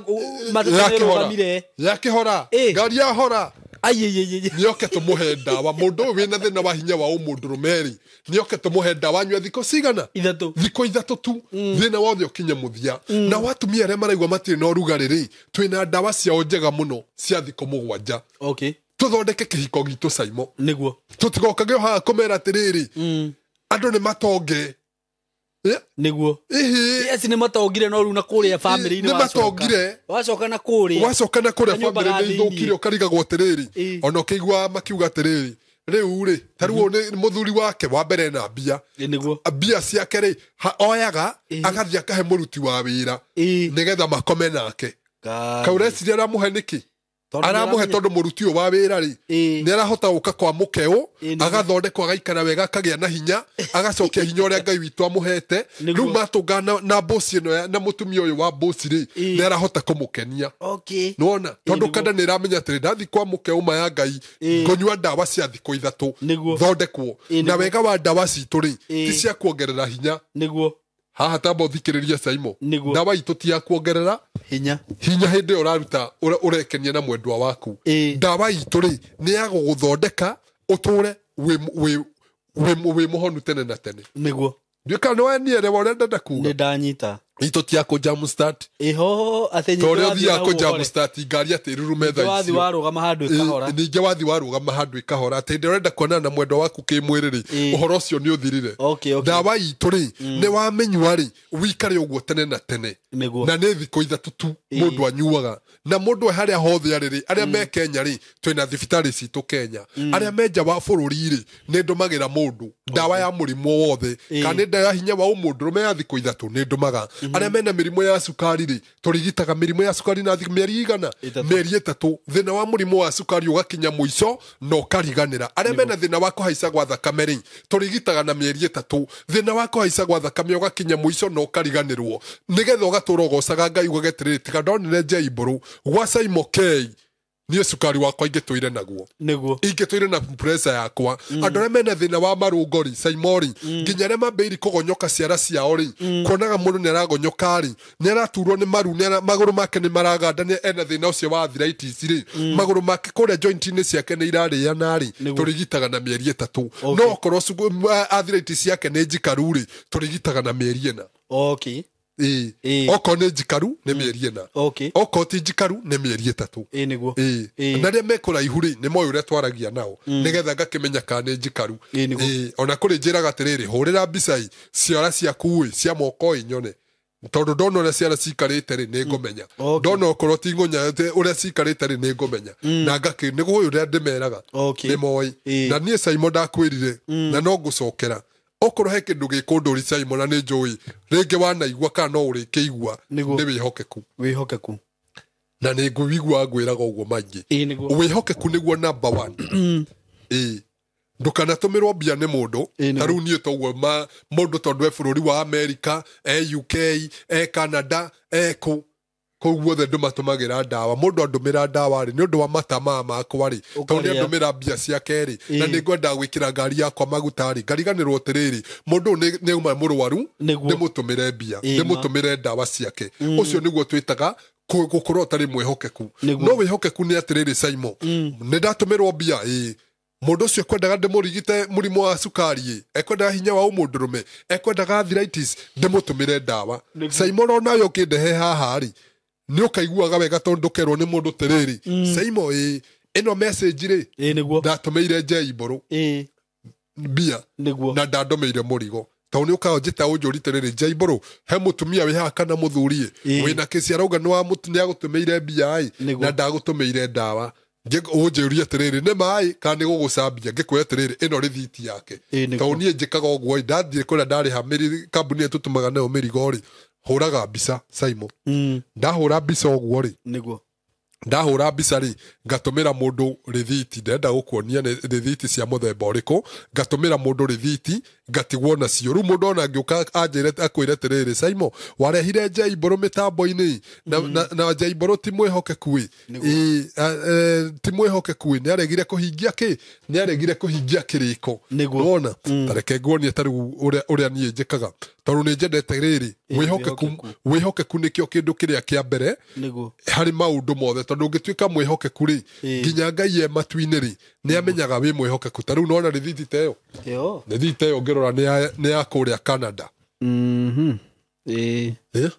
matatũ nĩ ĩrũgamire. Yakĩhora. Ĩĩ. Ngari yahora. Ai. Nĩoke tũmũhe ndawa. Mũndũ ũyũ wĩna thĩna wa hinya wa ũmũndũrũme rĩ, nĩoke tũmũhe ndawa anyue thikũ cigana? 3. Thikũ 3 tu. Thĩna wothe ũkinye mũthia. Na watumia arĩa maraigua matirĩ na ũrugarĩ rĩ, twĩna ndawa ciao njega mũno cia thikũ 7. Okay. Tũthondeke kĩhiko gitũ Saimo. Nĩguo. Tũtigokage haha kũmera atĩrĩrĩ, andũ nĩ matonge. Nĩguo. Ĩhĩ. Yes, nĩ matongire no rĩu na kũrĩa family-inĩ Nĩ matongire. Wacoka na kũrĩa. Wacoka na kũrĩa Kanyũmba family ga nĩ ithũkire thĩiniĩ. ũkarigagwo atĩrĩrĩ. Ĩ. Ona ũkĩigua makiuga atĩrĩrĩ, rĩu rĩ, ta rĩu nĩ mũthuri wake wa mbere na mbia. Ĩ, nĩguo. Mbia ciake rĩ, oyaga, Ĩ. agathiĩ akahe mũruti wa wĩra. Ĩ. Nĩgetha makome nake. Ngai. Kaureciria aramũhe nĩkĩ? Tondũ Aramũhe nĩaramenya- tondũ mũruti ũyũ wa wĩra rĩ, Ĩ. nĩ arahota gũka kwa mũkeũ, Ĩ, nĩguo. agathondekwo agaikara wega, akagĩa na hinya, agacokia hinya ũrĩa Ngai witũ amũhete. Nĩguo. Rĩu matũngana na bosi ĩno na mũtumia ũyũ wa bosi rĩ, Ĩ. nĩ arahota kũmũkenia. Okay. Nĩwona? Tondũ nĩguo. kanda nĩ ĩramenya atĩrĩ, ndathiĩ kwa mũkeũ ma ya Ngai, Ĩ. ngũnyua ndawa cia thikũ 3, Nĩguo. thondekwo. Ĩ, Na nĩguo. wega wa ndawa citũ rĩ, Ĩ. ti cia kuongerera hinya. Nĩguo. Haha tamba ũthikĩrĩrie Saimo. Nĩguo. Ndawa itũ ti ya kuongerera Hinya. hinya hĩndĩ ĩyo ũraruta ũrekenia na mwendwa waku. Ĩ. Ndawa itũ rĩ, nĩ ya gũgũthondeka ũtũre wĩ mũhonu tene na tene. Nĩguo. Ndiũĩ kana nĩ wanielewa ũrĩa ndenda kuga. Nĩ ndanyita. Itũ ti ya kũ jam start. Ĩho, atĩ Ta ũrĩa nyingĩ wathiĩ ũthiaga na kũ jam ũhore. start ngari atĩ ĩrurume thaa Nyingĩ wathiĩ icio. warũgama handũ ĩkahora. Ningĩ wathiĩ warũgama handũ ĩkahora. Atĩ hĩndĩ ĩrĩa ũrenda kuonana na mwendwa waku kĩmwĩrĩ rĩ, Ĩ. ũhoro ũcio nĩ ũthirire. Okay, okay. Ndawa itũ rĩ, nĩ wamĩnyua rĩ, wikare ũguo tene na tene. Nĩguo. Na nĩ thikũ 3 tu Ĩ. mũndũ anyuaga. Na mũndũ e harĩa hothe arĩ rĩ, arĩa me Kenya rĩ, twĩna thibitarĩ citũ Kenya. Arĩa me nja wa bũrũri rĩ, nĩ ndũmagĩra mũndũ ndawa ya mũrimũ wothe. Ĩ. Kana nĩ ndawa ya hinya wa ũmũndũrũme ya thikũ 3 nĩ ndũmaga. Arĩa mena mĩrimũ ya cukari rĩ, tũrigitaga mĩrimũ ya cukari na mĩeri igana? 3. Mĩeri 3. Thĩna wa mũrimũ wa cukari ũgakinya mũico na ũkariganĩra. Arĩa mena thĩna wa kũhaica gwa thakame rĩ, tũrigitaga na mĩeri 3. Thĩna wa kũhaica gwa thakame ũgakinya mũico na ũkariganĩrwo. Nĩgetha ũgatũra ũgocaga Ngai ugage atĩrĩrĩ, tiga ndonire Njaibũrũ gwa Saimo K, niĩ cukari wakwa ingĩtũire naguo. Nĩguo. Ingĩtũire na pressure yakwa. Andũ arĩa mena thĩna wa marũngo rĩ, Saimo rĩ, nginya arĩa mambĩrĩirie kũgonyoka ciara ciao rĩ, kuonaga mũndũ nĩ aragonyoka rĩ, nĩ araturwo nĩ maru, magũrũ make nĩ maraganda, nĩ ena thĩna ũcio wa arthritis rĩ, magũrũ make kũrĩa joint-inĩ ciake nĩ irarĩana rĩ, Nĩguo. tũrigitaga na mĩeri 3. Okay. No okorwo arthritis yake nĩ njikaru rĩ, tũrigitaga na mĩeri 4. Okay. Ĩ. Ĩ. Okorwo nĩ njikaru nĩ mĩeri 4. Okay. Okorwo ti njikaru nĩ mĩeri 3. Ĩ, nĩguo. Ĩ. Ĩ. Na arĩa me kũraihu rĩ, nĩ moĩ ũrĩa twaragia nao, nĩgetha ngakĩmenya kana nĩ njikaru. Ĩ, nĩguo. Ĩ. Ona kũrĩ njĩraga atĩrĩrĩ, hũrĩra mbica ĩ, ciara ciaku ĩ, cia moko ĩ nyone. Tondũ ndona ũrĩa ciara cikarĩte rĩ, nĩ ngũmenya. Okay. Ndona okorwo ti ng'ũnya, ũrĩa cikarĩte rĩ, nĩ ngũmenya. Na ngakĩ, nĩ gũĩ ũrĩa ndĩmeraga. Okay. Nĩ moĩ. Ĩ. Na niĩ Saimo ndakwĩrire, na no ngũcokera. Okorwo he kĩndũ gĩkũndũri Saimo na nĩ njũĩ, rĩngĩ wanaigua kana no ũrĩkĩigua, Nĩguo. nĩ wĩhokeku. Wĩhokeku. Na nĩ ngũigua ngwĩraga ũguo maingĩ. Ĩ, nĩguo. Wĩhokeku nĩguo number 1. Ĩ. Ndũkanatũmĩrwo mbia nĩ mũndũ. Ĩ, nĩguo. Ta rĩu niĩ toguo mũndũ tondũ e bũrũri wa America, e UK, e Canada, e kũ. Kũu guothe ndũmatũmagĩra ndawa. Mũndũ andũmĩra ndawa rĩ, nĩ ũndũ wa matamaa makwa rĩ, tondũ nĩ Ũkarĩa. andũmĩra mbia ciake rĩ, na Ĩ. nĩ ngwendaga gwĩkĩra ngari yakwa maguta rĩ, ngariganĩrwo atĩrĩrĩ, mũndũ ũyũ nĩ auma mũrwaru, Nĩguo. ndĩmũtũmĩre mbia, Ĩ, ma. ndĩmũtũmĩre ndawa ciake. Ũcio nĩguo twĩtaga gũkorwo ũtarĩ mwĩhokeku. Nĩguo. No wĩhokeku nĩ atĩrĩrĩ Saimo, nĩ ndatũmĩrwo mbia, ĩ, mũndũ ũcio ekwendaga ndĩmũrigite mũrimũ wa cukari ĩ, ekwendaga hinya wa ũmũndũrũme, ekwendaga arthritis, ndĩmũtũmĩre ndawa. Nĩguo. Saimo nawe ũkĩndehe haha rĩ, nĩ ũkaiguaga wega tondũ ndũkerwo nĩ mũndũ atĩrĩrĩ, Saimo ĩ, ĩno message rĩ, Ĩ, nĩguo. ndatũmĩire Njaibũrũ Ĩ. mbia Nĩguo. na ndandũmĩire mũrigo. Tondũ nĩ ũkaga ũnjĩta ũnjũri atĩrĩrĩ, Njaibũrũ, he mũtumia wĩ haha kana mũthuri ĩ, Ĩ. wĩna kĩci arauga nĩ agũtũmĩire mbia ĩ, Nĩguo. na ndagũtũmĩire ndawa. Ũnjũrie atĩrĩrĩ, nĩ maĩ kana nĩ gũgũcambia? Ngĩkwĩra atĩrĩrĩ, ĩno rĩthiti yake. Ĩ, nĩguo. Tondũ niĩ njĩkaga ũguo ĩ, ndathiĩ kũrĩa ndarĩha kambuni ĩrĩa tũtũmaga nayo mĩrigo rĩ, hũraga mbica Saimo. Ndahũra mbica ũguo rĩ, Nĩguo. ndahũra mbica rĩ, ngatũmĩra mũndũ rĩthiti, ndĩrenda gũkuonia nĩ rĩthiti cia mũthemba ũrĩkũ, ngatũmĩra mũndũ rĩthiti, ngatigwo nacio. Rĩu mũndũ ona angĩũka anjĩre akwĩre atĩrĩrĩ, Saimo, warehire Njaibũrũ mĩtambo-inĩ, na Njaibũrũ ti mwĩhokeku ĩ. Ĩ, ti mwĩhokeku ĩ, nĩaregire kũhingia kĩ? Nĩaregire kũhingia kĩrĩko. Nĩguo. Nĩwona? Ta reke nguonie ta rĩu ũrĩa niĩ njĩkaga. Tondũ nĩ njendete rĩrĩ wĩhokeku. Wĩhokeku. Wĩhokeku nĩkĩo kĩndũ kĩrĩa kĩa mbere Nĩguo. harĩ maũndũ mothe, tondũ ũngĩtuĩka mwĩhokeku rĩ, nginya Ngai e matu-inĩ rĩ, nĩ amenyaga wĩ mwĩhokeku. Ta rĩu nona rĩthiti ta ĩyo, Ĩyo. rĩthiti ta ĩyo ũngĩrora nĩ ya kũrĩa Canada. Ĩĩ. Eh?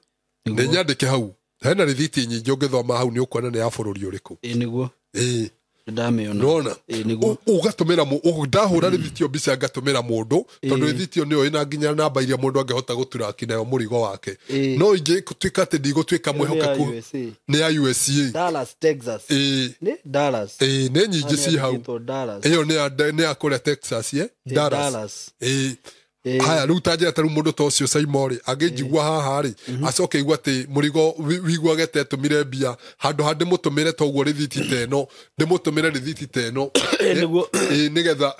Nĩ nyandĩke hau, hena rĩthiti nyingĩ ũngĩthoma hau nĩ ũkuona nĩ ya bũrũri ũrĩkũ. Ĩĩ nĩguo. Ĩĩ. Ndamĩona. Nona Ĩĩ nĩguo. Ũgatũmĩra ndahũra rĩthiti ĩyo mbica ngatũmĩra mũndũ, tondũ rĩthiti ĩyo nĩyo ĩna nginya namba iria mũndũ angĩhota gũturaki nayo mũrigo wake. No ingĩtuĩka atĩ ndigũtuĩka mwĩhokeku. Nĩ ya USA. Nĩ ya USA. Dallas, Texas. Ĩĩ. Nĩ Dallas. Ĩĩ, nĩ nyingĩ ci hau. Ĩtwo Dallas. Ĩyo nĩ ya kũrĩa Texas, ye. Ĩĩ, Dallas. Dallas. Ĩĩ. Ĩĩ. Haya, rĩu ta njĩra, ta rĩu mũndũ ta ũcio Saimo rĩ, angĩnjigua haha rĩ, acoke igua atĩ mũrigo wiguage ta etũmire mbia handũ ha ndĩmũtũmĩre toguo rĩthiti ta ĩno, ndĩmũtũmĩre rĩthiti ta ĩno. Ĩĩ, nĩguo. Ĩĩ,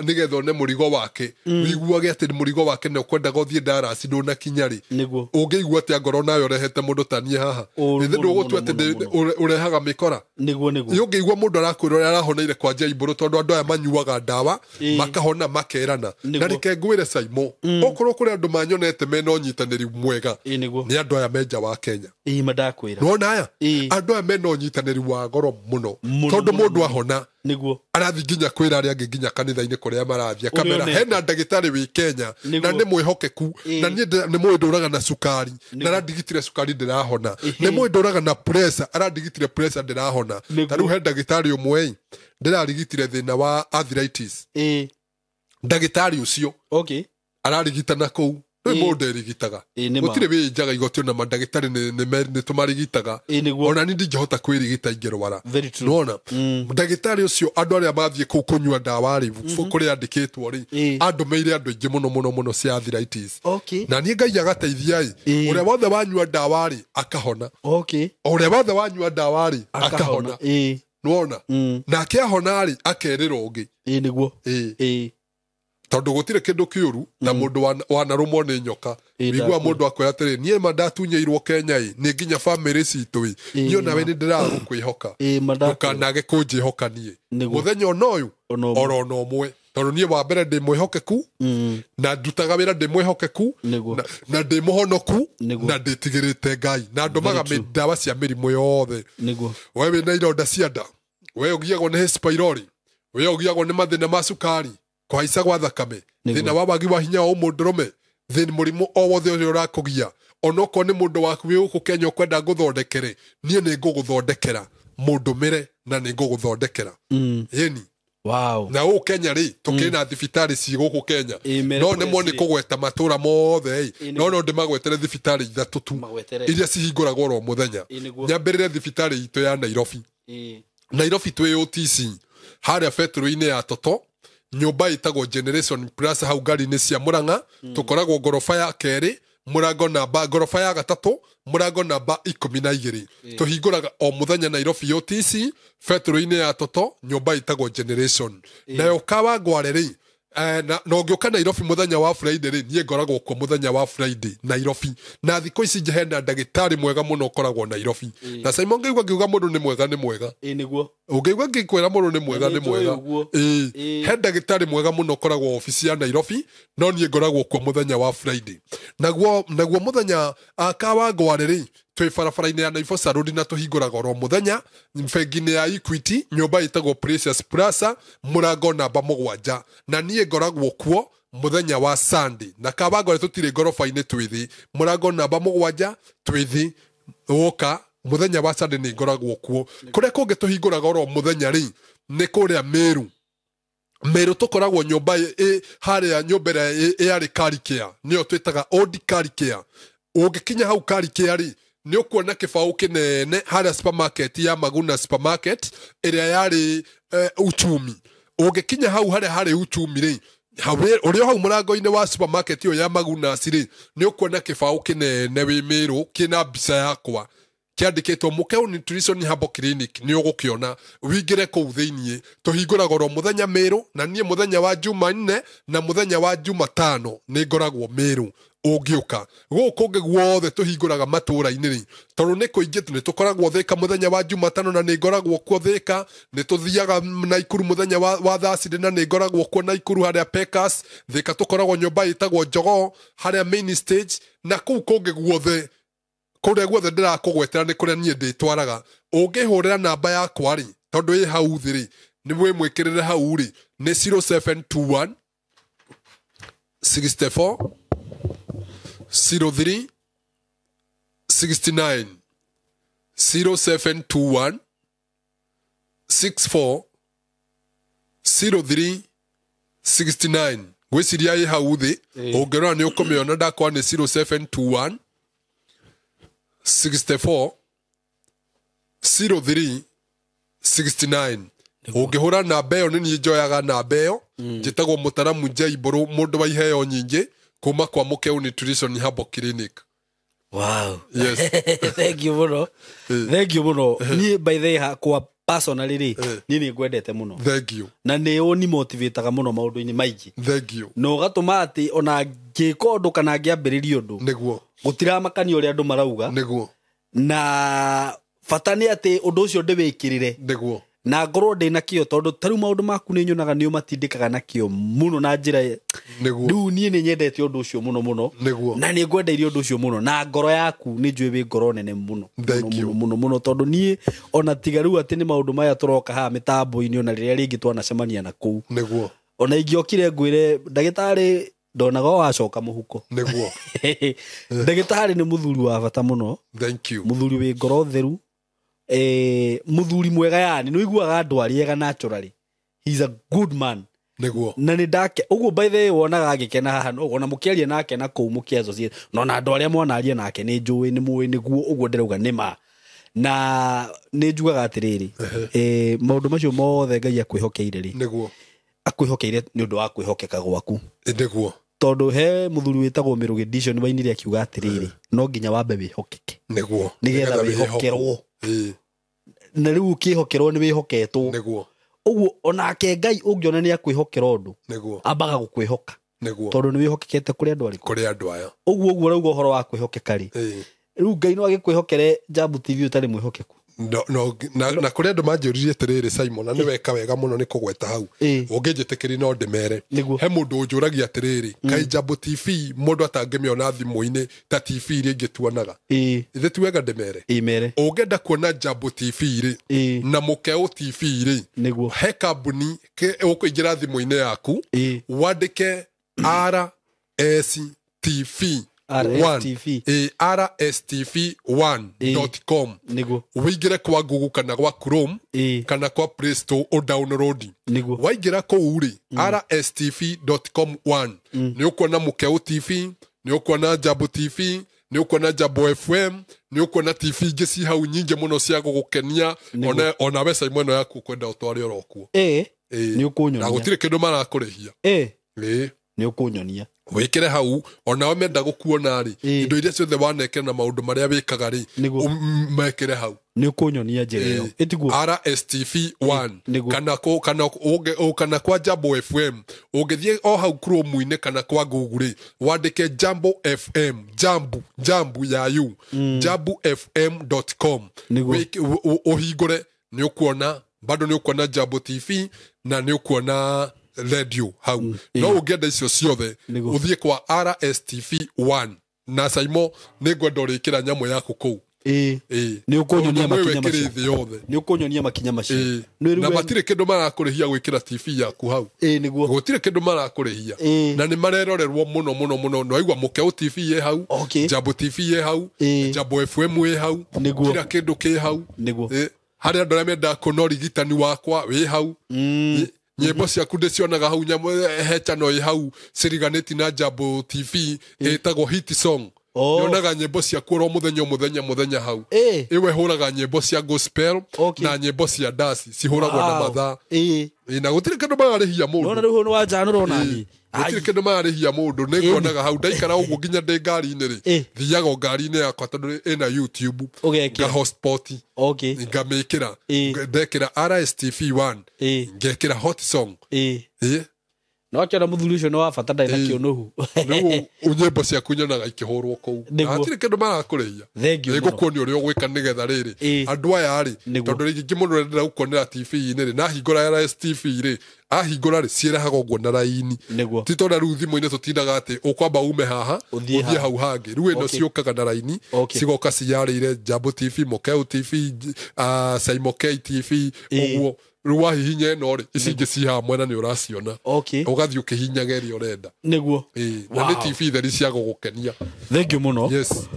nĩgetha one mũrigo wake, wiguage atĩ mũrigo wake nĩ ũkwendaga ũthiĩ Dallas ndũnakinya rĩ. Nĩguo. Ũngĩigua atĩa ngoro nayo ũrehete mũndũ ta niĩ haha? Ũru Ĩthĩ mũno, ndũgũtua mũno, atĩ mũno, mũno. ũrehaga mĩkora? Nĩguo nĩguo. Nĩ ũngĩigua mũndũ arakwĩra ũrĩa arahoneire kwa Njaibũrũ, tondũ andũ aya manyuaga ndawa makahona makerana. Nĩguo. Na reke ngwĩre Saimo, okorwo kũrĩ andũ manyonete mena ũnyitanĩri mwega, Ĩĩ nĩguo. nĩ andũ aya menja wa Kenya. Ĩĩ mandakwĩra. Nĩwona aya, Ĩĩ. andũ aya mena ũnyitanĩri wa goro mũno, Mũno, tondũ mũno, mũndũ ahona Nĩguo. arathiĩ nginya kwĩra arĩa angĩ nginya kanitha-inĩ kũrĩa marathiĩ, akamera onete. hena ndagĩtarĩ wĩ Kenya Nĩguo. na nĩ mwĩhokeku, Ĩĩ. na niĩ nĩ mũĩ ndũraga na cukari na arandigitire cukari ndĩrahona, nĩ mũĩ ndũraga na pressure arandigitire pressure ndĩrahona. Nĩguo. Ta rĩu he ndagĩtarĩ ũmwe ĩ ndĩrarigitire thĩna wa arthritis. Ĩĩ. Ndagĩtarĩ ũcio Okay. ararigitana kũu rĩu Ĩĩ. mũndũ erigitaga. Ĩĩ nĩ ma. Gũtirĩ wĩnjaga igoti, ona mandagĩtarĩ nĩ tũmarigitaga. Ĩĩ nĩguo. Ona niĩ ndingĩhota kwĩrigita ingĩrwara. Very true. Nona ndagĩtarĩ ũcio, andũ arĩa mathiĩ kũu kũnyua ndawa rĩ, kũrĩa andĩkĩtwo rĩ, Ĩĩ. andũmĩire andũ aingĩ mũno mũno mũno cia arthritis. Okay. Na niĩ Ngai agateithia ĩ, Ĩĩ. ũrĩa wothe wanyua ndawa rĩ akahona. Okay. Ũrĩa wothe wanyua ndawa rĩ akahona. Ĩĩ. Nĩwona, nake ahona rĩ, akerĩra ũngĩ. Ĩĩ nĩguo. Ĩĩ. Ĩĩ. Tondũ gũtirĩ kĩndũ kĩũru ta mũndũ wanarũmwo nĩ nyoka. Ĩĩ, Wigua ndakwĩra. mũndũ akwĩra atĩrĩ, niĩ ma ndatunyĩirwo Kenya ĩ, nĩ nginya bamĩrĩ citũ ĩ, niĩ onawe nĩ ndĩragũkwĩhoka. Ĩĩ mandakwĩra. Ndũkanage kũnjĩhoka niĩ Nĩguo. mũthenya ona ũyũ Ona ũmwe. oro ona ũmwe, tondũ niĩ wa mbere ndĩ mwĩhokeku, na ndutaga wĩra ndĩ mwĩhokeku, Nĩguo. na ndĩ mũhonoku, Nĩguo. na ndĩtigĩrĩte Ngai, na ndũmaga Very true. ndawa cia mĩrimũ yothe. Nĩguo. We wĩna ironda cia nda, we ũgiagwo nĩ H. pylori, we ũgiagwo nĩ mathĩna ma cukari, kũhaica gwa thakame, Nĩguo. thĩna wa wagi wa hinya wa ũmũndũrũme, thĩna mũrimũ o wothe ũrĩa ũrakũgia, onokorwo nĩ mũndũ waku wĩ gũkũ Kenya ũkwenda ngũthondekere, niĩ nĩ ngũgũthondekera, mũndũmĩre na nĩ ngũgũthondekera. Ĩni. Wow. Na gũkũ Kenya rĩ, tũkĩrĩ na thibitarĩ ci gũkũ Kenya. Ĩĩ, mere No kũrĩa nĩmo nĩ cirĩ. kũgweta matũra mothe ĩ, Ĩĩ, no ndĩmagwetere thibitarĩ ithatũ tu Magwetere. iria cihingũragwo oro mũthenya. Ĩĩ, nĩguo. Nyambĩrĩre thibitarĩ itũ ya Nairobi. Ĩĩ. Nairobi twĩ OTC harĩa betũrũ-inĩ ya Toto, nyũmba ĩtagwo Generation Plus, hau ngari-inĩ cia Mũrang'a. Tũkoragwo ngoroba ya kerĩ, mũrango namba, ngoroba ya gatatũ, mũrango namba 12. Tũhingũraga o mũthenya Nairobi OTC betũrũ-inĩ ya Toto, nyũmba ĩtagwo Generation. Nayo Kawangware rĩ, na ũngĩũka Nairobi mũthenya wa Friday rĩ, niĩ ngoragwo kuo mũthenya wa Friday Nairobi. Na thikũ ici hena ndagĩtarĩ mwega mũno ũkoragwo Nairobi. Na Simon, ngĩigua ngiuga mũndũ nĩ mwega nĩ mwega. Ĩĩ nĩguo. Ũngĩigua ngĩkwĩra mũndũ nĩ mwega Na nĩ nĩ njũĩ mwega. ũguo. Ĩĩ. Ĩĩ. He ndagĩtarĩ mwega mũno ũkoragwo obici ya Nairobi, no niĩ ngoragwo kuo mũthenya wa Friday. Naguo mũthenya Kawangware rĩ, twĩ barabara-inĩ ya Naivasha Road, na tũhingũraga oro mũthenya bengi-inĩ ya Equity, nyũmba ĩtagwo Precious Plaza, mũrango namba 7, na niĩ ngoragwo kuo mũthenya wa Sunday. Na Kawangware tũtirĩ ngoroba-inĩ, twĩ thĩ, mũrango namba 7, twĩ thĩ. Woka mũthenya wa Sunday nĩ ngoragwo kuo. Kũrĩa kũngĩ tũhingũraga oro mũthenya rĩ, nĩ kũrĩa Meru. Meru tũkoragwo nyũmba harĩa nyũmba ĩrĩa ĩarĩ Karikea, nĩyo twĩtaga Old Karikea. Ũngĩkinya hau Karikea rĩ, nĩ ũkuona kĩbaũ kĩnene harĩa supermarket ya Maguna supermarket ĩrĩa yarĩ uchumi. Ũngĩkinya hau harĩa harĩ uchumi rĩ, ũrĩ o hau mũrango-inĩ wa supermarket ĩyo ya Magunas rĩ, nĩ ũkuona kĩbaũ kĩnene wĩ Meru kĩna mbica yakwa. Kĩandĩkĩtwo Mũkeu Nutrition Herbal Clinic, nĩ ũgũkĩona. Wingĩre kũu thĩiniĩ. Tũhingũraga oro mũthenya Mĩrũ, na niĩ mũthenya wa Jumanne na mũthenya wa Jumatano nĩ ngoragwo Mĩrũ. Ũngĩũka gũkũ kũngĩ guothe tũhingũraga matũũra-inĩ rĩ, tondũ nĩ kũingĩ, nĩ tũkoragwo Thĩka mũthenya wa Jumatano na nĩ ngoragwo kuo Thĩka. Nĩ tũthiaga Naikuru mũthenya wa Thursday na nĩ ngoragwo kuo Naikuru harĩa Pekas. Thĩka tũkoragwo nyũmba ĩtagwo Jogoo harĩa main stage, na kũu kũngĩ guothe, kũrĩa guothe ndĩrakũgwetera nĩ kũrĩa niĩ ndĩtwaraga. Ũngĩhũrĩra namba yakwa rĩ, tondũ ĩ hau thĩ rĩ, nĩ wĩmwĩkĩrĩre hau rĩ, nĩ 0721 64 03 69, 0721 64 03 69. Ngwĩciria ĩ hau thĩ, ũngĩrora nĩ ũkũmĩona. Ndakwa nĩ 0721 64 03 69. Ũngĩhũra namba ĩyo, nĩ niĩ njoyaga namba ĩyo. Njĩtagwo Mũtaramu Njaibũrũ, mũndũ wa iheo nyingĩ kuma kwa Mũkeu Nutrition Herbal Clinic. Wow. Yes. Thank you mũno, thank you mũno. Niĩ by the way hakwa personally rĩ, niĩ nĩ ngwendete mũno. Thank you. Na nĩ ũni motivataga mũno maũndũ-inĩ maingĩ. Thank you. Na ũgatũma atĩ ona ngĩka ũndũ kana ngĩambĩrĩria ũndũ, gũtiramakania ũrĩa andũ marauga. Na bata nĩ atĩ ũndũ ũcio ndĩwĩkĩrĩre na ngorwo ndĩ na kĩo, tondũ tarĩu maũndũ maku nĩ nyonaga nĩ ũmatindĩkaga na kĩo mũno na njĩra rĩu niĩ nĩ nyendete ũndũ ũcio mũno mũno. Na nĩ ngwendeire ũndũ ũcio mũno, na ngoro yaku nĩ njũĩ wĩ ngoro nene mũno. Thank you. Mũno mũno, tondũ niĩ ona tiga rĩu atĩ nĩ maũndũ maya tũroka haha mĩtambo-inĩ, ona rĩrĩa rĩngĩ twanacemania na kũu, ona ingĩokire ngwĩre ndagĩtarĩ, ndonaga o wacoka mũhuko. Ndagĩtarĩ nĩ mũthuri wa bata mũno. Thank you. Mũthuri wĩ ngoro theru, mũthuri mwega, yani nĩ ũiguaga andũ arĩega naturally. He's a good man. Na nĩ ndake ũguo, by the way, wonaga agĩkena haha no ona mũkĩaria nake na kũu mũkĩ no na andũ arĩa mwanaria nake nĩ njũĩ nĩ mũĩ nĩguo ũguo ndĩrauga nĩ ma. Na nĩ njugaga atĩrĩrĩ, maũndũ macio mothe Ngai akwĩhokeire rĩ, akwĩhokeire nĩ ũndũ wa kwĩhokeka gwaku. Tondũ he mũthuri wĩtagwo Mĩrũgĩ Dishon wainire akiuga atĩrĩrĩ, no nginya wambe wĩhokeke nĩgetha wĩhokerwo. Na rĩu ũkĩhokerwo nĩ wĩhoketwo. Ũguo onake Ngai ũngĩona nĩ akwĩhokera ũndũ, ambaga gũkwĩhoka tondũ nĩ wĩhokekete kũrĩ andũ arĩkũ? Kũrĩ andũ aya. Ũguo ũguo ũrauga ũhoro wa kwĩhokeka rĩ, rĩu Ngai no agĩkwĩhokere Jambu TV ũtarĩ mwĩhokeku? No, no, na kũrĩ andũ manjũririe atĩrĩrĩ, Simon, na nĩ weka wega mũno nĩ kũgweta hau. Ũngĩnjĩtĩkĩri no ndĩmere. He mũndũ ũnjũragia atĩrĩrĩ, kaĩ Jambo TV mũndũ atangĩmĩona thimũ-inĩ ta TV iria ingĩ tuonaga? Ithe ti wega ndĩmere? Ĩ, mere. Ũngĩenda kuona Jambo TV rĩ, na Mũkeu TV rĩ, he kambuni ũkũingĩra thimũ-inĩ yaku, wandĩke RSTV. RSTV. RSTV 1.com. Wĩingĩre kwa Google kana gwa Chrome kana kwa Play Store, ũdownload. Waingĩra kũu rĩ, rstv.com 1, nĩ ũkuona Mũkeu TV, nĩ ũkuona Jambo TV, nĩ ũkuona Jambo FM, nĩ ũkuona TV ingĩ ci hau nyingĩ mũno cia gũgũkenia. Ona we Simon ĩno yaku ũkwenda ũtware oro kuo. Nĩ Na ũkũnyonia. Gũtirĩ kĩndũ marakũrĩhia. Nĩ ũkũnyonia. Wĩkĩre hau, onawe menda gũkuona rĩ, indo iria ciothe wanekĩra na maũndũ marĩa wĩkaga rĩ, mekĩre hau. Nĩ ũkũnyonia njĩra ĩyo. Ĩtiguo? RSTV 1. Kana kana kwa Jambo FM, ũngĩthiĩ o hau Chrome-inĩ kana kwa Google rĩ, wandĩke Jambo FM, Jambu, Jambu ya you, jambufm.com. Ũhingũre, nĩ ũkuona bado nĩ ũkuona Jambo TV na nĩ ũkuona radio hau. No ũngĩenda icio ciothe, ũthiĩ kwa RSTV 1. Na Saimo, nĩ ngwenda ũrĩkĩra nyamũ yaku kũu. Nĩ ũkũnyonia Tondũ makinya mwĩwĩkĩre macio. thĩ yothe. Nĩ ũkũnyonia makinya macio. Nĩ rĩu Na matirĩ kĩndũ marakũrĩhia gwĩkĩra TV yaku hau. Gũtirĩ kĩndũ marakũrĩhia. Na nĩ marerorerwo mũno mũno mũno. No waigua Mũkeu TV ĩ hau, Jambo TV ĩ hau, Jambo FM ĩ hau, kila kĩndũ kĩ hau. Harĩ andũ arĩa mendaga kuona ũrigitani wakwa wĩ hau. Nyĩmbo ciaku ndĩcionaga hau. Nyamũ he channel ĩ hau ciriganĩti na Jambo TV ĩtagwo Hit Song. Nyonaga nyĩmbo ciaku oro mũthenya mũthenya mũthenya hau. Ĩwe hũraga nyĩmbo cia gospel na nyĩmbo cia dance cihũragwo na mathaa. Na gũtirĩ kĩndũ mararĩhia mũndũ. Nona rĩu nĩ wanjanũra onani. Gũtirĩ kĩndũ mararĩhia mũndũ. Nĩ nguonaga hau ndaikara ũguo nginya ndĩ ngari-inĩ rĩ. Thiaga o ngari-inĩ yakwa tondũ ĩna YouTube. Nga hotspot. Ngamĩkĩra. Ndekĩra RSTV 1. Ngekĩra hot song. No akĩona mũthuri ũcio nĩ wa bata ndarĩ na kĩũnũhu. Rĩu nyĩmbo ciaku nyonaga ikĩhũrwo kũu. Hatirĩ kĩndũ marakũrĩhia. Nĩngũkuonia ũrĩa ũgwĩka nĩgetha rĩrĩ andũ aya rĩ, tondũ rĩngĩ mũndũ ũrenda gũkuonera TV-inĩ rĩ, na ahingũra RSTV rĩ, ahingũra rĩ, ciĩrahaga ũguo na raini. Ti tondũ rĩu thimũ-inĩ tũtindaga atĩ ũkwamba ume haha ũthiĩ hau hangĩ. Rĩu ĩno ciũkaga na raini, cigoka ciyarĩire Jambo TV, Mokeu TV, Saimo K TV, ũguo. Rĩu wahihinya ĩno rĩ, ici ingĩ ci haha mwena nĩ ũraciona. Ũgathiĩ ũkĩhinyaga ĩrĩa ũrenda. Nĩguo. Na nĩ TV theri cia gũgũkenia. Thank you mũno. Yes.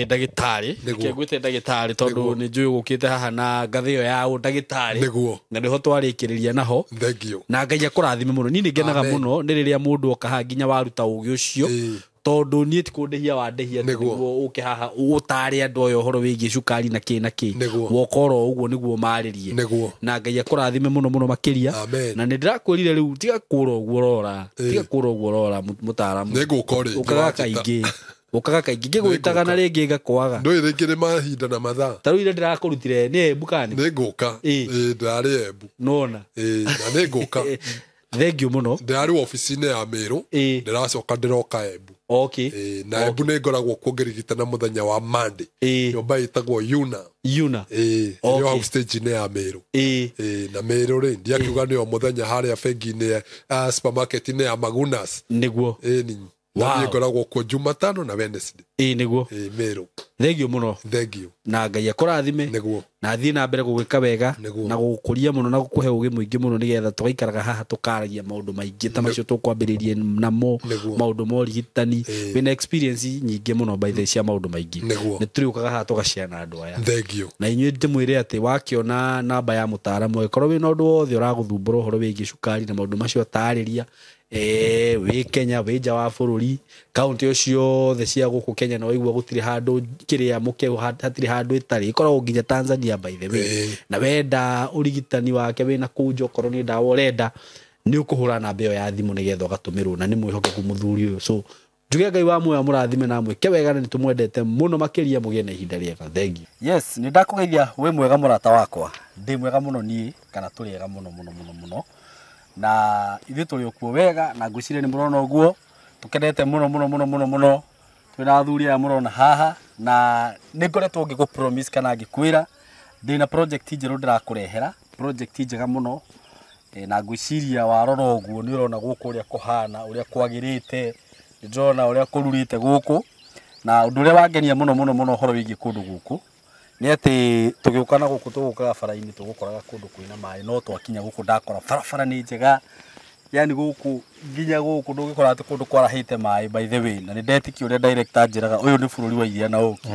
Ndagĩtarĩ. Reke ngwĩte ndagĩtarĩ tondũ nĩ njũĩ ũgũkĩte haha na ngathĩ ĩyo ya ũndagĩtarĩ. Nĩguo. Na nĩho twarĩkĩrĩria naho. Thank you. Na Ngai akũrathime mũno. Niĩ nĩ ngenaga mũno nĩ rĩrĩa mũndũ oka haha nginya waruta ũgĩ ũcio. Tondũ niĩ ti kũndĩhia wandĩhia nĩguo ũke haha ũtare andũ aya ũhoro wĩgiĩ cukari na kĩ na kĩ. Woka oro ũguo nĩguo marĩrie. Na Ngai akũrathime mũno mũno makĩria. Na nĩ ndĩrakwĩrire rĩu tiga kũra ũguo ũrora. Tiga kũra ũguo ũrora mũtaaramu. Nĩngũka o rĩngĩ. Ũkaga kaingĩ. Ũkaga kaingĩ ngĩgwĩtaga na rĩngĩ ngakwaga. Ndũĩ rĩngĩ nĩ mahinda na mathaa. Ta rĩu ira ndĩrakũrutire nĩ Embu kana nĩ? Nĩngũka. Ndĩrarĩ Embu. Nĩwona? Na nĩngũka. Thank you mũno. Ndĩrarĩ obici-inĩ ya Meru. Ndĩracoka ndĩroka Embu. Na Embu nĩ ngoragwo kuo ngĩrigitana mũthenya wa Monday. Nyũmba ĩtagwo Yuna. Yuna. Ĩrĩ hau stage-inĩ ya Meru. Na Meru rĩ, ndiakiuga nĩyo mũthenya harĩa bengi-inĩ ya supermarket-inĩ ya Magunas. Nĩguo. Na niĩ ngoragwo kuo Jumatano na Wednesday. Nĩguo. Meru. Thank you mũno. Thank you. Na Ngai akũrathime. Nĩguo. Na athiĩ na mbere gũgwĩka wega na gũgũkũria mũno na gũkũhe ũgĩ mũingĩ mũno nĩgetha tũgaikaraga haha tũkaragia maũndũ maingĩ ta macio tũkwambĩrĩria namo maũndũ ma ũrigitani. Wĩna experience nyingĩ mũno by the cia maũndũ maingĩ. Nĩ tũrĩũkaga haha tũgaciana andũ aya. Thank you. Na inyuĩ ndĩmwĩre atĩ wakĩona namba ya mũtaaramu angĩkorwo wĩna ũndũ wothe ũragũthumbũra ũhoro wĩgiĩ cukari na maũndũ macio atarĩria, wĩ Kenya wĩ nja wa bũrũri, kaunti o ciothe cia gũkũ Kenya na waigua gũtirĩ handũ kĩrĩa mũkeu hatirĩ handũ ĩtarĩ, ĩkoragwo nginya Tanzania by the way. Na wenda ũrigitani wake wĩna kũu nja okorwo nĩ ndawa ũrenda nĩ ũkũhũra namba ĩyo ya thimũ nĩgetha ũgatũmĩrwo na nĩ mwĩhokeku mũthuri ũyũ. So njuge Ngai wa muoyo amũrathime na amwĩke wega na nĩtũmwendete mũno makĩria mũgĩe na ihinda rĩega. Thank you. Yes, nĩ ndakũgeithia wĩ mwega mũrata wakwa. Ndĩ mwega mũno niĩ kana tũrĩ ega mũno mũno mũno mũno. Na ithuĩ tũrĩ o kuo wega na ngwĩciria nĩ mũrona ũguo tũkenete mũno mũno mũno mũno mũno. Twĩna athuri aya mũrona haha na nĩ ngoretwo ngĩkũ promise kana ngĩkwĩra ndĩna project njerũ ndĩrakũrehera, project njega mũno. Na ngwĩciria warora ũguo nĩ ũrona gũkũ ũrĩa kũhana, ũrĩa kwagĩrĩte, nĩ ndĩrona ũrĩa kũrurĩte gũkũ. Na ũndũ ũrĩa wangenia mũno mũno mũno ũhoro wĩgiĩ kũndũ gũkũ nĩ atĩ tũgĩũka na gũkũ tũgũkaga bara-inĩ tũgũkoraga kũndũ kwĩna maĩ, no twakinya gũkũ ndakora barabara nĩ njega, yani gũkũ nginya gũkũ ndũngĩkora atĩ kũndũ kwarahĩte maĩ by the way. Na nĩ ndetĩkia ũrĩa director anjĩraga ũyũ nĩ bũrũri wa iria na ũkĩ.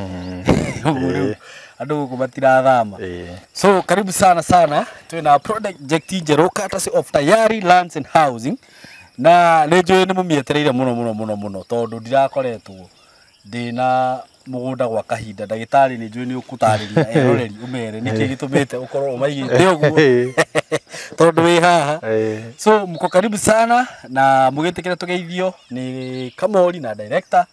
Ũguo rĩu andũ gũkũ matirathama. So karibu sana sana, twĩna project njerũ courtesy of Tayari Lands and Housing. Na nĩ njũĩ nĩ mũmĩetereire mũno mũno mũno mũno tondũ ndirakoretwo ndĩna mũgũnda gwa kahinda. Ndagĩtarĩ nĩ njũĩ nĩ ũkũtarĩria eroreri ũmere nĩkĩ gĩtũmĩte ũkorwo ũmaigĩte ũguo tondũ wĩ haha. So mko karibu sana na mũgĩtĩkĩre tũgeithio nĩ Kamori na director,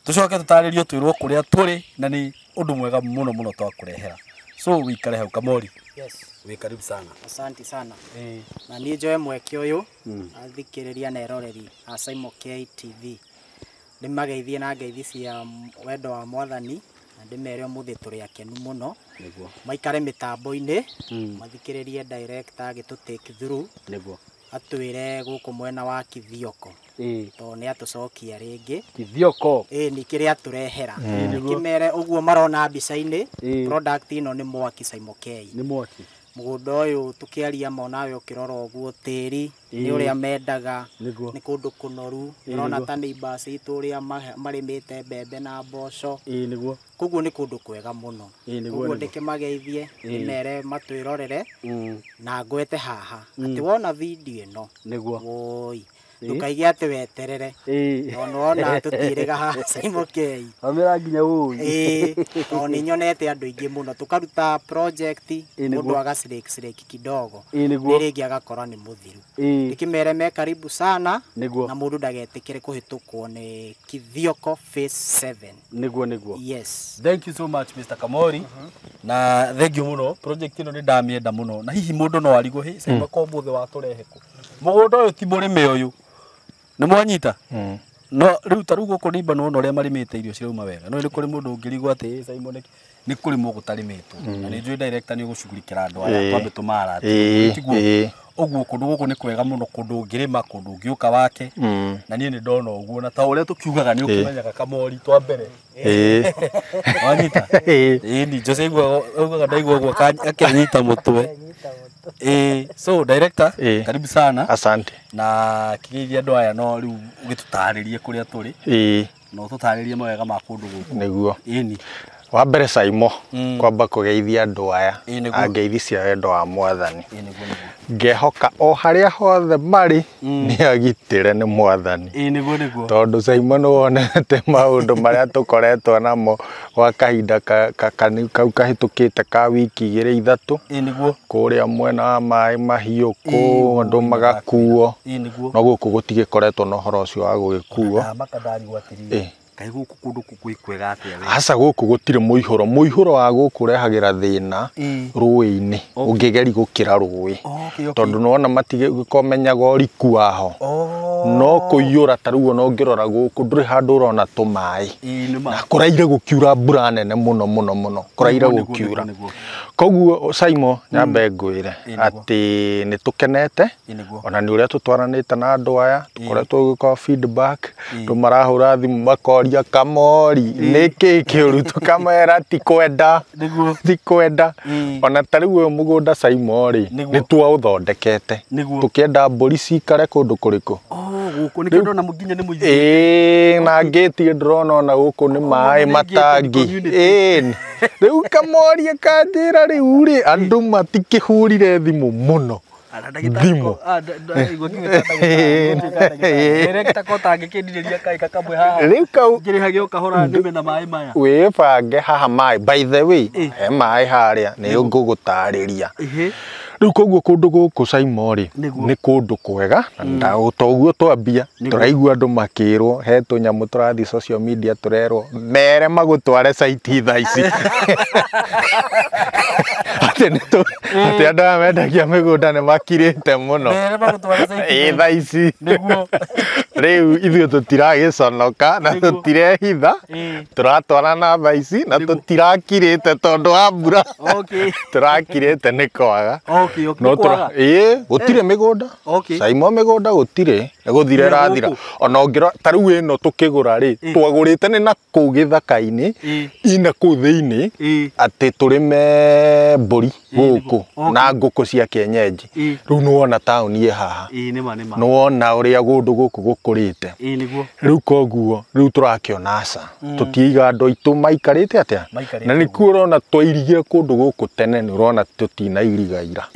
tũcoke tũtarĩrio twĩrwo kũrĩa tũrĩ na nĩ ũndũ mwega mũno mũno twakũrehera. So wĩikare hau Kamori. Yes. Wĩ karibu sana. Asante sana. Na niĩ njoe mweke ũyũ athikĩrĩria na eroreri a Saimo K TV ndĩmageithie na ngeithi cia wendo wa Mwathani na ndĩmere ũmũthĩ tũrĩ akenu mũno. Nĩguo. Maikare mĩtambo-inĩ, mathikĩrĩrie director agĩtũ take through. Nĩguo. Atwĩre gũkũ mwena wa Kithioko. Tondũ nĩ atũcokia rĩngĩ. Kithioko. Nĩ kĩrĩa atũrehera. Kĩmere ũguo marona mbica-inĩ, product ĩno nĩ mwaki Saimo K. Nĩ mwaki. Mũgũnda ũyũ tũkĩaria ma onawe ũkĩrora ũguo tĩri nĩ ũrĩa mendaga, nĩ kũndũ kũnoru, ũrona ta neighbors itũ ũrĩa marĩmĩte mbembe na mboco. Nĩguo. Koguo nĩ kũndũ kwega mũno. Koguo ndĩkĩmageithie, ndĩmere matwĩrorere na ngwete haha atĩ wona video ĩno. Nĩguo. Woi. Ndũkaige atĩ weterere. Tondũ wona tũtiĩrĩga haha Saimo K. Wamĩra nginya ũĩ. Tondũ nĩ nyonete andũ aingĩ mũno tũkaruta project mũndũ aga slake kidogo. Nĩguo. Rĩngĩ agakora nĩ mũthiru. Ndĩkĩmere me karibu sana. Nĩguo. Na mũndũ ndagetĩkĩre kũhĩtũkwo nĩ Kithioko Phase 7. Nĩguo nĩguo. Yes. Thank you so much Mr. Kamori. Na thank you mũno. Project ĩno nĩ ndamĩenda mũno. Na hihi mũndũ no arigwo hĩ Saimo ko mũthĩ watũrehe kũ. Mũgũnda ũyũ ti mũrĩme ũyũ. Nĩ mwanyita? No rĩu ta rĩu gũkũ nĩimba nĩwona ũrĩa marĩmĩte irio cirauma wega. No nĩ kũrĩ mũndũ ũngĩrigwo atĩ Saimo nĩ kũrĩmwo gũtarĩmĩtwo. Na nĩ njũĩ director nĩ ũgũcugurikĩra andũ aya twambe tũmarathime. Tiguo? Ũguo kũndũ gũkũ nĩ kwega mũno, kũndũ ũngĩrĩma, kũndũ ũngĩũka wake. Na niĩ nĩ ndona ũguo, na ta ũrĩa tũkiugaga nĩ ũkĩmenyaga Kamori twa mbere. Wanyita? Ĩĩ ni Jose aiguaga ndaigua ũguo akĩnyita mũtwe. So director, karibu sana. Asante. Na kĩgeithia andũ aya no rĩu ũgĩtũtarĩrie kũrĩa tũrĩ. Na ũtũtarĩrie mawega ma kũndũ gũkũ. Nĩguo. Ĩni. Wa mbere Saimo, kwamba kũgeithia andũ aya Nĩguo. a ngeithi cia wendo wa Mwathani. Ĩĩ nĩguo nĩguo. Ngehoka o harĩa hothe marĩ nĩ agitĩre nĩ Mwathani. Ĩĩ nĩguo nĩguo. Tondũ Saimo nĩ wonete maũndũ marĩa tũkoretwo namo gwa kahinda kau kahĩtũkĩte ka wiki igĩrĩ ithatũ. Ĩĩ nĩguo. Kũrĩa mwena wa maĩ mahiũ kũ andũ magakuo. Ĩĩ nĩguo. No gũkũ gũtigĩkoretwo na ũhoro ũcio wa gũgĩkuo. Ndamaka ndarigwo atĩrĩrĩ. Kaĩ gũkũ kũndũ gwĩ kwega atĩa we? Aca gũkũ gũtirĩ mũihũro. Mũihũro wa gũkũ ũrehagĩra thĩna rũĩ-inĩ. Ũngĩgeria gũkĩra rũĩ. Tondũ nĩwona matigĩkomenyaga ũriku waho. No kũiyũra ta rĩu ona ũngĩrora gũkũ ndũrĩ handũ ũrona tũmaĩ. Na kũraire gũkiura mbura nene mũno mũno mũno. Kũraire gũkiura. Koguo Saimo nyambe ngwĩre atĩ nĩ tũkenete. Ona nĩ ũrĩa tũtwaranĩte na andũ aya, tũkoretwo tũgĩka feedback, andũ marahũra thimũ makoria Kamori nĩkĩ kĩũru, tũkamera ti kwenda, ti kwenda. Ona ta rĩu ũyũ mũgũnda Saimo rĩ, nĩ twaũthondekete. Tũkĩenda mbũri cikare kũndũ kũrĩkũ? Gũkũ nĩkĩo ndona nginya nĩ mũingĩ. Na ngĩti ndĩrona ona gũkũ nĩ maĩ matangi. Rĩu Kamori akanjĩra rĩu rĩ, andũ matikĩhũrire thimũ mũno. Thimũ. Rĩu kau wĩbange haha maĩ. By the way, he maĩ harĩa nĩ ngũgũtarĩria. Rĩu koguo kũndũ gũkũ Saimo rĩ, nĩ kũndũ kwega, na toguo twambia tũraigua andũ makĩrwo he tũnyamũ tũrathiĩ social media tũrerwo mere magũtware site thaa ici. Atĩ andũ aya mendagia mĩgũnda nĩ makirĩte mũno. Thaa ici. Rĩu ithuĩ tũtiragĩconoka na tũtirehitha, tũratwarana thaa ici na tũtirakirĩte tondũ wa mbura. Tũrakirĩte nĩ kwaga. No gũtirĩ mĩgũnda. Saimo mĩgũnda gũtirĩ, gũthira ĩrathira. Ona ũngĩrora ta rĩu ĩno tũkĩgũra rĩ, twagũrĩte nĩ na kũu gĩthaka-inĩ, ina kũu thĩinĩ, atĩ tũrĩme mbũri gũkũ na ngũkũ cia kienyeji. Rĩu nĩwona taũni ĩ haha. Nĩwona ũrĩa kũndũ gũkũ gũkũrĩte. Rĩu koguo rĩu tũrakĩona aca. Tũtiiga andũ aitũ maikarĩte atĩa? Na nĩkuo ũrona twairigire kũndũ gũkũ tene, nĩ ũrona tũtinairiga ira.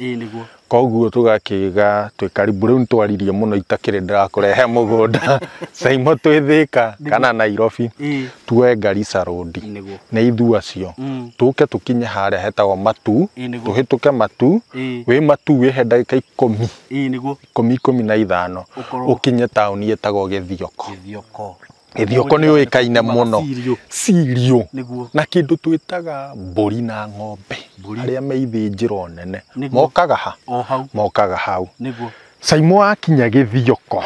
Koguo tũgakĩiga twĩ karibu. Rĩu nĩtwaririe mũno itakĩrĩ ndĩrakũrehe mũgũnda Saimo twĩ Thĩka kana Nairobi, tuoe Garissa Road nĩ ithuĩ acio, tũke tũkinye harĩa hetagwo Matu, tũhĩtũke Matu, wĩ Matu wĩhe ndagĩka ikũmi, ikũmi na ithano, ũkinye taũni ĩtagwo Gĩthioko. Gĩthioko nĩ ũĩkaine mũno cirio na kĩndũ twĩtaga mbũri na ng'ombe, arĩa me ithĩnjĩro nene mokaga ha, mokaga hau. Saimo wakinya Gĩthioko,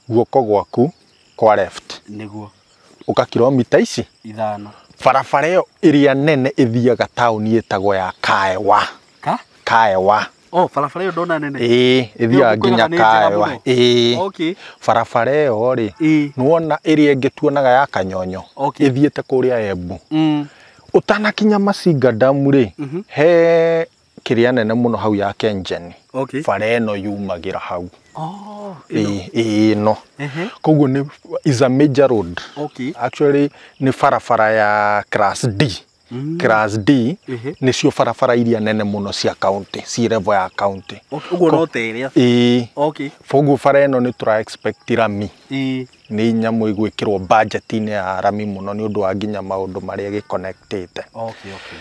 guoko gwaku kwa left ũka kilomita ici 5, barabara ĩyo ĩrĩa nene ĩthiaga taũni ĩtagwo ya Kaewa. Kaewa. Barabara ĩyo ndona nene. Ĩthiaga nginya Kaewa. Barabara ĩyo rĩ, nĩwona ĩrĩa ĩngĩ tuonaga ya Kanyonyo, ĩthiĩte kũrĩa Embu. Ũtanakinya Masinga Dam rĩ, he kĩrĩa nene mũno hau ya Kengen. Bara ĩno yumagĩra hau. Ĩno. Koguo nĩ is a major road. Actually nĩ barabara ya class D. Class D nĩcio barabara iria nene mũno cia county, ci level ya county. Ũguo no ta ĩrĩa. Ĩĩ. Okay. Koguo bara ĩno nĩ tũra expect rami. Ĩĩ. Nĩ nyamũ ĩgwĩkĩrwo budget-inĩ ya rami mũno nĩ ũndũ wa nginya maũndũ marĩa gĩconnectĩte. Okay, okay.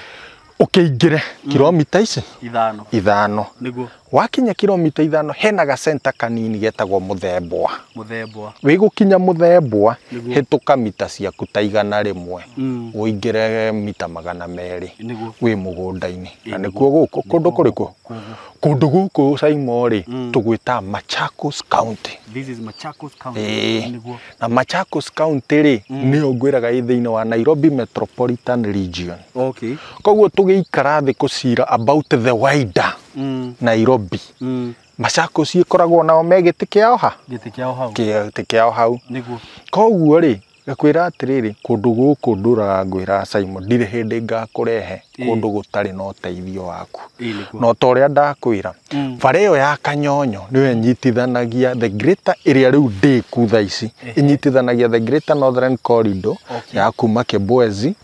Ũkĩingĩre kilomita ici ithano. Nĩguo wakinya kilomita 5 hena gacenta kanini getagwo Mũthembwa. Mũthembwa. Wĩgũkinya Mũthembwa hĩtũka mita ciaku ta 100 ũingĩre mita 200 Nĩguo wĩ mũgũnda-inĩ. Na nĩkuo gũkũ kũndũ kũrĩkũ? Kũndũ gũkũ Saimo rĩ tũgwĩta Machakos County. This is Machakos County. Nĩguo. Na Machakos County rĩ nĩyo ngwĩraga ĩ thĩinĩ wa Nairobi Metropolitan Region. Okay. Koguo tũgĩikara thĩ kũcira about the wider Nairobi. Machakos ĩkoragwo nao me gĩtĩ kĩao ha? Gĩtĩ kĩao hau. Gĩtĩ kĩao hau. Nĩguo. Koguo rĩ ngakwĩra atĩrĩrĩ kũndũ gũkũ ndũraga ngwĩra Simon ndirĩ hĩndĩ ngakũrehe kũndũ gũtarĩ na ũteithio waku. No ta ũrĩa ndakwĩra bara ĩyo ya Kanyonyo nĩyo ĩnyitithanagia the greater ĩrĩa rĩu ndĩku thaa ici ĩnyitithanagia the greater northern corridor ya kuma Kibwezi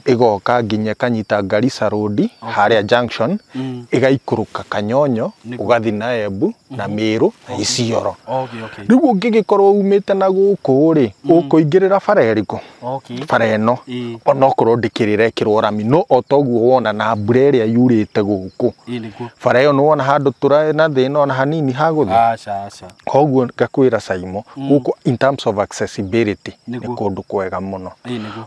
ĩgoka nginya ĩkanyita Garissa Road harĩa junction ĩgaikũrũka Kanyonyo ũgathi na Embu na Meru na Isiolo. Rĩu ũngĩgĩkorwo umĩte na gũkũ rĩ ũkũingĩrĩra bara ĩrĩkũ? Bara ĩno onokorwo ndĩkĩrĩrekĩrwo rami no o toguo wona na mbura ĩrĩa yurĩte gũkũ bara ĩyo nĩwona handũ tũrarĩ na thĩna ona hanini ha gũthiĩ. Aca aca. Koguo ngakwĩra Saimo gũkũ in terms of accessibility nĩ kũndũ kwega mũno.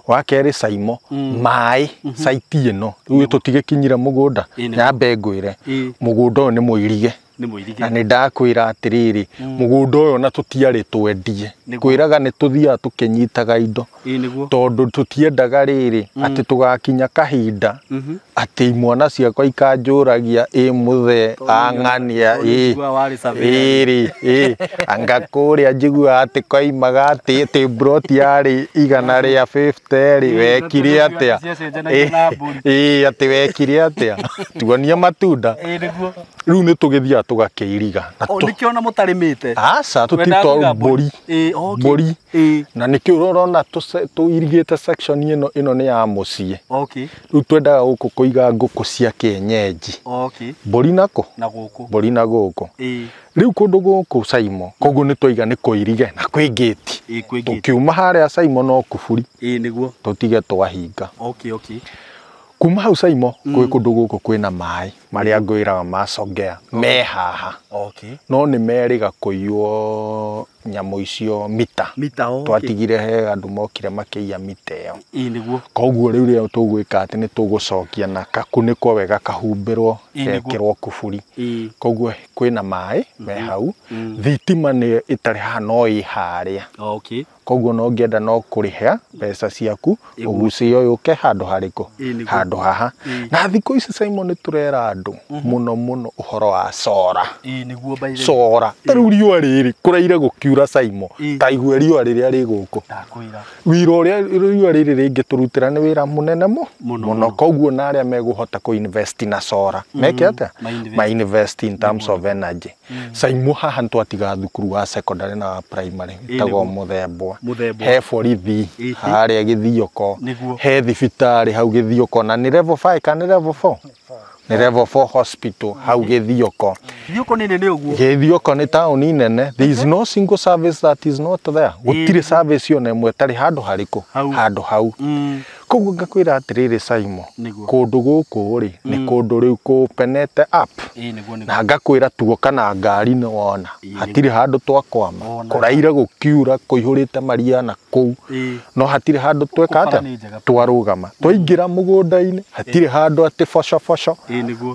Wa kerĩ Saimo maĩ site ĩno rĩu tũtigĩkinyire mũgũnda nyambe ngwĩre mũgũnda ũyũ nĩ mũirige. Na nĩ ndakwĩra atĩrĩrĩ mũgũnda ũyũ na tũtiarĩ twendie kwĩraga nĩ tũthiaga tũkĩnyitaga indo tondũ tũtiendaga rĩrĩ atĩ tũgakinya kahinda atĩ imwana ciakwa ikanjũragia ĩ mũthee ang'ania ĩ ĩrĩ anga kũrĩa njiguaga atĩ koimaga atĩ mburoti yarĩ 150 rĩ wekire atĩa ĩ atĩ wekire atĩa tuonie matunda. Rĩu nĩ tũgĩthiaga tũgakĩiriga. Nĩkĩo ona mũtarĩmĩte? Aca tũtito mbũri. Mbũri. Na nĩkĩo ũrona tũirigĩte section ĩno ĩno nĩ ya mũciĩ. Rĩu twendaga gũkũ kũiga ngũkũ cia kĩenyenji. Mbũri nako? Na gũkũ. Mbũri na gũkũ. Rĩu kũndũ gũkũ Saimo koguo nĩ twaiga nĩ kũirige na kwĩ gate. Tũkiuma harĩa Saimo no kuburi. Nĩguo. Tũtige twahinga. Okay. Kuma hau Saimo kwĩ kũndũ gũkũ kwĩna maĩ marĩa ngwĩraga macongea me haha. No nĩ merĩga kũiywo nyamũ icio mita. Twatigire he andũ mokire makĩiya mita ĩyo. Nĩguo. Koguo rĩu rĩrĩa tũgwĩka atĩ nĩ tũgũcokia na gakunĩkwo wega kahumbĩrwo gekĩrwo kuburi. Koguo kwĩna maĩ me hau. Thitima nĩ ĩtarĩ haha no ĩ harĩa. Koguo no ngĩenda no kũrĩha mbeca ciaku ũgucie yũke handũ harĩkũ handũ haha. Na thikũ ici Simon nĩ tũrera andũ mũno mũno ũhoro wa sora. Sora ta rĩu riũa rĩrĩ kũraire gũkiura Saimo ta igue riũa rĩrĩa rĩ gũkũ. Wĩra ũrĩa riũa rĩrĩ rĩngĩtũrutĩra nĩ wĩra mũnene mũno. Koguo na arĩa megũhota kũ invest na sora meke atĩa? Ma invest in terms of energy. Saimo haha nĩtwatiga thukuru wa secondary na wa primary ĩtagwo Mũthembwa. He borithi harĩa Gĩthioko, he thibitarĩ hau Gĩthioko na nĩ level 5 kana nĩ level 4? Nĩ level 4 hospital hau Gĩthioko. Gĩthioko nĩ nene ũguo? Gĩthioko nĩ taũni nene. There is no single service that is not there. Gũtirĩ service ona ĩmwe ĩtarĩ handũ harĩkũ? Handũ hau. Koguo ngakwĩra atĩrĩrĩ Saimo kũndũ gũkũ rĩ nĩ kũndũ rĩu kũpenete up. Na ngakwĩra tuoka na ngari nĩ wona hatirĩ handũ twakwama. Kũraire gũkiura kũihũrĩte maria na kũu no hatirĩ handũ tweka atĩa twarũgama. Twaingĩra mũgũnda-inĩ hatirĩ handũ atĩ boco boco.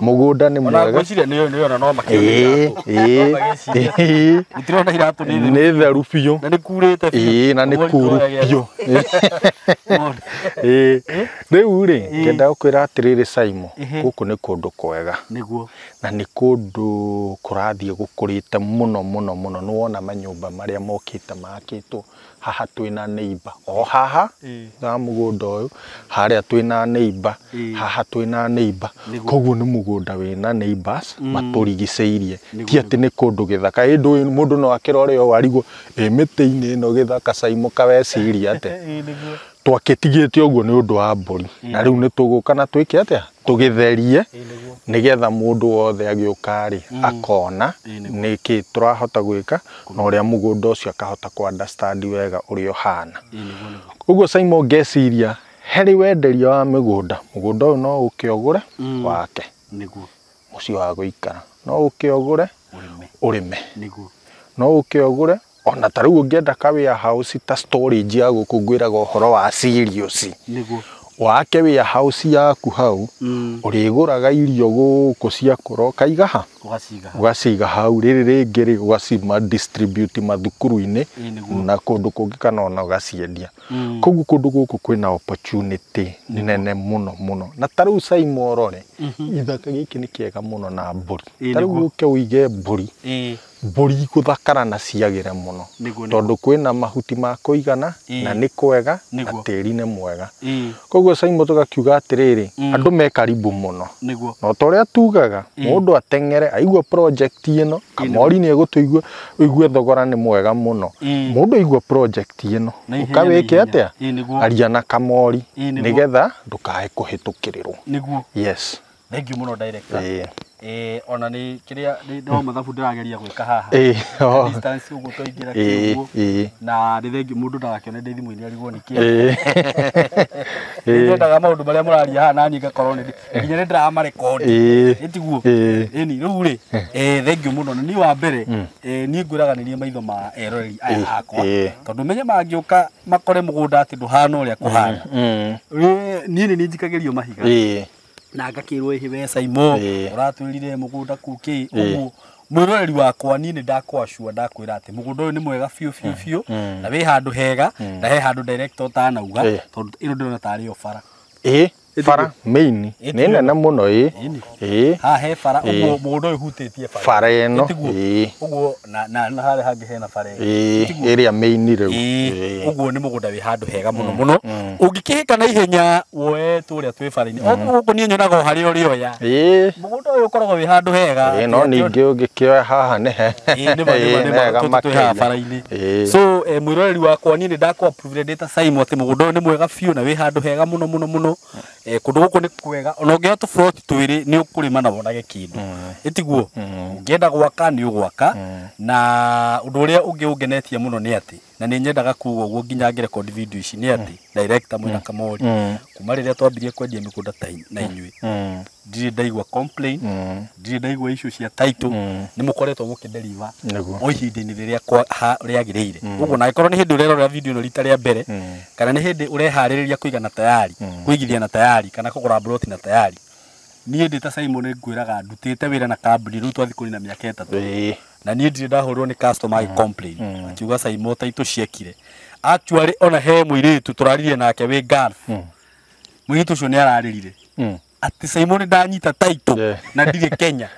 Mũgũnda nĩ mwega. Ngwĩciria nĩyo no makĩona iratũ. Gũtirona iratũ nĩ theru biũ. Na nĩ kurĩte biũ. Na nĩ kuru biũ. Rĩu rĩ ngenda gũkwĩra atĩrĩrĩ Saimo gũkũ nĩ kũndũ kwega. Nĩguo. Na nĩ kũndũ kũrathiĩ gũkũrĩte mũno mũno mũno. Nĩ wona manyũmba marĩa mokĩte makĩtwo haha twĩna neighbor o haha na mũgũnda ũyũ harĩa twĩna neighbor haha twĩna neighbor. Koguo nĩ mũgũnda wĩna neighbors matũrigicĩirie. Ti atĩ nĩ kũndũ gĩthaka. Ĩndũ mũndũ no akĩrore o arigwo ĩ mĩtĩ-inĩ ĩno gĩthaka Saimo kaweciria atĩa. Twakĩtigĩte ũguo nĩ ũndũ wa mbũri na rĩu nĩ tũgũka na twĩke atĩa tũgĩtherie nĩgetha mũndũ wothe agĩũka rĩ akona nĩkĩ tũrahota gwĩka na ũrĩa mũgũnda ũcio akahota kũ understand wega ũrĩa ũhana. Ũguo Simon ngeciria harĩ wenderia wa mĩgũnda, mũgũnda ũyũ no ũke ũgũre wake nĩguo mũciĩ wa gũikara, no ũke ũgũre ũrĩme, nĩguo no ũke ũgũre ona ta rĩu ũngĩenda ka warehouse ta storage ya gũkũ ngwĩraga ũhoro wa cereals, nĩguo wake warehouse yaku hau ũrĩgũraga irio gũkũ ciakũra ũkaiga ha ũgaciga hau, rĩrĩ rĩngĩ rĩ ũgacima distribute mathukuru-inĩ na kũndũ kũngĩ kana ona ũgaciendia. Koguo kũndũ gũkũ kwĩna opportunity nene mũno mũno. Na ta rĩu Simon ũrore gĩthaka gĩkĩ nĩ kĩega mũno na mbũri, ta rĩu ũke ũige mbũri, mbũri gũthakara na ciagĩre mũno tondũ kwĩna mahuti ma kũigana na nĩ kwega na tĩri nĩ mwega. Koguo Simon tũgakiuga atĩrĩrĩ andũ me karibu mũno na ta ũrĩa tugaga mũndũ ateng'ere aigua project ĩno Kamori nĩ egũtũigua ũigue thogora nĩ mwega mũno, mũndũ aigua project ĩno ũkawĩke atĩa aria na Kamori nĩgetha ndũkae kũhĩtũkĩrĩrwo. Yes, thank you mũno director. Ona nĩ kĩrĩa no mathabu ndĩrageria gwĩka haha distance ũguo twaingĩra kĩguo na nĩ thengiũ mũndũ ndagakĩone ndĩ thimũ-inĩ arigwo nĩ kĩ. Nĩnyendaga maũndũ marĩa mũraria haha naniĩ ngakorwo nginya nĩ ndĩramarekondi ĩtiguo ĩni. Rĩu rĩ thengiũ mũno. Na niĩ wa mbere niĩ ngwĩraga nĩ niĩ maitho ma eroreri aya akwa tondũ menye mangĩũka makore mũgũnda atĩ ndũhana ũrĩa kũhana, niĩ nĩ njikagĩrio mahiga na ngakĩrwo ĩhĩ we Simon ũratwĩrire mũgũnda kuu kĩ ũguo. Mwĩroreri wakwa niĩ nĩ ndakwacua ndakwĩra atĩ mũgũnda ũyũ nĩ mwega biũ biũ biũ na wĩ handũ hega na he handũ director ũtanauga tondũ ĩno ndĩrona tarĩ yo bara. Bara main nĩ nene mũno. Haha he bara ũguo mũgũnda ũyũ ũhutĩtie bara ĩno ũguo na harĩa hangĩ hena bara ĩrĩa main rĩu ũguo nĩ mũgũnda wĩ handũ hega mũno mũno ũngĩkĩhĩka na ihenya woe tũrĩa twĩ bara-inĩ gũkũ niĩ nyonaga o harĩa ũrĩoya mũgũnda ũyũ ũkoragwo wĩ handũ hega no ningĩ ũngĩkĩoya haha nĩ hega twĩ haha bara-inĩ. So mwĩroreri wakwa niĩ nĩ ndakũ approve ndĩ ta Simon atĩ mũgũnda ũyũ nĩ mwega biũ na wĩ handũ hega mũno mũno mũno. Kũndũ gũkũ nĩ kwega ona ũngĩoya tũburoti twĩrĩ nĩ ũkũrĩma na wonage kĩndũ ĩtiguo ũngĩenda gwaka nĩ ũgwaka. Na ũndũ ũrĩa ũngĩ ũngenetie mũno nĩ atĩ na nĩ nyendaga kuga ũguo nginya ngĩrekondi video ici nĩ atĩ director mwĩna Kamori kuma rĩrĩa twambirie kwendia mĩgũnda na inyuĩ ndirĩ ndaigua complain, ndirĩ ndaigua issue cia title, nĩ mũkoretwo mũkĩdeliver o ihinda-inĩ rĩrĩa rĩagĩrĩire. Ũguo na angĩkorwo nĩ hĩndĩ ũrerorera video ĩno rita rĩa mbere kana nĩ hĩndĩ ũreharĩrĩria kũiga na tayari kũigithia na tayari kana kũgũra broti na tayari, niĩ ndĩ ta Simon ngwĩraga ndutĩte wĩra na kambuni rĩu twathiĩ kũrĩ na mĩaka 3 na niĩ ndirĩ ndahũrwo nĩ customer agĩ complain akiuga Simon title ciekire. Actually ona he mũirĩtu tũraririe nake wĩ Gulf, mũirĩtu ũcio nĩ ararĩrire atĩ Simon ndanyita title na ndirĩ Kenya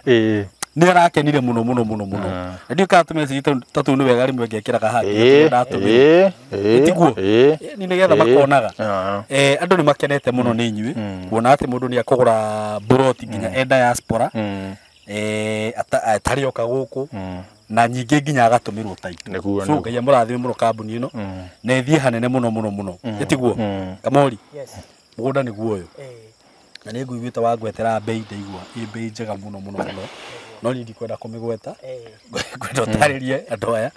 nĩ arakenire mũno mũno mũno mũno. Na ndiũ kana tũmessage ta tũu nĩ wega rĩmwe ngekĩraga haha ndatũmĩra ĩtiguo nĩ nĩgetha makonaga. Andũ nĩ makenete mũno nĩ inyuĩ kuona atĩ mũndũ nĩ akũgũra broti nginya e diaspora atarĩ oka gũkũ na nyingĩ nginya agatũmĩrwo title. So Ngai amũrathime mũno kambuni ĩno na ĩthiĩ hanene mũno mũno mũno ĩtiguo. Kamori mũgũnda nĩguo ũyũ na nĩ nguiguĩte wangwetera bei ndaigua ĩ bei njega mũno mũno mũno no niĩ ndikwenda kũmĩgweta ngwenda ũtarĩrie andũ aya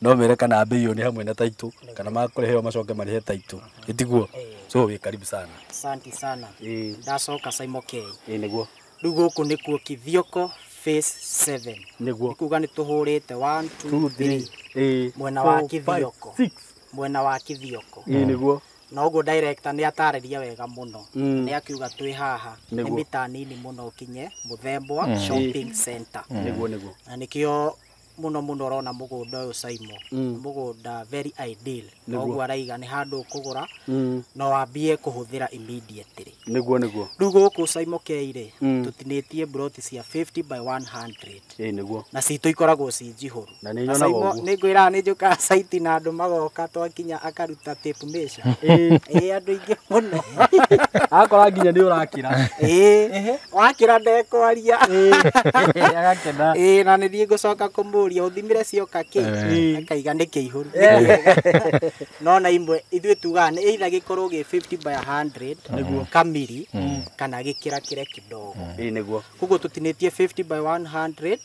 no mere kana bei ĩyo nĩ hamwe na title kana makũrĩheo macoke marĩhe title ĩtiguo. So wĩ karibu sana. Asante sana. Ndacoka Simon K. Nĩguo rĩu gũkũ nĩkuo Kithioko phase 7 nĩguo kuga nĩ tũhũrĩte 1 2 3 mwena wa Kithioko mwena wa Kithioko nĩguo. Na ũguo director nĩ atarĩria wega mũno nĩ akiuga twĩ haha nĩ mita nini mũno ũkinye Mũthembwa shopping center nĩguo nĩguo. Na nĩkĩo mũno mũno ũrona mũgũnda ũyũ Simon mũgũnda very ideal ũguo araiga nĩ handũ ũkũgũra no wambie kũhũthĩra immediately nĩguo nĩguo. Rĩu gũkũ Simon K rĩ tũtinĩtie broti cia 50 by 100 nĩguo na citũ ikoragwo ci njihũru na nĩ nyonaga ũguo nĩ ngwĩraga nĩ njũkaga site na andũ magoka twakinya akaruta tape measure andũ aingĩ mũno akora nginya nĩ ũrakĩra wakĩra ndekwaria agakena na nĩ thiĩ ngũcoka kũmũria Akamũria ũthimire cioka kĩ, akaiga nĩ kĩihũru. No na imwe ithuĩ tugaga nĩ either gĩkorwo gĩ 50 by 100 kamiri kana gĩkĩrakĩre kidogo. Ĩĩ nĩguo. Koguo tũtinĩtie 50 by 100,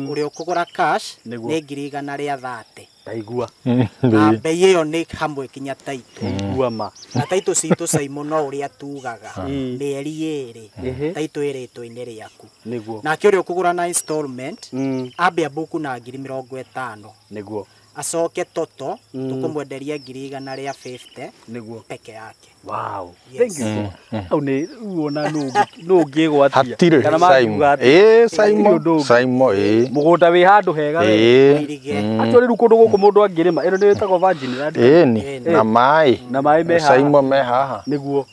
ũrĩa ũkũgũra cash nĩ 130,000. Ndaigua. Na bei ĩyo nĩ hamwe kinya taitũ. Ndaigua ma. Na taitũ citũ Saimo no ũrĩa tugaga mĩeri ĩrĩ taitũ ĩrĩtwo-inĩ rĩaku. Nĩguo. Nake ũrĩa ũkũgũra na installment ambe ambuku na 50,000. Nĩguo. Acoke toto tũkũmwenderia 150,000. Nĩguo. Peke yake. Wow. Yes. Thank you. Hau nĩ wona nũ ũngĩgwatia. Hatirĩ Kana Simon. mangiuga atĩa? Ĩĩ Simon. Hatirĩ ũndũ ũngĩ. Simon ĩĩ. Mũgũnda wĩ handũ hega we. Ĩĩ. Irige. Actually rĩu kũndũ gũkũ mũndũ angĩrĩma ĩno nĩ ĩtagwo virgin land. Ĩni na maĩ. Na maĩ me haha. Simon me haha. Nĩguo.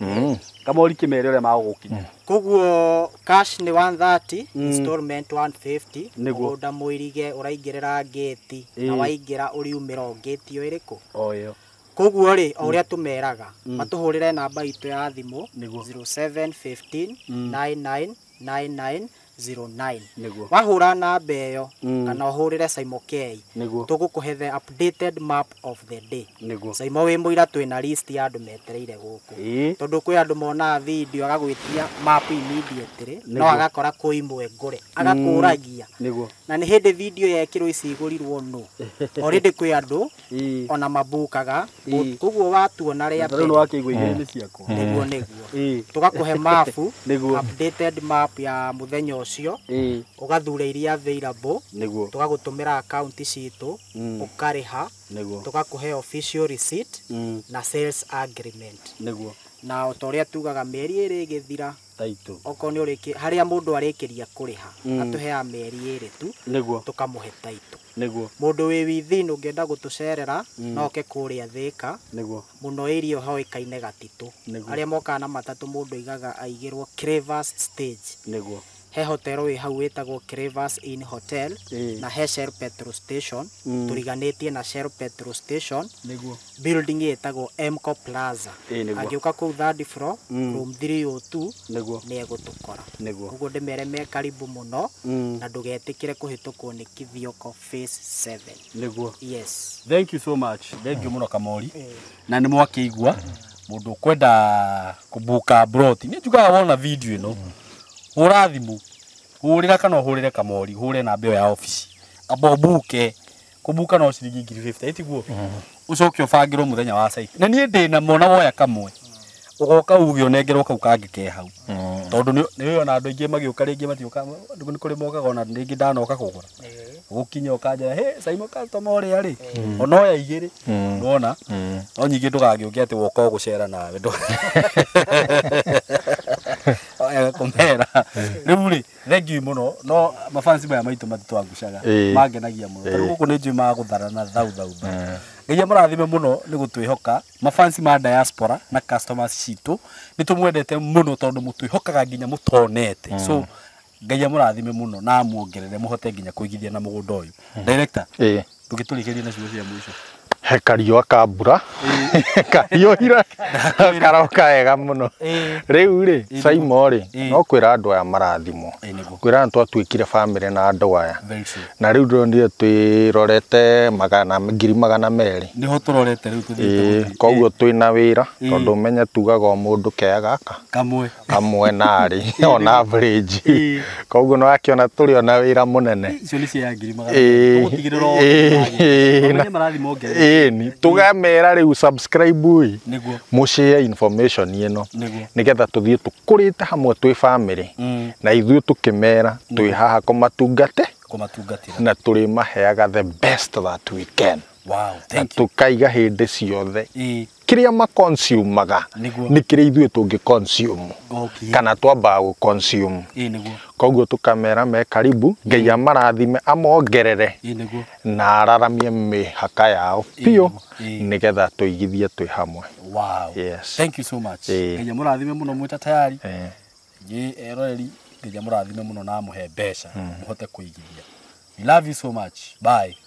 Kamori kĩmere ũrĩa magũgũkinya. Koguo cash nĩ 130, installment 150. Nĩguo. Mũgũnda mũirige ũraingĩrĩra ngĩti na waingĩra ũriumĩra o ngĩti o ĩrĩkũ. O ĩyo. Koguo rĩ, o ũrĩa tũmeraga matũhũrĩre namba itũ ya thimũ Nĩguo. 0715 9999 09. Nĩguo. Wahũra namba ĩyo kana ũhũrĩre Saimo K, Nĩguo. tũgũkũhe the updated map of the day. Nĩguo. Saimo wĩ mũira twĩna list ya andũ metereire gũkũ. Ĩĩ. Tondũ kwĩ andũ monaga video agagwĩtia map immediately, no agakora kwĩ imwe ngũre agakũragia. Nĩguo. Na nĩ hĩndĩ video yekĩrwo ici igũrirwo nũ. Already kwĩ andũ Ĩĩ. ona mabukaga. Koguo watuona rĩa Rĩu nĩ mbere wakĩigua igĩrĩ nĩ ciakwa. nĩguo nĩguo. Ĩĩ. Tũgakũhe mapu, Nĩguo. updated map ya mũthenya ũcio, Ĩĩ. ũgathura iria available, Nĩguo. tũgagũtũmĩra akaunti citũ, ũkarĩha, Nĩguo. tũgakũhe official receipt na sales agreement. Nĩguo. Na o ta ũrĩa tugaga mĩeri ĩrĩ ĩgĩthira, Taitũ. okorwo nĩ ũrĩki harĩa mũndũ arĩkĩria kũrĩha, atũheaga mĩeri ĩrĩ tu, Nĩguo. tũkamũhe taitũ. Nĩguo. Mũndũ wĩ within ũngĩenda gũtũcerera no oke kũrĩa Thĩka, Nĩguo. mũno area hoĩkaine Gatitũ. Nĩguo. Arĩa mokaga na matatũ mũndũ aigaga aigĩrwo Cravers stage. Nĩguo. He hotel wĩ hau wĩtagwo Cravers Inn Hotel Ĩĩ. na he Shell petrol station, tũriganĩtie na Shell petrol station, Nĩguo. building ĩtagwo Mco Plaza. Ĩĩ, nĩguo. Angĩũka kũu third floor, room 302 Nĩguo. nĩ egũtũkora. Nĩguo. Koguo ndĩmere me karibu mũno na ndũgetĩkĩre kũhĩtũkwo nĩ Kithioko phase 7. Nĩguo. Yes. Thank you so much. Thank you mũno Kamori. Na nĩ mwakĩigua mũndũ ũkwenda kũbuka broti. Nĩ njugaga wona video ĩno hũra thimũ, hũrĩra kana ũhũrĩre Kamori, hũre namba ĩyo ya obici. Amba ũbuke. Kũbuka no ciringi 50,000 ĩtiguo. Ũcoke ũbangĩrwo mũthenya wa site. Na niĩ ndĩ na mona woya kamwe. Ũgoka uge ũnengerwo kau kangĩ ke hau. Tondũ nĩ ona andũ aingĩ magĩũka rĩngĩ matiũka nĩ kũrĩ mokaga ona rĩngĩ ndanoka kũgũra. Gũkinya ũkanjĩra, "Hey, Saimo customer ũrĩa rĩ, ona oya igĩrĩ." Nĩwona? No nyingĩ ndũgagĩũke atĩ woka o gũcera nawe. Oya kũmera. Rĩu rĩ, thank you mũno. No mafansi maya maitũ matitwangucaga. Ĩĩ. Mangenagia mũno. Tarĩu gũkũ nĩ njũĩ magũtharana thau thau thau. Ngai amũrathime mũno nĩ gũtwĩhoka. Mafansi ma diaspora na customers citũ nĩ tũmwendete mũno tondũ mũtwĩhokaga nginya mũtonete. So Ngai amũrathime mũno na amuongerere mũhote nginya kũigithia na mũgũnda ũyũ. Director, Ĩĩ. ndũgĩtũrĩkĩrie na ciugo cia mũico. He kariũa ka mbura kariũhire karoka wega mũno. Ĩĩ. Rĩu rĩ Saimo rĩ Ĩĩ. no kwĩra andũ aya marathimwo. Ĩĩ nĩguo. Kwĩra nĩ twatuĩkire bamĩrĩ na andũ aya. Very true. Na rĩu ndĩronire twĩrorete 200,000. Nĩho tũrorete rĩu tũthiĩte Ĩĩ, gũthiĩ. koguo twĩna wĩra Ĩĩ. tondũ ũmenye tugaga o mũndũ kea gaka Kamwe. kamwe narĩ on average. Ĩĩ. Koguo nĩ wakĩona tũrĩ ona wĩra mũnene. Icio nĩ cia ngiri magana. Ĩĩ. Tũgũtigĩrĩra o Ĩĩ. Ũmenye marathi mongerere. Ĩni tũgamera rĩu subscribe ĩ Nĩguo. mũshare information ĩno Nĩguo. nĩgetha tũthiĩ tũkũrĩte hamwe twĩ bamĩrĩ na ithuĩ tũkĩmera twĩ haha kũmatungate Kũmatungatĩra. na tũrĩmaheaga the best that we can. Wow, Na thank you. tũkaiga hĩndĩ ciothe Ĩĩ. kĩrĩa maconsumaga Nĩguo. nĩ kĩrĩa ithuĩ tũngĩ consume Okay. kana twambaga gũ consume. Ĩĩ nĩguo. Koguo tũkamera me karibu, Ngai amarathime amongerere Ĩĩ nĩguo. na araramie mĩhaka yao Ĩĩ biũ nĩguo. Ĩĩ. nĩgetha tũigithie twĩ hamwe. Wow. Yes. Thank you so much. Ĩĩ. Ngai amũrathime mũno mwĩ ta tayari. Eh. Inyuĩ eroreri Ngai amũrathime mũno na amũhe mbeca mũhote kũigithia. We love you so much. Bye.